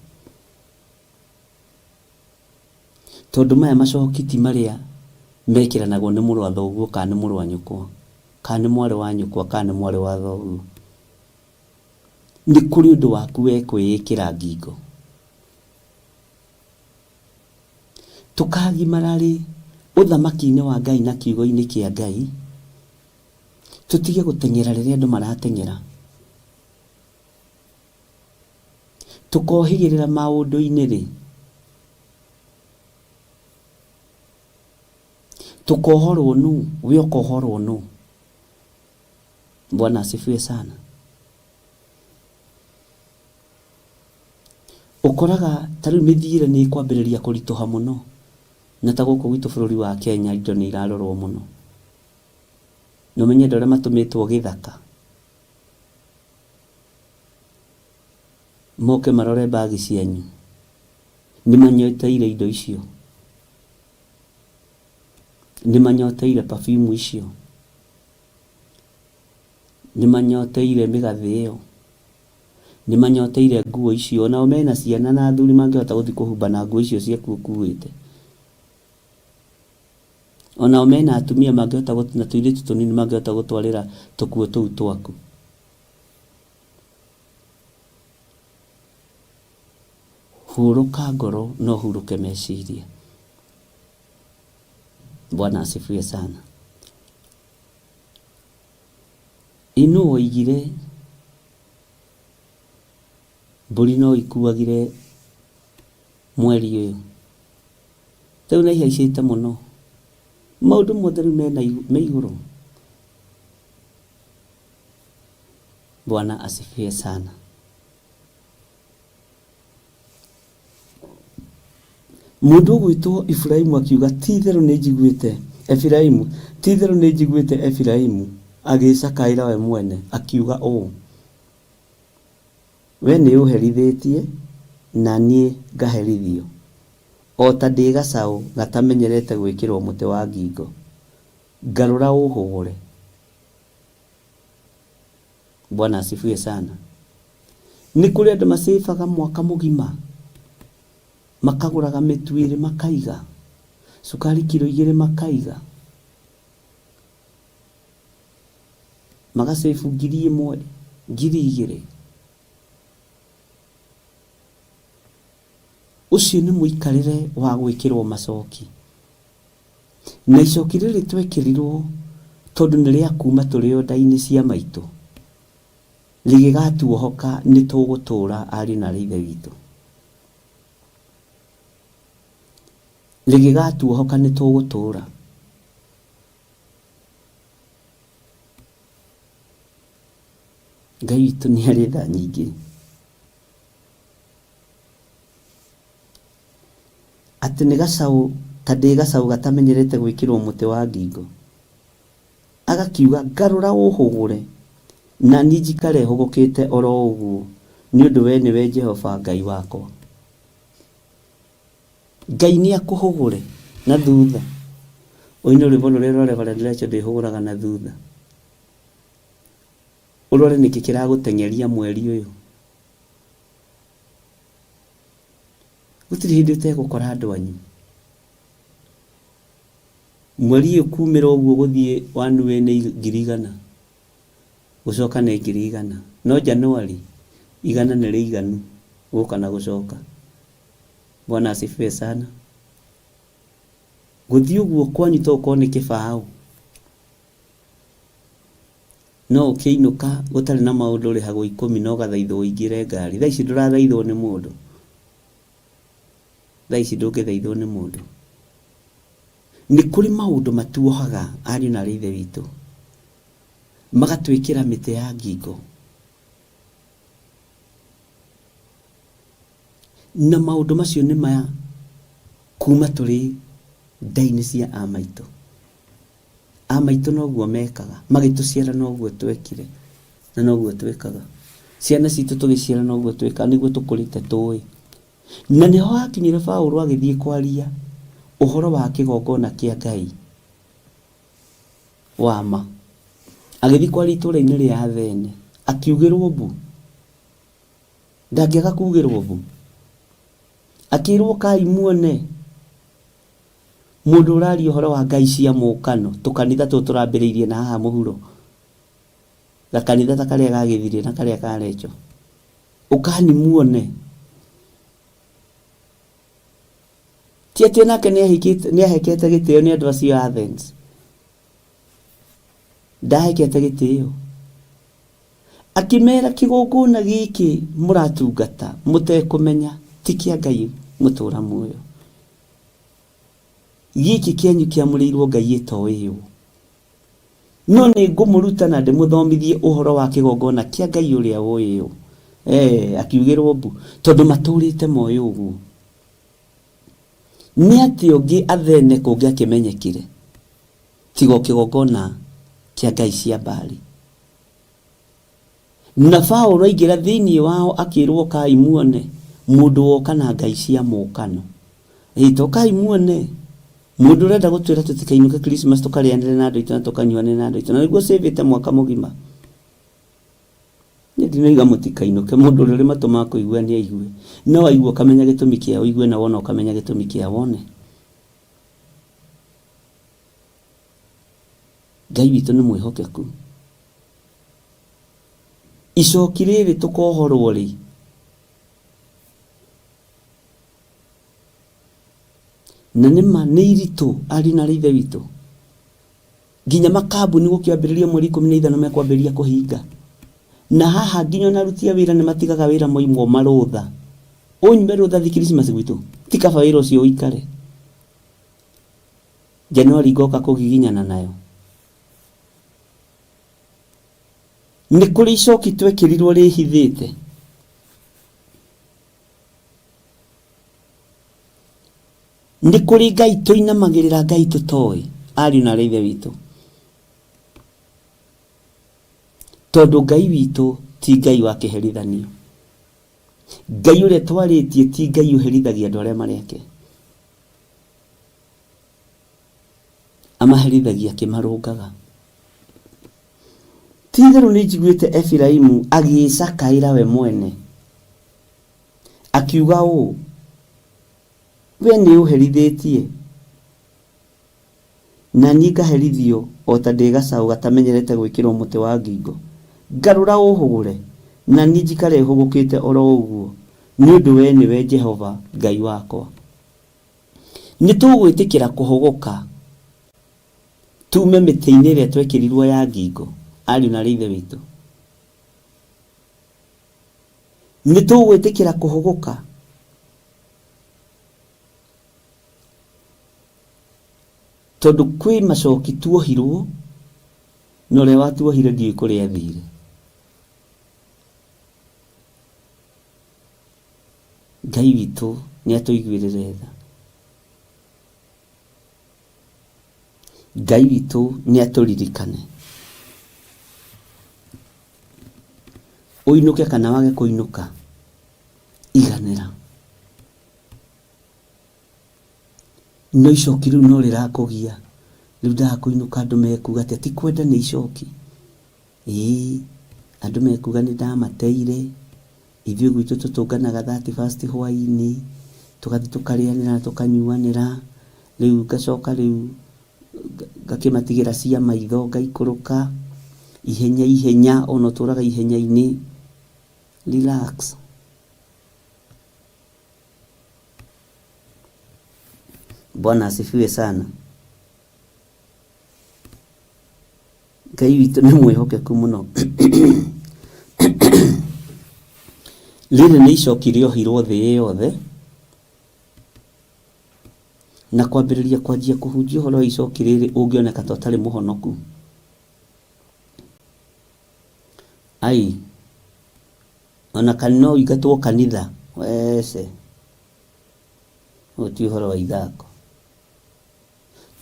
Tondũ maya macoki ti marĩa mekĩranagwo nĩ mũrũ wa thoguo kana nĩ mũrũ wa nyũkwa kana nĩ mwarĩ wa nyũkwa kana nĩ mwarĩ wa thoguo. Nĩ kũrĩ ũndũ waku we kwĩĩkĩra ngingo. Tũkagimara rĩ ũthamaki-inĩ wa Ngai na kiugo-inĩ kĩa Ngai, tũtige gũteng'era rĩrĩa andũ marateng'era. Tũkohĩgĩrĩra maũndũ-inĩ rĩ? Tũkohorwo nũ? We ũkohorwo nũ? Bwana asifiwe sana. Ũkoraga ta rĩu mĩthiĩre nĩ ĩkwambĩrĩria kũritũha mũno, na ta gũkũ gwitũ bũrũri wa Kenya indo nĩ irarorwo mũno. Na ũmenye andũ arĩa matũmĩtwo gĩthaka moke marore mbagi cianyu nĩ manyoteire indo icio, nĩ manyoteire perfume icio, nĩ manyoteire mĩgathĩ ĩyo, nĩ manyoteire nguo icio. Onao mena ciana na athuri mangĩhota gũthiĩ kũhumba na nguo icio ciaku ũkuĩte. Onao mena atumia mangĩhota na tũirĩtu tũnini mangĩhota gũtwarĩra tũkuo tũu twaku. Hurũka ngoro na ũhurũke meciria. Bwana asifiwe sana. Ĩ nũ woigire mbũri no ikuagire mweri ũyũ? Rĩu nĩ ihaicĩte mũno. Maũndũ mothe rĩu mena me igũrũ. Bwana asifiwe sana. Mũndũ ũgwĩtwo Iburahimu akiuga, ti-itherũ nĩnjiguĩte Efiraimu, ti-itherũ nĩnjiguĩte Efiraimu agĩĩcakaĩra we mwene, akiuga ũũ, Wee nĩũũherithĩtie, na niĩ ngaherithio, o ta ndĩ gacaũ gatamenyerete gwĩkĩrwo mũtĩ wa ngingo. Ngarũra ũũhũgũre. Bwana asifiwe sana. Nĩ kũrĩ andũ macĩbaga mwaka mũgima, makagũraga mĩtu ĩrĩ makaiga, cukari kiro igĩrĩ makaiga, magacĩbu 1000, 2000. Ũcio nĩ mũikarĩre wa gwĩkĩrwo macoki. Na icoki rĩrĩ twekĩrirwo tondũ nĩ rĩa kuma tũrĩ o nda-inĩ cia maitũ, rĩgĩgatuohoka nĩ tũgũtũũra ariũ na aarĩ a Ithe witũ. Rĩgĩgatuohoka nĩ tũgũtũũra. Ngai witũ nĩ arĩ tha nyingĩ. Atĩ nĩ gacaũ, ta ndĩ gacaũ gatamenyerete gwĩkĩrwo mũtĩ wa ngingo. Agakiuga, Ngarũra ũ'hũgũre, na niĩ njikare hũgũkĩte o ro ũguo, nĩ ũndũ wee nĩwe Jehova Ngai wakwa. Ngai nĩakũhũgũre na thutha. Ũine rwĩmbo rũrĩa rwa Reverend Rachel Ndĩhũgũraga na thutha. Ũrore nĩkĩ kĩragũteng'eria mweri ũyũ. Gũtirĩ hĩndĩ ũtegũkora andũ anyu. Mweri ũyũ kumĩra ũguo gũthiĩ one way nĩ 100,000, gũcoka nĩ 100,000. No January 100 nĩ rĩiganu gũka na gũcoka. Bwana asifiwe sana. Gũthiĩ ũguo kwanyu to gũkorwo nĩ kĩbaũ. No ũkĩinũka gũtarĩ na maũndũ ũrĩhagwo ikũmi na ũgathaithwo ũingĩre ngari. Thaa ici ndũrathaithwo nĩ mũndũ. Thaa ici ndũngĩthaithwo nĩ mũndũ. Nĩ kũrĩ maũndũ matuohaga ariũ na arĩ ithe witũ. Magatwĩkĩra mĩtĩ ya ngingo. Na maũndũ macio nĩ maya kuma tũrĩ nda-inĩ cia a maitũ. A maitũ noguo mekaga, magĩtũciara noguo twekire na noguo twĩkaga. Ciana citũ tũgĩciara noguo twĩkaga, nĩguo tũkũrĩte tũĩ. Na nĩho hakinyire Paũlũ agĩthiĩ kwaria ũhoro wa kĩgongona kĩa Ngai wa ma. Agĩthiĩ kwaria itũũra-inĩ rĩa Athene, akiugĩrwo mbu. Ndangĩaga kugĩrwo mbu. Akĩrwo kai muone mũndũ ũraria ũhoro wa ngai cia mũkano, tũkanitha tũtũ tũrambĩrĩirie na haha mũhuro. Gakanitha ta karĩa ga Gĩthirĩ na karĩa ka Recho. Ũkani muone. Ti atĩ onake nĩahekete gĩtĩo nĩ andũ acio a Athens. Ndahekete gĩtĩo. Akĩmera kĩgongona gĩkĩ mũratungata mũtekũmenya ti kĩa Ngai mũtũra muoyo. Gĩkĩ kĩanyu kĩamũrĩirwo Ngai ĩtoĩywo. No nĩ ngũmũruta na ndĩmũthomithie ũhoro wa kĩgongona kĩa Ngai ũrĩa ũĩywo. Eh, akiugĩrwo mbu tondũ matũrĩte moĩ ũguo. Nĩ atĩa ũngĩ Athene kũngĩakĩmenyekire tiga o kĩgongona kĩa ngai cia Baali? Na Paũlũ aingĩra thĩinĩ wao akĩĩrwo ũkai muone mũndũ woka na ngai cia mũũkano. Ĩĩ ta ũkai muone mũndũ ũrenda gũtwĩra tũtikainũke Christmas tũkarĩanĩre na andũ aitũ na tũkanyuanĩre na andũ aitũ na nĩguo save-ĩte mwaka mũgima. Niĩ ndinoiga mũtikainũke, mũndũ ũrĩa ũrĩ matũ ma kũigua nĩ aigue. No waigua ũkamenya gĩtũmi kĩa ũigue na wona ũkamenya gĩtũmi kĩa wone. Ngai witũ nĩ mwĩhokeku. Icoki rĩrĩ tũkohorwo rĩ? Na nĩ ma nĩ iritũ ariũ na aarĩ a Ithe witũ. Nginya makambuni gũkĩambĩrĩria mweri 15 mekwambĩrĩria kũhinga. Na haha nginya ona aruti a wĩra nĩ matigaga wĩra moimwo marũtha. Ũnyume rũtha thi Christmas gwitũ? Ti kaba wĩra ũcio ũikare. January ngoka kũgiginyana nayo. Nĩ kũrĩ icoki twekĩrirwo rĩhithĩte. Nĩ kũrĩ Ngai tũinamagĩrĩra Ngai tũtoĩ, ariũ na aarĩ a Ithe witũ. Tondũ Ngai witũ ti Ngai wa kĩherithanio. Ngai ũrĩa twarĩtie ti Ngai ũherithagia andũ arĩa marĩ ake. Amaherithagia akĩmarũngaga. Ti-itherũ nĩnjiguĩte Efiraimu agĩĩcakaĩra we mwene, akiuga ũũ, Wee nĩũũherithĩtie, na niĩ ngaherithio o ta ndĩ gacaũ gatamenyerete gwĩkĩrũo mũtĩ wa ngingo. Ngarũra ũũhũgũre, na niĩ njikare hũgũkĩte o ro ũguo, nĩ ũndũ wee nĩwe Jehova Ngai wakwa. Nĩtũgwĩtĩkĩra kũhũgũka tuume mĩtĩ-inĩ ĩrĩa twekĩrirũo ya ngingo, ariũ na aarĩ a Ithe witũ? Nĩtũgwĩtĩkĩra kũhũgũka tondũ kwĩ macoki tuohirwo na ũrĩa watuohire ndiũĩ kũrĩa athire. Ngai witũ nĩ atũiguĩrĩre tha. Ngai witũ nĩ atũririkane. Ũinũke kana wage kũinũka, iganĩra. No icoki rĩu no rĩrakũgia, rĩu ndaga kũinũka andũ mekuga atĩa, ti kwenda nĩ icoki. Ĩĩ, andũ mekuga nĩ ndamateire, ithuĩ gwitũ tũtũnganaga thirty first hwainĩ, tũgathiĩ tũkarĩanĩra na tũkanyuanĩra, rĩu ngacoka rĩu ngakĩmatigĩra cia maitho ngaikũrũka, ihenya ihenya ona ũtũraga ihenya-inĩ, relax. Bwana asifiwe sana. Ngai witũ nĩ mwĩhokeku mũno. Rĩrĩ nĩ icoki rĩohirwo thĩ yothe na kwambĩrĩria kwanjia kũhunjia ũhoro wa icoki rĩrĩ ũngĩoneka ta ũtarĩ mũhonoku. Ai, ona kana no ũingatwo kanitha wece, ũyũ ti ũhoro wa ithako.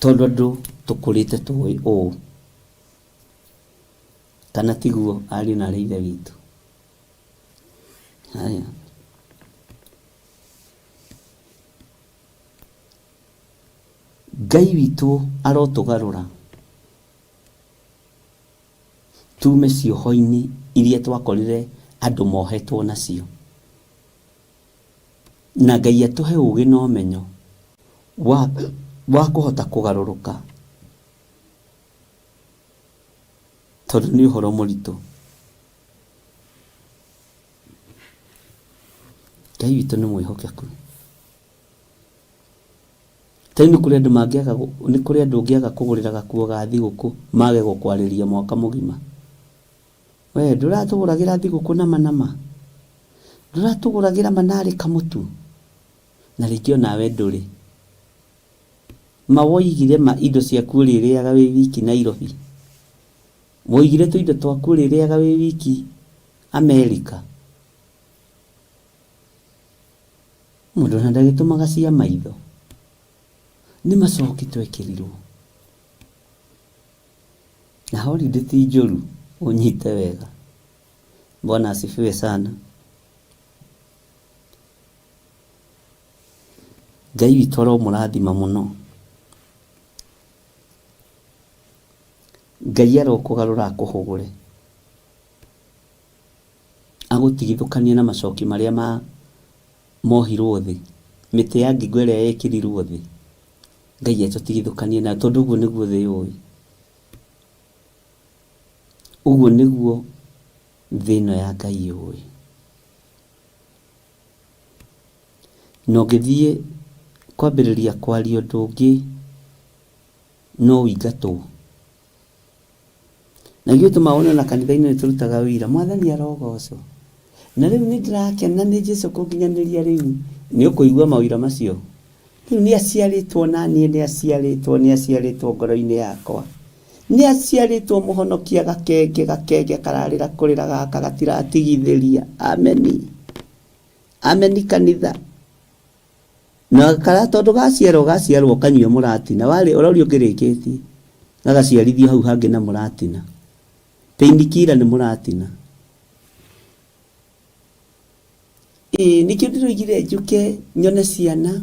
Tondũ andũ tũkũrĩte tũĩ ũũ, kana tiguo ariũ na aarĩ a Ithe witũ? Haya. Ngai witũ arotũgarũra. Tume cioho-inĩ iria twakorire andũ mohetwo nacio. Na Ngai atũhe ũgĩ na ũmenyo wa, wa kũhota kũgarũrũka tondũ nĩ ũhoro mũritũ. Ngai witũ nĩ mwĩhokeku. Ta rĩu nĩ kũrĩ andũ mangĩaga, nĩ kũrĩ andũ ũngĩaga kũgũrĩra gakuo ga thigũkũ mage gũkwarĩria mwaka mũgima. We ndũratũgũragĩra thigũkũ nama nama? Ndũratũgũragĩra manarĩ kamũtu? Na rĩngĩ onawe ndũrĩ. Ma woigire ma indo ciaku ũrĩrĩaga wĩ wiki Nairobi? Woigire tũindo twaku ũrĩrĩaga wĩ wiki Amerika? Mũndũ ona ndagĩtũmaga cia maitho. Nĩ macoki twekĩrirwo. Na holiday ti njũru, ũnyite wega. Bwana asifiwe sana. Ngai witũ aromũrathima mũno. Ngai arokũgarũra akũhũgũre. Agũtigithũkanie na macoki marĩa ma mohirwo thĩ, mĩtĩ ya ngingo ĩrĩa yekĩrirwo thĩ. Ngai atũtigithũkanie nayo tondũ ũguo nĩguo thĩ yũĩ. Ũguo nĩguo thĩ ĩno ya Ngai yũĩ. Na ũngĩthiĩ kwambĩrĩria kwaria ũndũ ũngĩ no ũingatwo. Na ithuĩ tũmaona na kanitha-inĩ nĩ tũrutaga ũira, Mwathani arogocwo. Na rĩu nĩ ndĩrakena nĩ Jesu kũnginyanĩria rĩu. Nĩ ũkũigua maũira macio? Rĩu nĩ aciarĩtwo na niĩ nĩ aciarĩtwo, nĩ aciarĩtwo ngoro-inĩ yakwa. Nĩ aciarĩtwo mũhonokia gakenge, gakenge kararĩra kũrĩra gaka gatiratigithĩria. Ameni. Ameni kanitha. Na kara tondũ gaciarwo gaciarwo kanyue mũratina warĩ ũroria ũngĩrĩkĩtie gagaciarithio hau hangĩ na mũratina. Painkiller nĩ mũratina. Ĩĩ nĩkĩo ndĩroigire njũke nyone ciana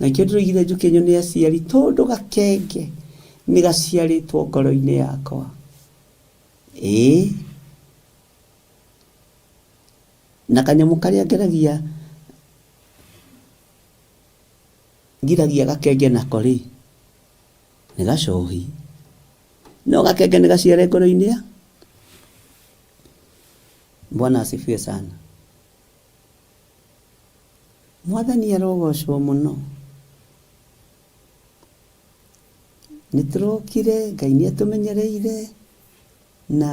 na nĩkĩo ndĩroigire njũke nyone aciari tondũ gakenge nĩ gaciarĩtwo ngoro-inĩ yakwa. Ĩĩ na kanyamũ karĩa ngeragia ngiragia gakenge nako rĩ, nĩ gacohi. No gakenge nĩ gaciare ngoro-inĩ ya Bwana asifiwe sana. Mwathani arogocwo mũno. Nĩ tũrokire, Ngai nĩ atũmenyereire na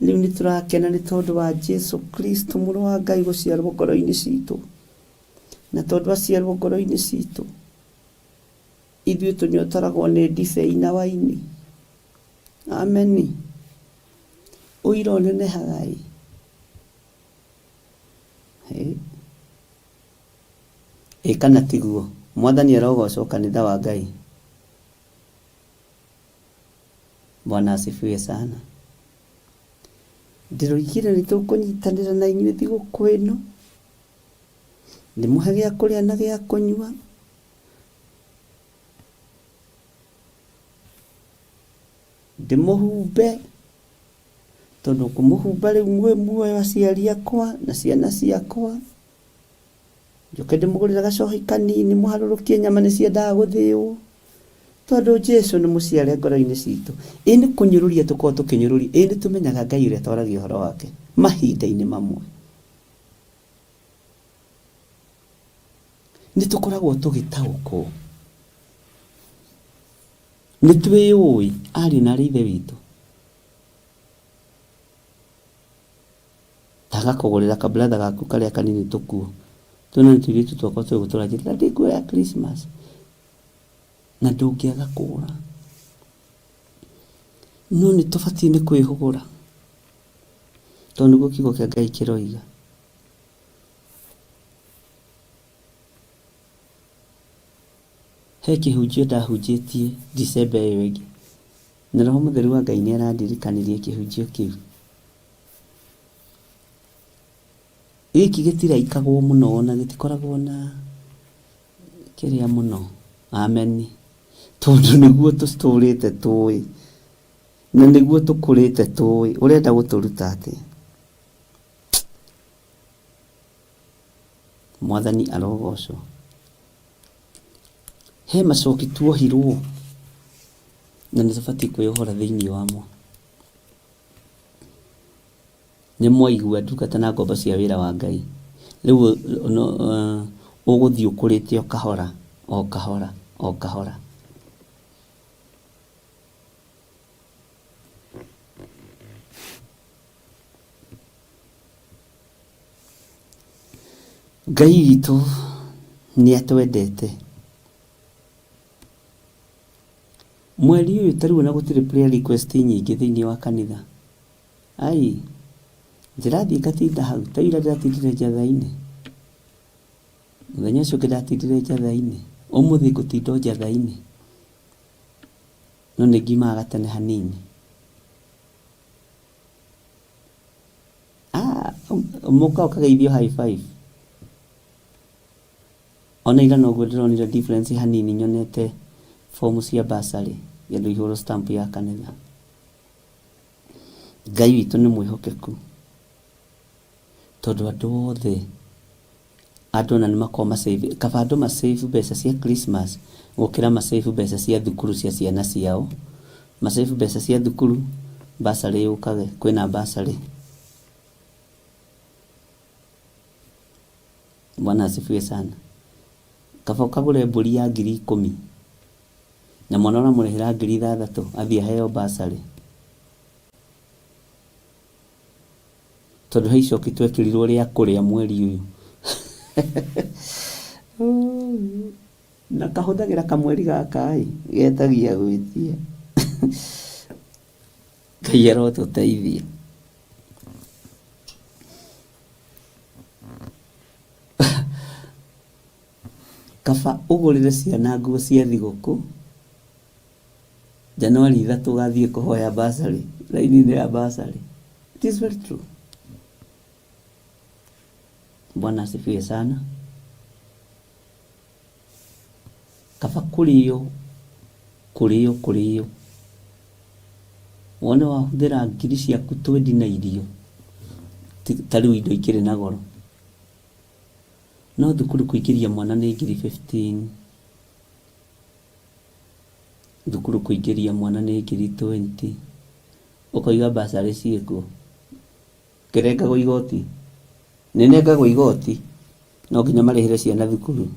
rĩu nĩ tũrakena nĩ tondũ wa Jesu Kristo mũrũ wa Ngai gũciarwo ngoro-inĩ citũ. Na tondũ aciarwo ngoro-inĩ citũ, ithuĩ tũnyotoragwo nĩ ndibei na waini. Ameni. Ũira ũnenehaga ĩ. Ĩ kana tiguo? Mwathani arogocwo kanitha wa Ngai. Bwana asifiwe sana. Ndĩroigire nĩ tũkũnyitanĩra na inyuĩ thigũkũ ĩno, ndĩmũhe gĩa kũrĩa na gĩa kũnyua. Ndĩmũhumbe, tondũ ngũmũhumba rĩu mwĩ muoyo aciari akwa na ciana ciakwa. Njoke ndĩmũgũrĩre gacohi kanini mũharũrũkie nyama nĩ ciendaga gũthĩo. Tondũ Jesu nĩ mũciare ngoro-inĩ citũ. Ĩ nĩ kũnyũrũria tũkoragwo tũkĩnyũrũria, ĩ nĩ tũmenyaga Ngai ũrĩa twaragia ũhoro wake mahinda-inĩ mamwe. Nĩ tũkoragwo tũgĩtaũkwo. Nĩ twĩyũĩ ariũ na aarĩ a Ithe witũ. Ta agakũgũrĩra ka brother gaku karĩa kanini tũkuo. Tũna nĩ tũirĩtu twakwa tũĩ gũtũranjĩra daddy nguo ya Christmas. Na ndũngĩaga kũgũra. No nĩ tũbatiĩ nĩ kwĩhũgũra. Tondũ nĩguo kiugo kĩa Ngai kĩroiga. He kĩhunjio ndahunjĩtie Dicemba ĩyo ĩngĩ, na Roho Mũtheru wa Ngai nĩ arandirikanirie kĩhunjio kĩu. Gĩkĩ gĩtiraikagwo mũno na gĩtikoragwo na kĩrĩa mũno. Ameni. Tondũ nĩguo tũtũrĩte tũĩ. Na nĩguo tũkũrĩte tũĩ, ũrenda gũtũruta atĩa? Mwathani arogocwo. He macoki tuohirwo na nĩ tũbatiĩ kwĩyohora thĩinĩ wamo. Nĩ mwaigua ndungata na ngombo cia wĩra wa Ngai. Rĩu ũgũthiĩ ũkũrĩte o kahora, o kahora, o kahora. Ngai witũ nĩ atwendete. Mweri ũyũ ta rĩu ona gũtirĩ prayer request nyingĩ thĩinĩ wa kanitha. Ai, ndĩrathiĩ ngatinda hau, ta ira ndĩratindire njatha-inĩ. Mũthenya ũcio ũngĩ ndatindire njatha-inĩ. Ũmũthĩ ngũtinda o njatha-inĩ. No nĩ ngiumaga gatene hanini. Ah, mũka ũkageithio high five. Ona ira noguo ndĩronire difference hanini nyonete fomu cia bursary kĩndũ ihũrwo stamp ya kanitha. Ngai witũ nĩ mwĩhokeku tondũ andũ othe andũ ona nĩ makoragwo ma save kaba andũ ma save mbeca cia Christmas gũkĩra ma save mbeca cia thukuru cia ciana ciao, ma save mbeca cia thukuru bursary yũkage kwĩna bursary. Bwana asifiwe sana. Kaba ũkagũre mbũri ya ngiri ikũmi na mwana ũramũrĩhĩra 6,000 athiĩ aheo bursary. Tondũ he icoki twekĩrirwo rĩa kũrĩa mweri ũyũ. Na kahũthagĩra kamweri gaka ĩ, getagia gwĩtia. Ngai arotũteithia. Kaba ũgũrĩre ciana nguo cia thigũkũ, Januari 3 ũgathiĩ kũhoya bursary, raini-inĩ ya bursary. It is very true. Bwana asifiwe sana. Kaba kũrĩo, kũrĩo, kũrĩo. Wone wahũthĩra ngiri ciaku twendi na irio, ta rĩu indo ikĩrĩ na goro. No thukuru kũingĩria mwana nĩ ngiri 15, thukuru kũingĩria mwana nĩ ngiri 20, ũkoiga bursary ciĩkuo. Ngĩrengagwo igoti? Nĩ nengagwo igoti? No nginya marĩhĩre ciana thukuru?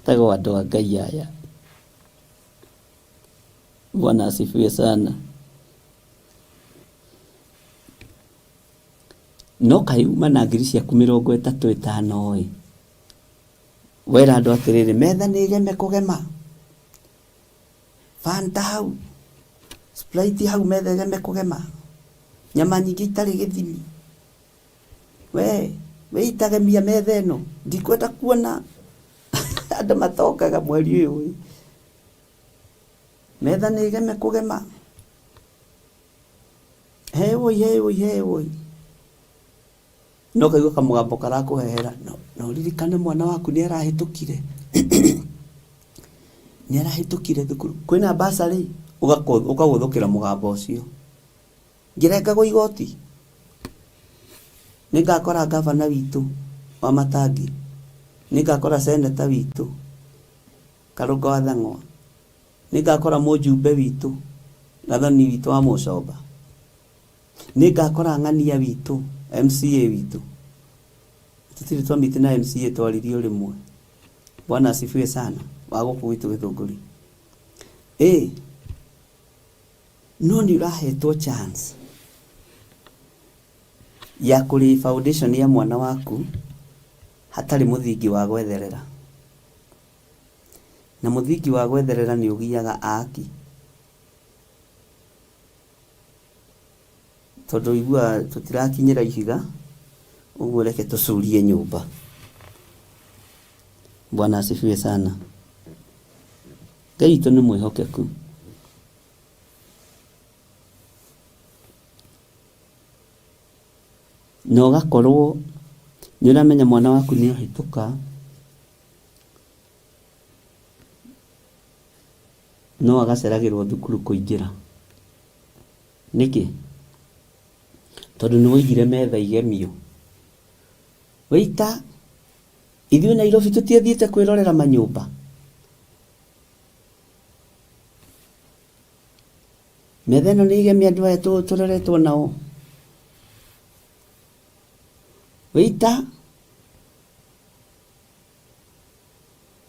Tego andũ a Ngai aya. Bwana asifiwe sana. No kaĩ uma na ngiri ciaku 35 ĩ, wera andũ atĩrĩrĩ, metha nĩ ĩgeme kũgema. Fanta hau, Sprite hau metha ĩgeme kũgema. Nyama nyingĩ itarĩ gĩthimi. We, we itagemia metha ĩno, ndikwenda kuona andũ matongaga mweri ũyũ ĩ. Metha nĩ ĩgeme kũgema. Hewoi, hewoi, hewoi. No kaigua kamũgambo karakũhehera, no, no ririkane mwana waku nĩ arahĩtũkire. Nĩ arahĩtũkire thukuru. Kwĩna bursary, ũkagũthũkĩra mũgambo ũcio. Ngĩrengagwo igoti. Nĩ ngakora gavana witũ wa Matangi. Nĩ ngakora seneta witũ Karũngo wa Thang'wa. Nĩ ngakora mũjumbe witũ Gathoni witũ wa Mũcomba. Nĩ ngakora ng'ania witũ MCA witũ. Tũtirĩ twa meet na MCA twaririe o rĩmwe. Bwana asifiwe sana wa gũkũ gwitũ Gĩthũngũri. Ĩ no nĩ ũrahetwo chance ya kũrĩ foundation ya mwana waku hatarĩ mũthingi wa gwetherera. Na mũthingi wa gwetherera nĩ ũgiaga aaki. Tondũ ũiguaga tũtirakinyĩra ihiga, ũguo reke tũcurie nyũmba. Bwana asifiwe sana. Ngai witũ nĩ mwĩhokeku. Na ũgakorwo nĩ ũramenya mwana waku nĩ ahĩtũka. No agaceragĩrwo thukuru kũingĩra. Nĩkĩ? Tondũ nĩ waigire metha igemio. Wĩita, ithuĩ Nairobi tũtiathiĩte kwĩrorera manyũmba. Metha ĩno nĩ igemia andũ aya tũreretwo nao. Wĩita,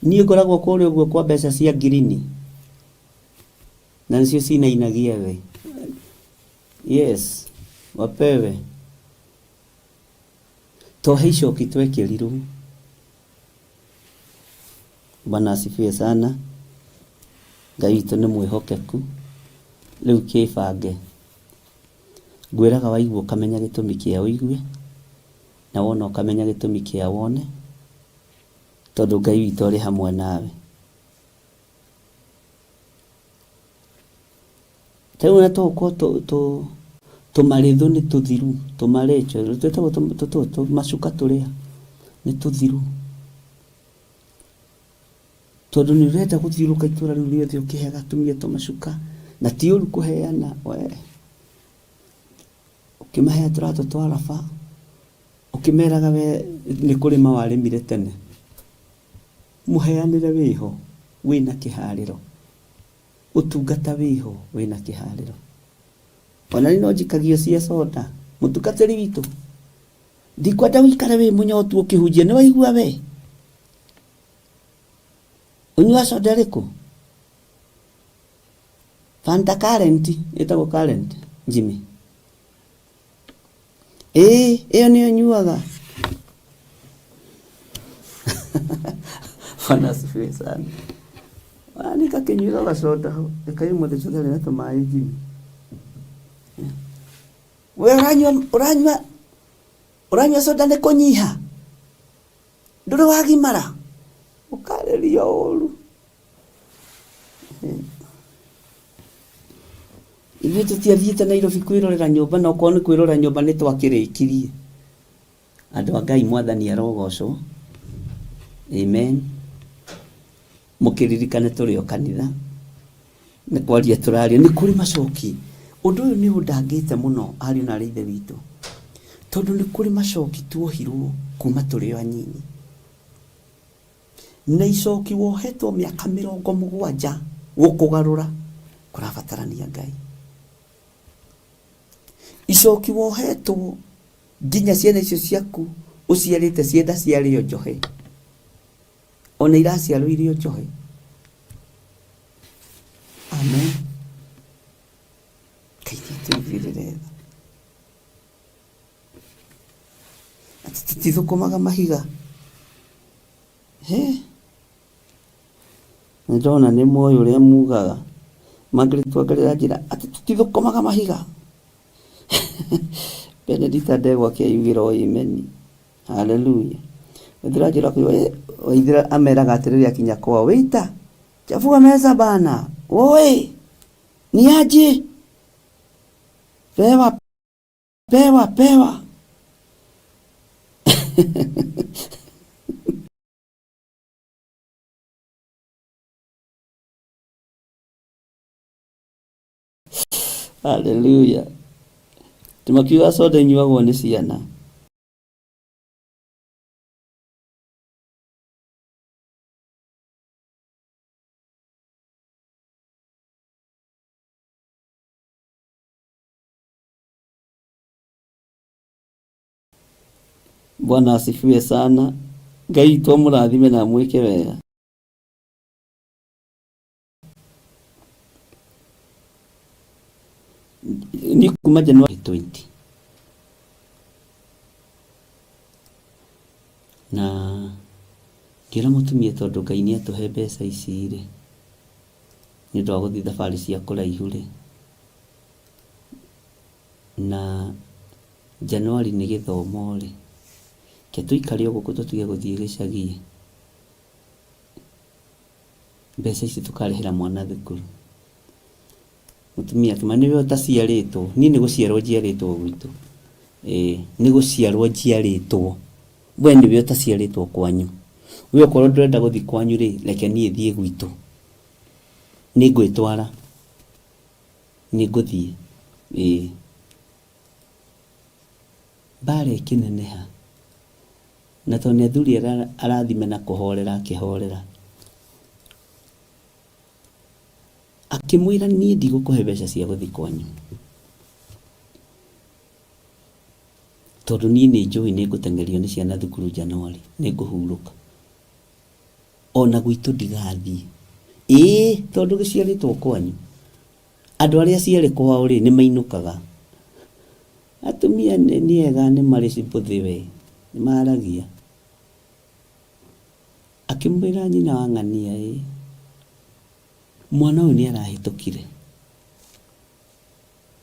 niĩ ngoragwo kũrĩa ũguo kwa mbeca cia ngirini na nĩcio cinainagia thĩ. Yes, wapewe. To he icoki twekĩrirwo. Bwana asifiwe sana. Ngai witũ nĩ mwĩhokeku. Rĩu kĩbange. Ngwĩraga waigua ũkamenya gĩtũmi kĩa ũigue, na wona ũkamenya gĩtũmi kĩa wone, tondũ Ngai witũ arĩ hamwe nawe. Ta rĩu ona tũgũkorwo tũmarĩthũ nĩ tũthiru, tũmarĩcho, twĩtagwo tũmacuka tũrĩa nĩ tũthiru. Tondũ nĩ ũrenda gũthiũrũrũka itũra rĩu rĩothe ũkĩheaga atumia tũmacuka, na ti ũru kũheana we. Ũkĩmaheaga tũratũ twa raba, ũkĩmeraga we nĩ kũrĩma warĩmire tene. Mũheanĩre wĩho wĩna kĩharĩro. Ũtungata wĩho wĩna kĩharĩro. Ona niĩ no njikagio cia soda. Mũtungatĩri witũ, ndikwenda ũikare wĩ mũnyotu ũkĩhunjia, nĩ waigua we? Ũnyua soda ĩrĩkũ? Fanta current, ĩtagwo current, Jimmy. Ĩĩ, ĩyo nĩyo nyuaga. Bwana asifiwe sana. Ni kakĩnyuĩra gacoda hau. Reke ũmũthĩ tũtharĩ na tũmaĩ Jimmy. We ũranyua ũranyua ũranyua soda nĩ kũnyiha? Ndũrĩ wagimara? Ũkarĩrio ũru. Ithuĩ tũtiathiĩte Nairobi kwĩrorera nyũmba na okorwo nĩ kwĩrorera nyũmba nĩ twakĩrĩkirie. Andũ a Ngai mwathani arogocwo. Amen. Mũkĩririkane tũrĩ o kanitha. Nĩ kwaria tũraria. Nĩ kũrĩ macoki. Ũndũ ũyũ nĩ ũndangĩte mũno ariũ na arĩ ithe witũ. Tondũ nĩ kũrĩ macoki tuohirwo kuma tũrĩ o anyinyi. Na icoki wohetwo mĩaka mĩrongo mũgwanja gũkũgarũra kũrabatarania Ngai. Icoki wohetwo nginya ciana icio ciaku ũciarĩte cienda ciarĩo njohe. Ona iraciarwo irĩ o njohe. Amen. Ngai nĩatũiguĩrĩre tha. Atĩ tũtithũkũmaga mahiga. He? Nĩ ndona nĩ moĩ ũrĩa mugaga. Margaret Wangarĩ aranjĩra atĩ tũtithũkũmaga mahiga. Benedita Ndegwa akĩyugĩra o amen. Hallelujah. Waithira anjĩra Waithira ameraga atĩrĩrĩ akinya kwao, wĩita, chafua meza bana. Woi, ni aje? Pewa, pewa, pewa. Hallelujah. Timakiuga soda inyuagwo nĩ ciana. Bwana asifiwe sana. Ngai witũ amũrathime na amwĩke wega. Niĩ kuma January 20 na ngĩra mũtumia tondũ Ngai nĩ atũhe mbeca ici rĩ, nĩ ũndũ wa gũthiĩ thabarĩ cia kũraihu rĩ, na January nĩ gĩthomo rĩ, reke tũikare o gũkũ tũtige gũthiĩ gĩcagi. Mbeca ici tũkarĩhĩra mwana thukuru. Mũtumia akĩmwĩra nĩwe ũtaciarĩtwo, niĩ nĩ gũciarwo njiarĩtwo gwitũ. Ĩĩ nĩ gũciarwo njiarĩtwo, we nĩwe ũtaciarĩtwo kwanyu. We okorwo ndũrenda gũthiĩ kwanyu rĩ, reke niĩ thiĩ gwitũ. Nĩ ngwĩtwara. Nĩ ngũthiĩ. Ĩĩ. Mbara ĩkĩneneha. Na tondũ nĩ athuri arathime na kũhorera akĩhorera. Akĩmwĩra niĩ ndigũkũhe mbeca cia gũthiĩ kwanyu. Tondũ niĩ nĩ njũĩ nĩ ngũteng'erio nĩ ciana thukuru January, nĩ ngũhurũka. Ona gwitũ ndigathiĩ. Ĩĩ tondũ gĩciarĩtwo kwanyu. Andũ arĩa aciare kwao rĩ, nĩ mainũkaga. Atumia nĩ ega nĩ marĩ mbũthĩ we, nĩ maragia. Akĩmwĩra nyina wa ng'ania ĩ, mwana ũyũ nĩ arahĩtũkire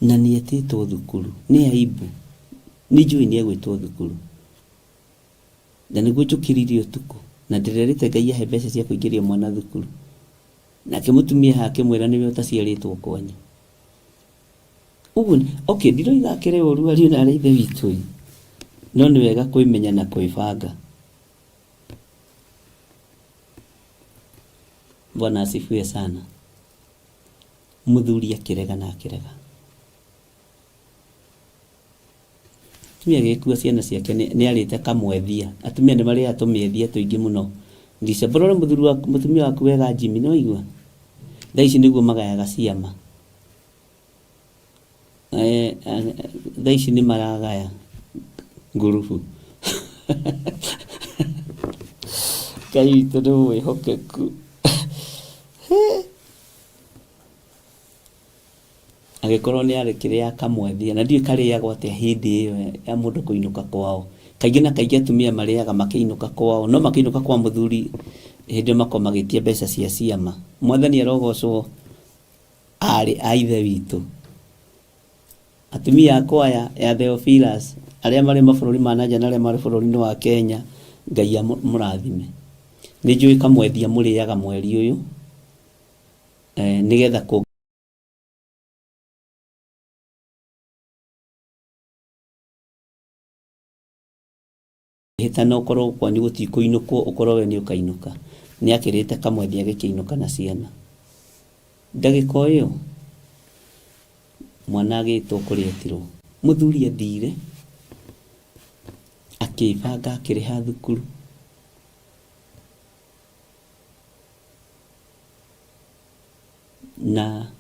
na nĩ etĩtwo thukuru, nĩ aibu, nĩ njũĩ nĩ egwĩtwo thukuru. Na nĩguo njũkĩrire ũtukũ na ndĩrerĩte Ngai ahe mbeca cia kũingĩria mwana thukuru. Nake mũtumia haha akĩmwĩra nĩwe ũtaciarĩtwo kwanyu. Ũguo okay, ndiroiga akĩrĩ ũru ariũ na arĩ ithe witũ ĩ, no nĩ wega kwĩmenya na kwĩbanga. Bwana asifiwe sana. Mũthuri akĩrega na akĩrega. Mũtumia agĩkua ciana ciake nĩ arĩte kamwethia. Atumia nĩ marĩaga tũmĩethia tũingĩ mũno. Ndicemba ũrore mũthuri waku mũtumia waku wega Jimmy nĩ waigua? Thaa ici nĩguo magayaga ciama. Eh, thaa ici nĩ maragaya ngurubu. Ngai witũ nĩ mwĩhokeku. Angĩkorwo nĩ arĩkĩrĩa akamwethia, na ndiũĩ karĩagwo atĩa hĩndĩ ĩyo ya mũndũ kũinũka kwao. Kaingĩ na kaingĩ atumia marĩaga makĩinũka kwao, no makĩinũka kwa mũthuri hĩndĩ ĩyo makoragwo magĩtia mbeca cia ciama. Mwathani arogocwo aarĩ a ithe witũ. Atumia a kwaya ya Theophilus arĩa marĩ mabũrũri ma na nja na arĩa marĩ bũrũri-inĩ wa Kenya, Ngai amũrathime. Nĩ njũĩ kamwethia mũrĩaga mweri ũyũ, nĩgetha kũ Hĩtana ũkorwo kwanyu gũtikũinũkwo ũkorwo we nĩ ũkainũka. Nĩ akĩrĩte kamwethi agĩkĩinũka na ciana. Ndagĩka o ĩyo mwana agĩtwo kũrĩa etirwo. Mũthuri athire akĩbanga akĩrĩha thukuru. Na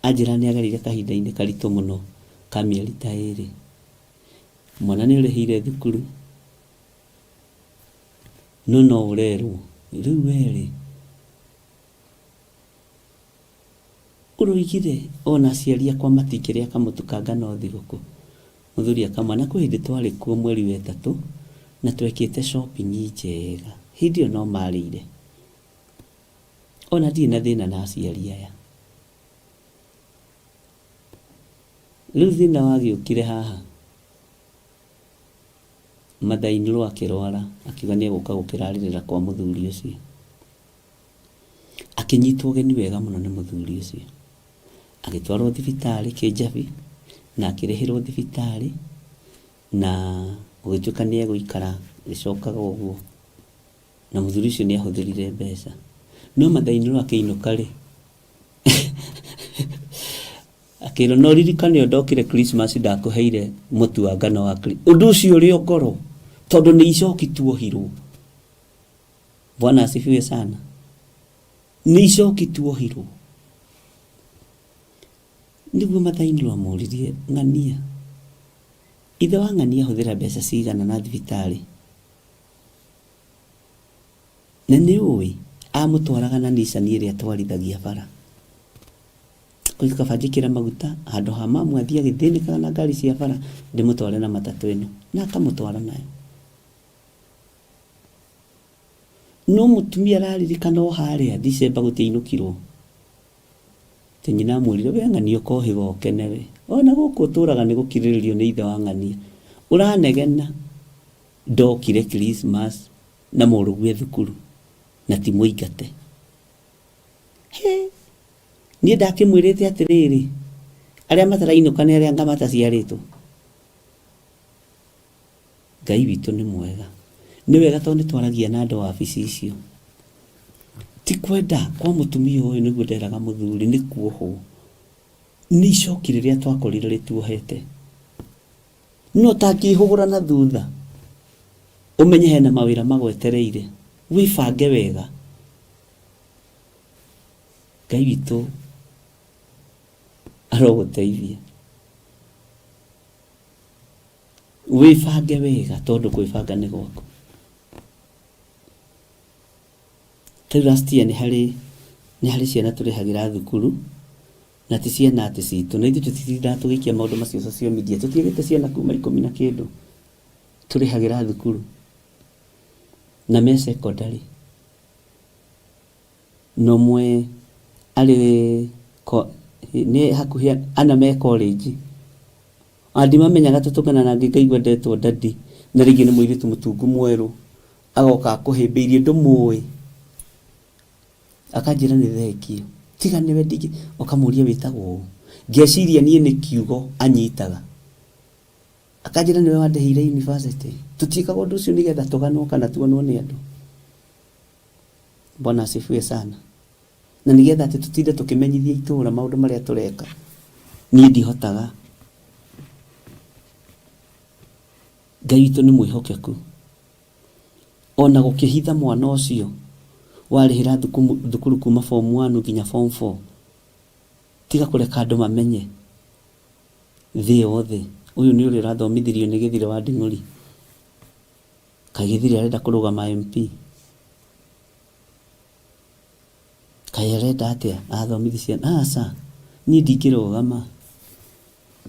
anjĩra nĩ agereire kahinda-inĩ karitũ mũno ka mĩeri ta ĩrĩ. Mwana nĩ ũrĩhĩire thukuru, no no ũrerwo rĩu we rĩ, ũroigire ona aciari akwa matingĩrĩa kamũtu ka ngano thigũkũ. Mũthuri akamwĩra na kwĩ hĩndĩ twarĩ kuo mweri wa ĩtatũ na twekĩte shopping njega, hĩndĩ ĩyo no marĩire. Ona ndirĩ na thĩna na aciari aya. Rĩu thĩna wagĩũkire haha, mother-in-law akĩrwara, akiuga nĩ egũka gũkĩrarĩrĩra kwa mũthuri ũcio. Akĩnyitwo ũgeni wega mũno nĩ mũthuri ũcio. Agĩtwarwo thibitarĩ Kĩnjabi, na akĩrĩhĩrwo thibitarĩ, na gũgĩtuĩka nĩ egũikara agĩcokaga ũguo. Na mũthuri ũcio nĩ ahũthĩrire mbeca. No mother-in-law akĩinũka rĩ, akĩrwo no ririkane ũyũ ndokire Christmas ndakũheire mũtu wa ngano wa ũndũ ũcio ũrĩ o ngoro tondũ nĩ icoki tuohirwo. Bwana asifiwe sana. Nĩ icoki tuohirwo. Nĩguo mother-in-law amũririe ng'ania, ithe wa ng'ania ahũthĩra mbeca cigana na thibitarĩ? Na nĩ ũĩ amũtwaraga na Nissan ĩrĩa atwarithagia bara. Koiga kaba njĩkĩre maguta handũ ha mamu athiĩ agĩthĩnĩkaga na ngari cia bara ndĩmũtware na matatũ ĩno. Na akamũtwara nayo. No mũtumia araririkana o harĩa December gũtiainũkirwo. Atĩ nyina amwĩrire we ng'ania ũkohĩga ũkene we. Ona gũkũ ũtũraga nĩ gũkirĩrĩrio nĩ ithe wa ng'ania. Ũranegena ndokire Christmas na mũrũguo e thukuru na ti mũingate. Hĩ! Niĩ ndakĩmwĩrĩte atĩrĩrĩ, arĩa matarainũka nĩ arĩa anga mataciarĩtwo. Ngai witũ nĩ mwega. Nĩ wega tondũ nĩ twaragia na andũ wabici icio. Ti kwenda kwa mũtumia ũyũ nĩguo nderaga mũthuri nĩ kuohwo. Nĩ icoki rĩrĩa twakorire rĩtuohete. No ũtangĩhũgũra na thutha ũmenye hena mawĩra magwetereire, wĩbange wega. Ngai witũ arogũteithia. Wĩbange wega tondũ kwĩbanga nĩ gwaku. Ta rĩu last year nĩ harĩ nĩ harĩ ciana tũrĩhagĩra thukuru na ti ciana atĩ citũ na ithuĩ tũtitindaga tũgĩikia maũndũ macio social media tũtiagĩte ciana kuma ikũmi na kĩndũ tũrĩhagĩra thukuru na me secondary na ũmwe arĩ nĩ hakuhĩ ana me college ona ndimamenyaga tũtũngana nangĩ ngaigua ndetwo daddy na rĩngĩ nĩ mũirĩtu mũtungu mwerũ agoka akũhĩmbĩirie ndũmũĩ akanjĩra nĩ thengio tiga nĩwe ndingĩ ũkamũria wĩtagwo ũ ngeciria niĩ nĩ kiugo anyitaga akanjĩra nĩwe wandĩhĩire university tũtiĩkaga ũndũ ũcio nĩgetha tũganwo kana tuonwo nĩ andũ Bwana asifiwe sana na nĩgetha atĩ tũtinde tũkĩmenyithia itũra maũndũ marĩa tũreka niĩ ndihotaga Ngai witũ nĩ mwĩhokeku ona gũkĩhitha mwana ũcio warĩhĩra thukuru kuma form 1 nginya form 4 tiga kũreka andũ mamenye thĩ yothe ũyũ nĩ ũrĩa ũrathomithirio nĩ Gĩthire wa Nding'ũri kaĩ Gĩthire arenda kũrũgama MP kaĩ arenda atĩa athomithi ciana aca niĩ ndingĩrũgama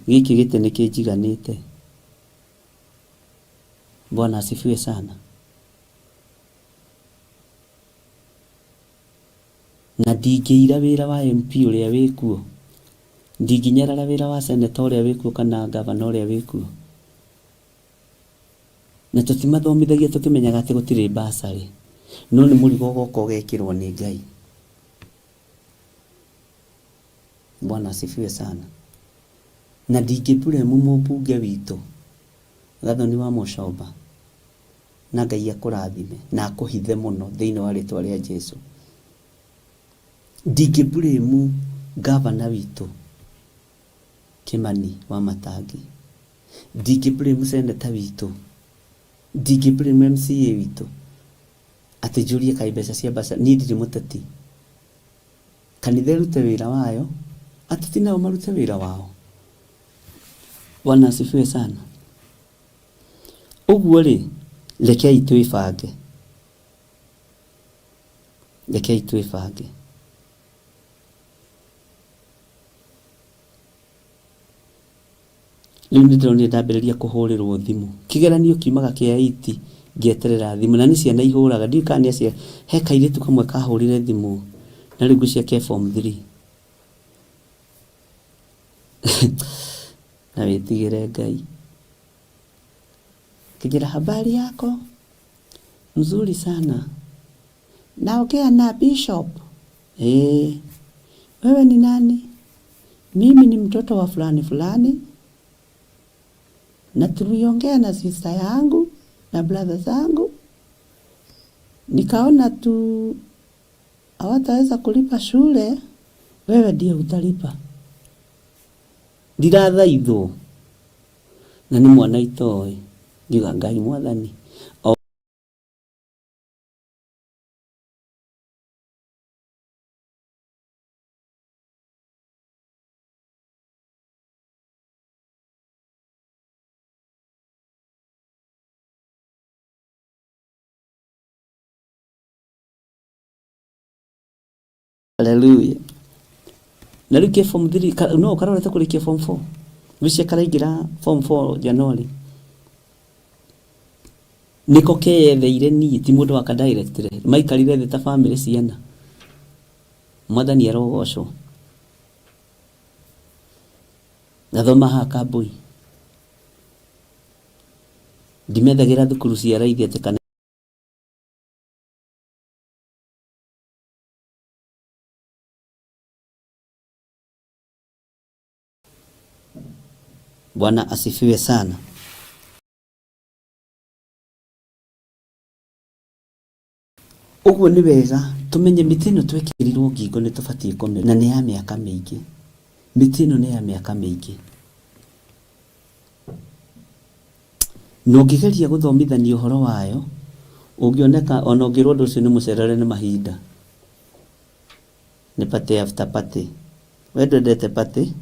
gĩkĩ gĩtĩ nĩ kĩnjiganĩte Bwana asifiwe sana na ndingĩira wĩra wa MP ũrĩa wĩkuo ndingĩnyarara wĩra wa seneta ũrĩa wĩkuo kana gavana ũrĩa wĩkuo na tũtimathomithagia tũkĩmenyaga atĩ gũtirĩ bursary no nĩ mũrigo ũgoka ũgekĩrwo nĩ Ngai Bwana asifiwe sana na ndingĩburemu mũmbunge witũ Gathoni wa Mũcomba na Ngai akũrathime na akũhithe mũno thĩinĩ wa rĩtwa rĩa Jesu ndingĩburemu gavana witũ Kĩmani wa Matangi ndingĩburemu seneta witũ ndingĩburemu MCA witũ atĩ njũrie kaĩ mbeca cia bursary niĩ ndirĩ mũteti kanitha ĩrute wĩra wayo ateti nao marute wĩra wao Bwana asifiwe sana ũguo rĩ rekei twĩbange rekei twĩbange rĩu nĩ ndĩronire ndambĩrĩria kũhũrĩrwo thimũ kĩgeranio kiumaga kĩa 8 ngĩeterera thimũ na nĩ ciana ihũraga ndiũĩ kana nĩ acia he kairĩtu kamwe kahũrire thimũ na rĩu ngwĩciria ke form 3 na wĩtigĩre Ngai kĩnjĩra habari yako mzuri sana naongea na bishop eh wewe ni nani mimi ni mtoto wa fulani fulani na tuliongea na sister yangu na brother zangu nikaona tu hawataweza kulipa shule, wewe ndiye utalipa. Ndirathaithwo na nĩ mwana itoĩ ngiuga Ngai mwathani o Haleluya na rĩu kĩ form 3 ka, no karorete kũrĩkia form 4 gwĩcia karaingĩra form 4 January nĩko keyetheire niĩ ti mũndũ waka directly maikarire thĩ ta family ciana mwathani arogocwo gathoma haha Kambui ndimethagĩra thukuru cia raithi atĩ kana Bwana asifiwe sana. Ũguo nĩ wega tũmenye mĩtĩ ĩno twekĩrirwo ngingo nĩ tũbatiĩ kũmĩ na nĩ ya mĩaka mĩingĩ. Mĩtĩ ĩno nĩ ya mĩaka mĩingĩ. Na ũngĩgeria gũthomithania ũhoro wayo, ũngĩoneka ona ũngĩrwo ũndũ ũcio nĩ mũcerere nĩ mahinda. Nĩ party after party. We ndwendete party?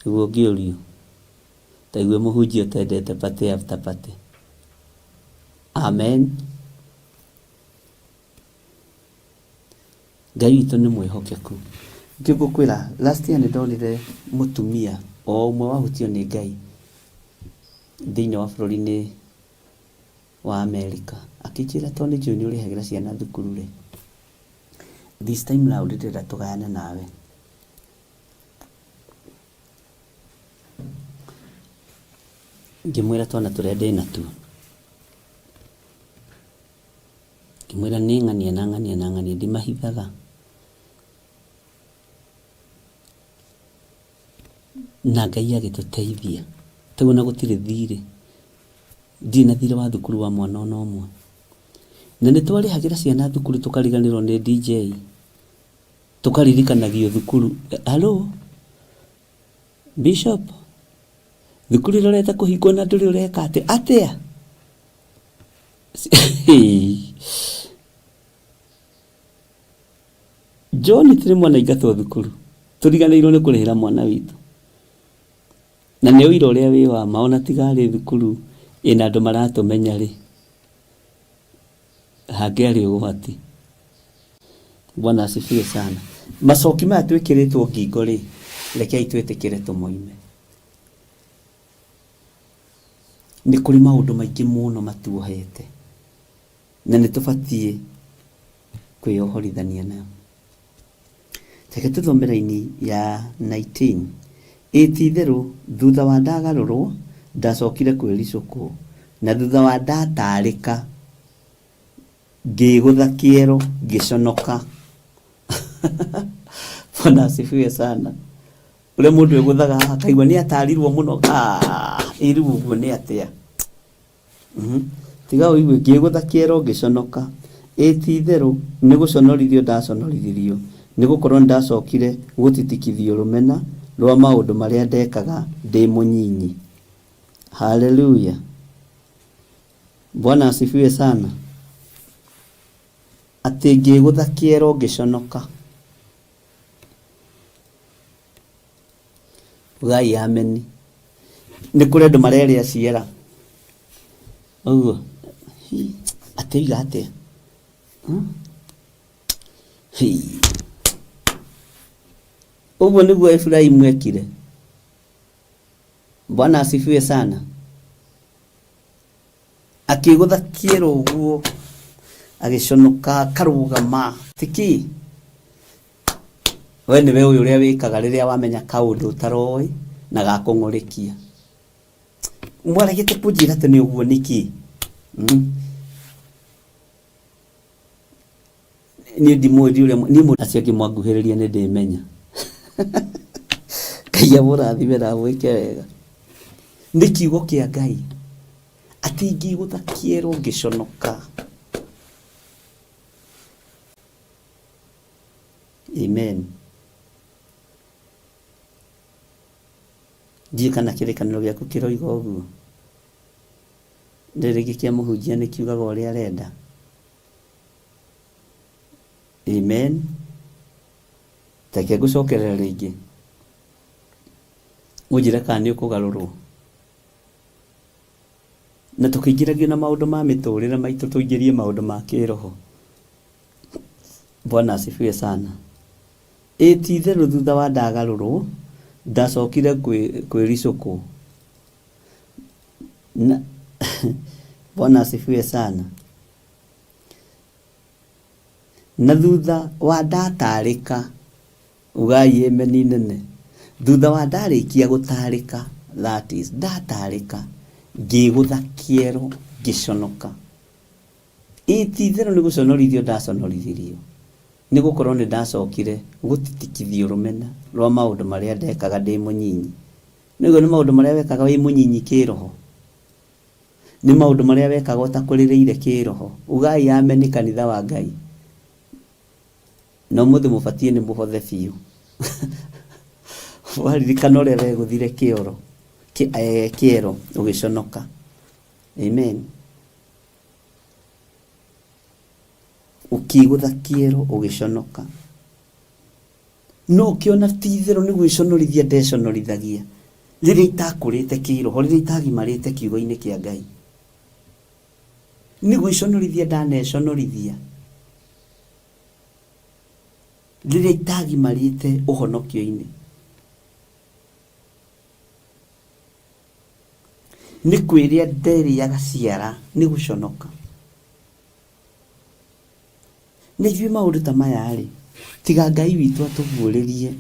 Nĩguo ũngĩũrio. Ta igue mũhunjia ũtendete party after party. Amen. Ngai witũ nĩ mwĩhokeku. Nĩkĩo ngũkwĩra last year nĩ ndonire mũtumia o ũmwe wahutio nĩ Ngai thĩinĩ wa bũrũri-inĩ wa Amerika. Akĩnjĩra tondũ nĩ njũĩ nĩ ũrĩhagĩra ciana thukuru rĩ, this time round ndĩrenda tũgayane nawe. Ngĩmwĩra twana tũrĩa ndĩnatuo. Ngĩmwĩra nĩ ng'ania na ng'ania na ng'ania ndimahithaga. Na Ngai agĩtũteithia. Tau ona gũtirĩ thirĩ. Ndirĩ na thirĩ wa thukuru wa mwana ona ũmwe. Na nĩ twarĩhagĩra ciana thukuru tũkariganĩrwo nĩ DJ. Tũkaririkanagio thukuru. Hello? Bishop? Thukuru ĩrorete kũhingwo na ndũrĩ ũreka atĩ atĩa? John tirĩ mwana aingatwo thukuru tũriganĩirwo nĩ kũrĩhĩra mwana witũ na nĩ ũira ũrĩa wĩ wa ma ona tiga arĩ thukuru ĩna andũ maratũmenya rĩ hangĩarĩ ũgwati. Bwana asifiwe sana. Macoki maya twĩkĩrĩtwo ngingo rĩ, rekei twĩtĩkĩre tũmoime. Nĩ kũrĩ maũndũ maingĩ mũno matuohete na nĩ tũbatiĩ kwĩyohorithania nayo. Reke tũthome raini ya 19. Ĩ ti-itherũ thutha wa ndagarũrwo ndacokire kwĩricũkwo, na thutha wa ndataarĩka ngĩĩgũtha kĩero ngĩconoka. Bwana asifiwe sana. Ũrĩa mũndũ egũthaga akaigua nĩ atarirwo mũno, ah, ĩ rĩu ũguo nĩ atĩa? Tiga ũigue, ngĩĩgũtha kĩero ngĩconoka. Ĩ ti-itherũ nĩ gũconorithio ndaconorithirio, nĩ gũkorũo nĩndacokire gũtitikithio rũmena rũa maũndũ marĩa ndekaga ndĩ mũnyinyi. Haleluya! Bwana asifiwe sana. Atĩ ngĩĩgũtha kĩero ngĩconoka. Ugai ameni. Nĩ kũrĩ andũ marerĩa ciera. Ũguo. Atĩ oiga atĩa? Hmm? Hii. Ũguo nĩguo Efraimu ekire. Bwana asifiwe sana. Akĩgũtha kĩero ũguo, agĩconoka, akarũgama. Ti kĩ? We nĩwe ũyũ ũrĩa wĩkaga rĩrĩa wamenya kaũndũ ũtaroĩ na gakũng'ũrĩkia. Mwaregete kũnjĩra tene ũguo nĩkĩ? Mm. Niĩ ndimũĩ ndi ũrĩa niĩ mũndũ acio angĩ mwanguhĩrĩria nĩ ndĩmenya. Ngai amũrathime na amwĩke wega. Nĩ kiugo kĩa Ngai. Atĩ ingĩgũtha kĩero ngĩconoka. Amen. Ndiũĩ kana kĩrĩkanĩro gĩaku kĩroiga ũguo. Rĩrĩ rĩngĩ kĩa mũhunjia nĩ kiugaga ũrĩa arenda. Amen. Reke ngũcokerere rĩngĩ. Ũnjĩre kana nĩ ũkũgarũrwo. Na tũkĩingĩragio na maũndũ ma mĩtũrĩre maitũ tũingĩrie maũndũ ma kĩroho. Bwana asifiwe sana. Ĩ ti itherũ thutha wa ndagarũrwo, ndacokire kwĩricũkwo. Na Bwana asifiwe sana. Na thutha wa ndatarĩka, ugai ameni nene, thutha wa ndarĩkia gũtarĩka, that is, ndatarĩka, ngĩgũtha kĩero ngĩconoka. Ĩ ti itherũ nĩ gũconorithio ndaconorithirio, nĩ gũkorũo nĩ ndacokire gũtitikithio rũmena rwa maũndũ marĩa ndekaga ndĩ mũnyinyi. Nĩũĩ nĩ maũndũ marĩa wekaga wĩ mũnyinyi kĩroho? Nĩ maũndũ marĩa wekaga ũtakũrĩrĩire kĩroho. Ugai ameni kanitha wa Ngai. Na ũmũthĩ mũbatiĩ nĩ mũhothe biũ. Waririkana ũrĩa wegũthire kĩoro, kĩero ũgĩconoka. Amen. Ũkĩgũtha kĩero ũgĩconoka. No ũkĩona ti itherũ nĩ gwĩconorithia ndeconorithagia rĩrĩa itakũrĩte kĩroho, rĩrĩa itagimarĩte kiugo-inĩ kĩa Ngai. Nĩ gwĩconorithia ndaneconorithia rĩrĩa itagimarĩte ũhonokio-inĩ. Nĩ kwĩrĩa nderĩaga ciara nĩ gũconoka. Na ithuĩ maũndũ ta maya-rĩ, tiga Ngai witũ atũguũrĩrie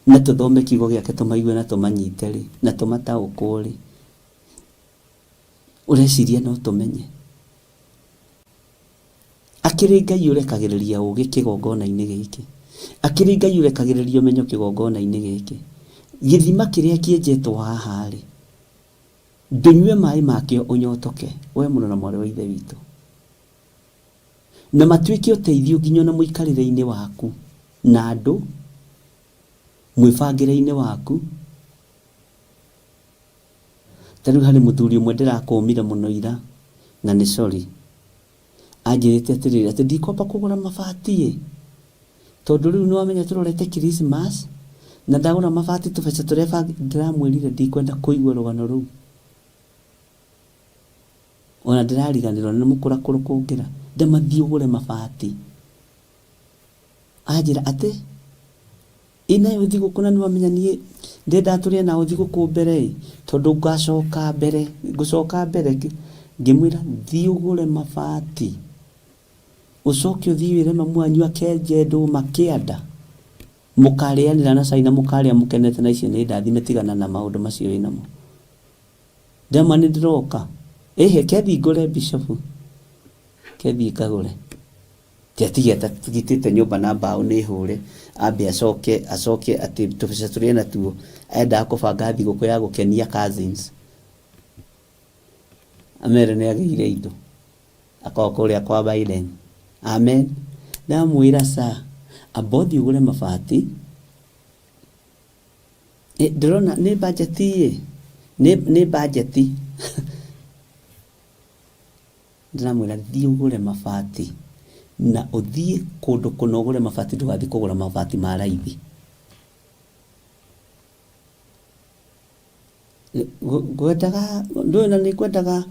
na tũthome kiugo gĩake tũmaigue na tũmanyite-rĩ, na tũmataũkwo-rĩ, ũreciria no tũmenye? Akĩrĩ Ngai ũrekagĩrĩria ũũgĩ kĩgongona-inĩ gĩkĩ? Akĩrĩ Ngai ũrekagĩrĩria ũmenyo kĩgongona-inĩ gĩkĩ? Gĩthima kĩrĩa kĩenjetwo haha-rĩ, ndũnyue maĩ makĩo ũnyotoke, we mũrũ na mwarĩ wa Ithe witũ. Na matuĩke ũteithio nginya ona mũikarĩre-inĩ waku na andũ, mwĩbangĩre-inĩ waku. Ta rĩu harĩ mũthuri ũmwe ndĩrakũmire mũno ira, na nĩ sorry. Anjĩrĩte atĩrĩrĩ, atĩ ndikwamba kũgũra mabati-ĩ, tondũ rĩu nĩwamenya tũrorete Christmas, na ndagũra mabati tũbeca tũrĩa ndĩramwĩrire ndikwenda kũigua rũgano rũu. Ona ndĩrariganĩrwo nĩ mũkũrakũrũ kũngĩra. Ndama thiĩ ũgũre mabati. Anjĩra atĩ, ĩ nayo thigũkũ na nĩwamenya niĩ ndendaga tũrĩe nao thigũkũ mbere ĩ, tondũ ngacoka mbere, ngũcoka mbere. Ngĩmwĩra thiĩ ũgũre mabati, ũcoke ũthiĩ wĩre mamu wanyu akenje ndũma kĩanda, mũkarĩanĩra na cai na mũkarĩa mũkenete na icio nĩ ndathime tigana na maũndũ macio wĩnamo. Ndama nĩ ndĩroka. Ĩhĩ kethiĩ ngũre bishop. Kethiĩ ngagũre. Ti atige atagitĩte nyũmba na mbaũ nĩ hũre ambe acoke acoke atĩ tũbeca tũrĩa natuo endaga kũbanga thigũkũ ya gũkenia cousins. Amere nĩ agĩire indo. Akorwo kũrĩa kwa Biden. Amen. Ndamwĩra ca amba ũthiĩ ũgũre mabati. Ndĩrona nĩ budget ĩ, nĩ budget. Ndĩramwĩra thiĩ ũgũre mabati na ũthiĩ kũndũ kũna ũgũre mabati ndũgathiĩ kũgũra mabati ma raithi. Ngwendaga ndũĩ na nĩ ngwendaga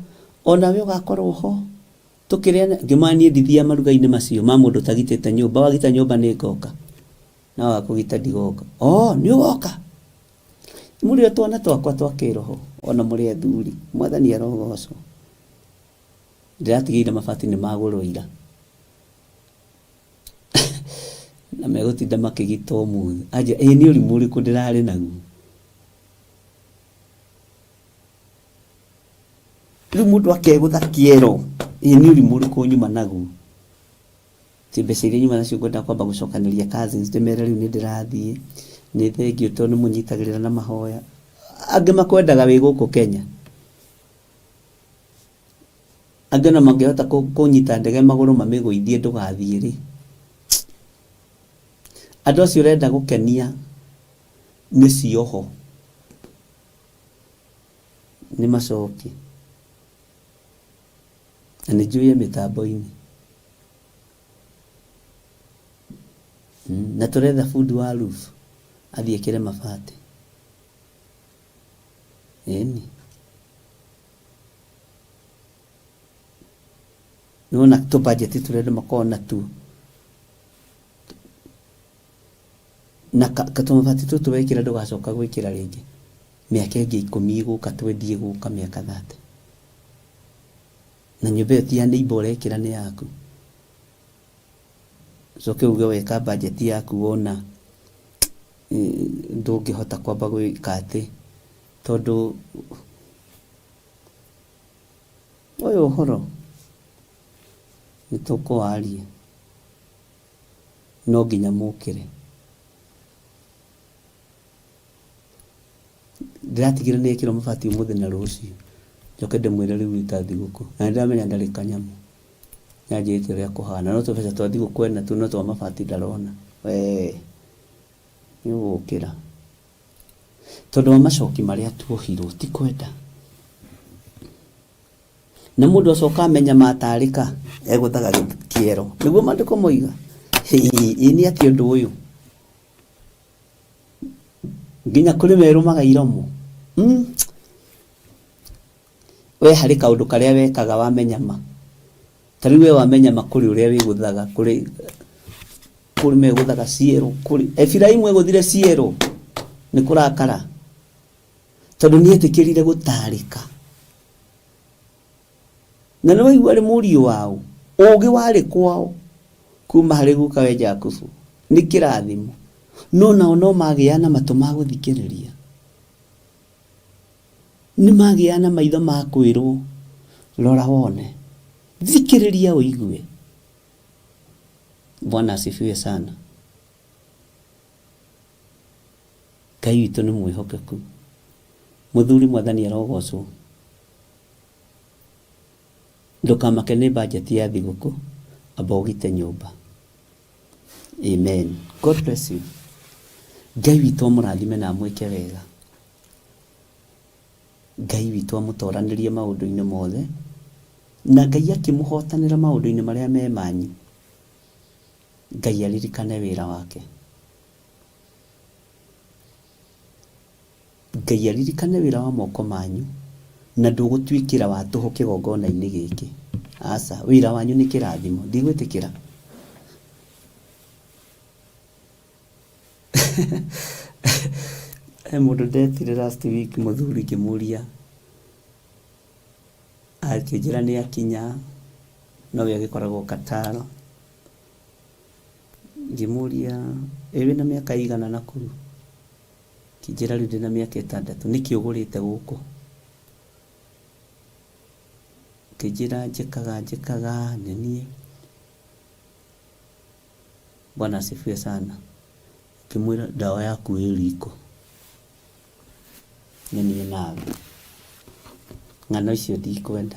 onawe ũgakorwo ho tũkĩrĩa ngĩmwĩra niĩ ndithiaga maruga-inĩ macio ma mũndũ ũtagitĩte nyũmba, wagita nyũmba nĩ ngoka. Na waga kũgita ndigoka. Oh, nĩ ũgoka? Mũrĩ o twana twakwa twa kĩroho, ona mũrĩ athuri. Mwathani arogocwo. Ndĩratigĩire mabati nĩ magũrwo ira. Na megũtinda makĩgita ũmũthĩ. Anjĩra, ĩĩ nĩ ũrimũ ũrĩkũ ndĩrarĩ naguo? Rĩu mũndũ akegũtha kĩero, ĩĩ nĩ ũrimũ ũrĩkũ nyuma naguo? Ti mbeca iria nyuma nacio ngwenda kwamba gũcokanĩria cousins ndĩmere rĩu nĩ ndĩrathiĩ, nĩ thengiũ tondũ nĩ mũnyitagĩrĩra na mahoya. Angĩ makwendaga wĩ gũkũ Kenya. Angĩ ona mangĩhota kũnyita ndege magũrũ mamĩgũithie ndũgathiĩ rĩ. Andũ acio ũrenda gũkenia nĩ cioho, nĩ macoki. Na nĩ njũĩ e mĩtambo-inĩ. Na tũretha bundi wa roof athiĩ ekĩre mabati. Ĩni. Nĩwona tũ budget tũrĩa andũ makoragwo natuo. Na tũmabati tũtũ wekĩra ndũgacoka gwĩkĩra rĩngĩ. Mĩaka ĩngĩ ikũmi ĩgũka twendie ĩgũka mĩaka thate. Na nyũmba ĩyo ti ya neighbour ũrekĩra nĩ yaku. Ũcoke uge weka budget yaku wona ndũngĩhota kwamba gwĩka atĩ tondũ ũyũ ũhoro nĩ tũkũwaria no nginya mũkĩre. Ndĩratigĩrĩra nĩ yekĩrwo mabati ũmũthĩ na rũciũ. Njoke ndĩmwĩre rĩu ĩta thigũkũ. Na nĩndĩramenya ndarĩ kanyamũ. Nĩanjĩrĩte ũrĩa kũhana. No tũbeca twa thigũkũ ena tuo no twa mabati ndarona. Wee nĩũgũkĩra. Tondũ wa macoki marĩa tuohirwo ti kwenda. Na mũndũ acoka amenya matarĩka egũthaga kĩero. Nĩguo maandĩko moiga. Ĩ nĩ atĩa ũndũ ũyũ? Nginya kũrĩ merũmaga iromo. We harĩ kaũndũ karĩa wekaga wamenya ma. Ta rĩu we wamenya ma kũrĩ ũrĩa wĩgũthaga, kũrĩ kũrĩ megũthaga ciero, kũrĩ Efiraimu egũthire ciero nĩ kũrakara tondũ nĩ etĩkĩrire gũtarĩka. Na nĩ waigua arĩ mũriũ wao, ũũgĩ warĩ kwao kuma harĩ gukawe Jakubu, nĩ kĩrathimo. No nao no magĩa na matũ ma gũthikĩrĩria. Nĩ magĩa na maitho ma kwĩrwo, rora wone, thikĩrĩria ũigue. Bwana asifiwe sana. Ngai witũ nĩ mwĩhokeku. Mũthuri Mwathani arogocwo. Ndũkamake nĩ bajeti ya thigũkũ, amba ũgite nyũmba. Amen. God bless you. Ngai witũ amũrathime na amwĩke wega. Ngai witũ amũtoranĩrie maũndũ-inĩ mothe, na Ngai akĩmũhotanĩra maũndũ-inĩ marĩa me manyu. Ngai aririkane wĩra wake. Ngai aririkane wĩra wa moko manyu, na ndũgũtuĩkĩra wa tũhũ kĩgongona-inĩ gĩkĩ. Aca, wĩra wanyu nĩ kĩrathimo, ndigwĩtĩkĩra. He mũndũ ndetire last week mũthuri ngĩmũria, akĩnjĩra nĩ akinya, nowe agĩkoragwo Qatar. Ngĩmũria, ĩ wĩna mĩaka ĩigana Nakuru? Akĩnjĩra rĩu ndĩna mĩaka ĩtandatũ, nĩkĩ ũgũrĩte gũkũ? Akĩnjĩra njĩkaga njĩkaga nĩ niĩ. Bwana asifiwe sana. Ngĩmwĩra ndawa yaku ĩ riko. Nĩ niĩ nawe. Ng'ano icio ndikwenda.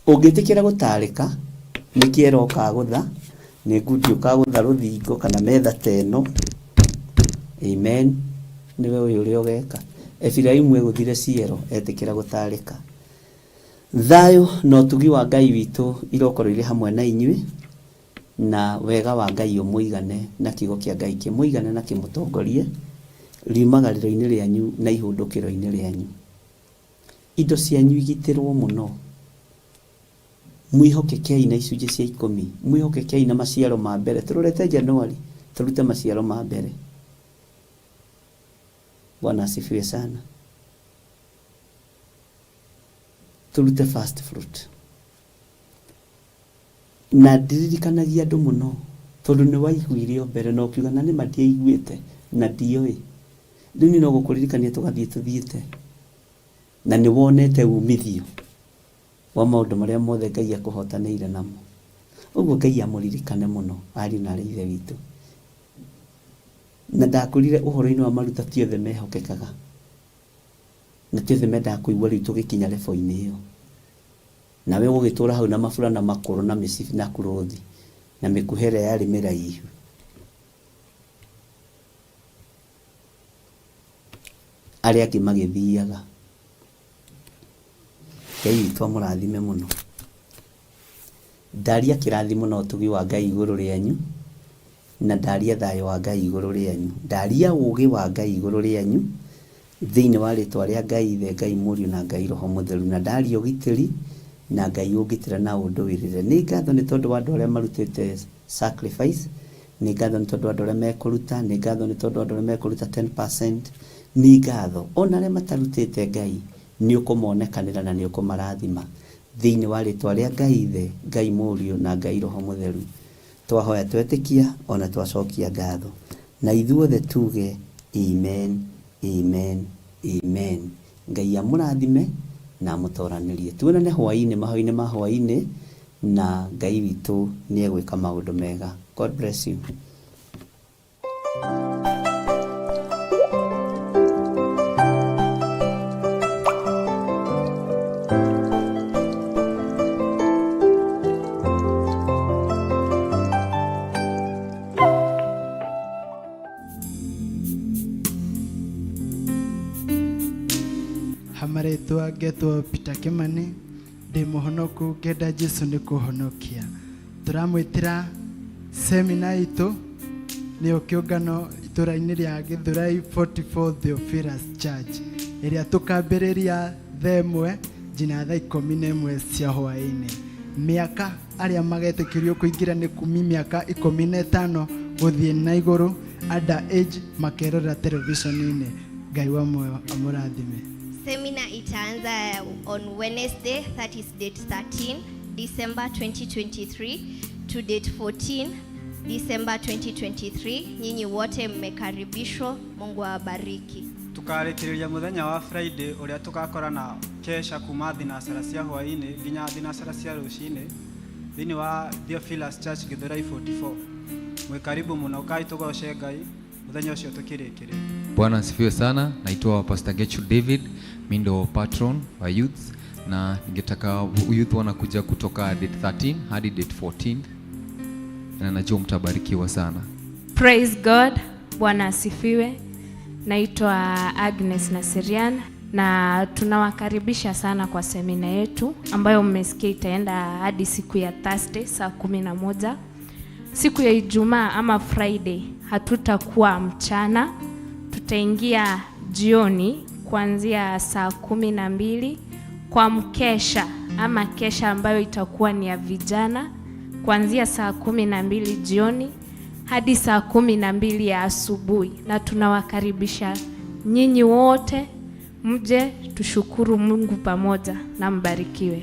Ũngĩtĩkĩra gũtarĩka, nĩ kĩero ũkagũtha, nĩ ngundi ũkagũtha rũthingo kana metha ta ĩno. Amen. Nĩwe ũyũ ũrĩa ũgeka. Efiraimu egũthire ciero etĩkĩra gũtarĩka. Thayũ na ũtugi wa Ngai witũ irokorwo irĩ hamwe na inyuĩ, na wega wa Ngai ũmũigane na kiugo kĩa Ngai kĩmũigane na kĩmũtongorie riumagarĩro-inĩ rĩanyu na ihũndũkĩro-inĩ rĩanyu. Indo cianyu igitĩrwo mũno. Mwĩhokekei na icunjĩ cia ikũmi, mwĩhokekei na maciaro ma mbere. Tũrorete Januari, tũrute maciaro ma mbere. Bwana asifiwe sana. Tũrute first fruit. Na ndiririkanagia andũ mũno tondũ nĩ waiguire o mbere na ũkiuga na nĩma ndiaiguĩte na ndioĩ. Rĩu niĩ no gũkũririkania tũgathiĩ tũthiĩte na nĩ wonete umithio wa maũndũ marĩa mothe Ngai akũhotanĩire namo. Ũguo Ngai amũririkane mũno ariũ na aarĩ a Ithe witũ. Na ndakwĩrire ũhoro-inĩ wa maruta ti othe mehokekaga na ti othe mendaga kũigua rĩu tũgĩkinya level-inĩ ĩyo. Nawe ũgũgĩtũũra hau na maburana makũrũ na mĩcibi na kurothi na mĩkuha ĩrĩa yarĩ mĩraihu. Arĩa angĩ magĩthiaga. Ngai witũ amũrathime mũno. Ndaria kĩrathimo na ũtugi wa Ngai igũrũ rĩanyu, na ndaria thayũ wa Ngai igũrũ rĩanyu. Ndaria ũũgĩ wa Ngai igũrũ rĩanyu, thĩinĩ wa rĩtwa rĩa Ngai Ithe, Ngai Mũriũ na Ngai Roho Mũtheru. Na ndaria ũgitĩri na Ngai ũngitĩre na ũndũĩrĩre. Nĩ ngatho nĩ tondũ wa andũ arĩa marutĩte sacrifice, nĩ ngatho nĩ tondũ wa andũ arĩa mekũruta, nĩ ngatho nĩ tondũ wa andũ arĩa mekũruta 10%, nĩ ngatho. Ona arĩa matarutĩte Ngai, nĩ ũkũmonekanĩra na nĩ ũkũmarathima. Thĩinĩ wa rĩtwa rĩa Ngai Ithe, Ngai Mũriũ na Ngai Roho Mũtheru. Twahoya twetĩkia ona twacokia ngatho. Na ithuothe tuge Amen, Amen, Amen. Ngai amũrathime na amũtoranĩrie. Tuonane hwaĩ-inĩ mahoya-inĩ ma hwaĩ-inĩ na Ngai witũ nĩ egwĩka maũndũ mega. God bless you. Rĩtwa ngetwo Peter Kimani, ndĩ mũhonoku ngenda Jesu nĩ kũhonokia. Tũramwĩtĩra semina itũ nĩyo kĩũngano itũra-inĩ rĩa Gĩthũrai 44 Theophilus Church ĩrĩa tũkambĩrĩria thaa 1 nginya thaa 11 cia hwaĩ-inĩ. Mĩaka arĩa magetĩkĩrio kũingĩra nĩ kumi mĩaka 15 gũthiĩ na igũrũ, under age makerora television-inĩ. Ngai wa muoyo amũrathime. Semina itaanza on Wednesday, that is date 13 December 2023 to date 14 December 2023. Nyinyi wote mmekaribishwa. Mungu awabariki. Tukarĩkĩrĩria mũthenya wa Friday ũrĩa tũgakorana kesha kuma thinacara cia hwaĩ-inĩ nginya thinacara cia rũcinĩ thĩinĩ wa Theophilus Church Gĩthũrai 44. Mwĩ karibu mũno, kai tũgoce Ngai mũthenya ũcio tũkĩrĩkĩrĩria. Bwana asifiwe sana. Naitwa Pastor Gertrude David, mi ndo patron wa youths, na ningetaka youth wanakuja kutoka date 13 hadi date 14, na najua mtabarikiwa sana. Praise God. Bwana asifiwe. Naitwa Agnes Naserian na tunawakaribisha sana kwa semina yetu ambayo mmesikia itaenda hadi siku ya Thursday saa 11. Siku ya Ijumaa ama Friday hatutakuwa mchana, tutaingia jioni kuanzia saa 12 kwa mkesha ama kesha ambayo itakuwa ni ya vijana kuanzia saa 12 jioni hadi saa 12 ya asubuhi, na tunawakaribisha nyinyi wote mje tushukuru Mungu pamoja na mbarikiwe.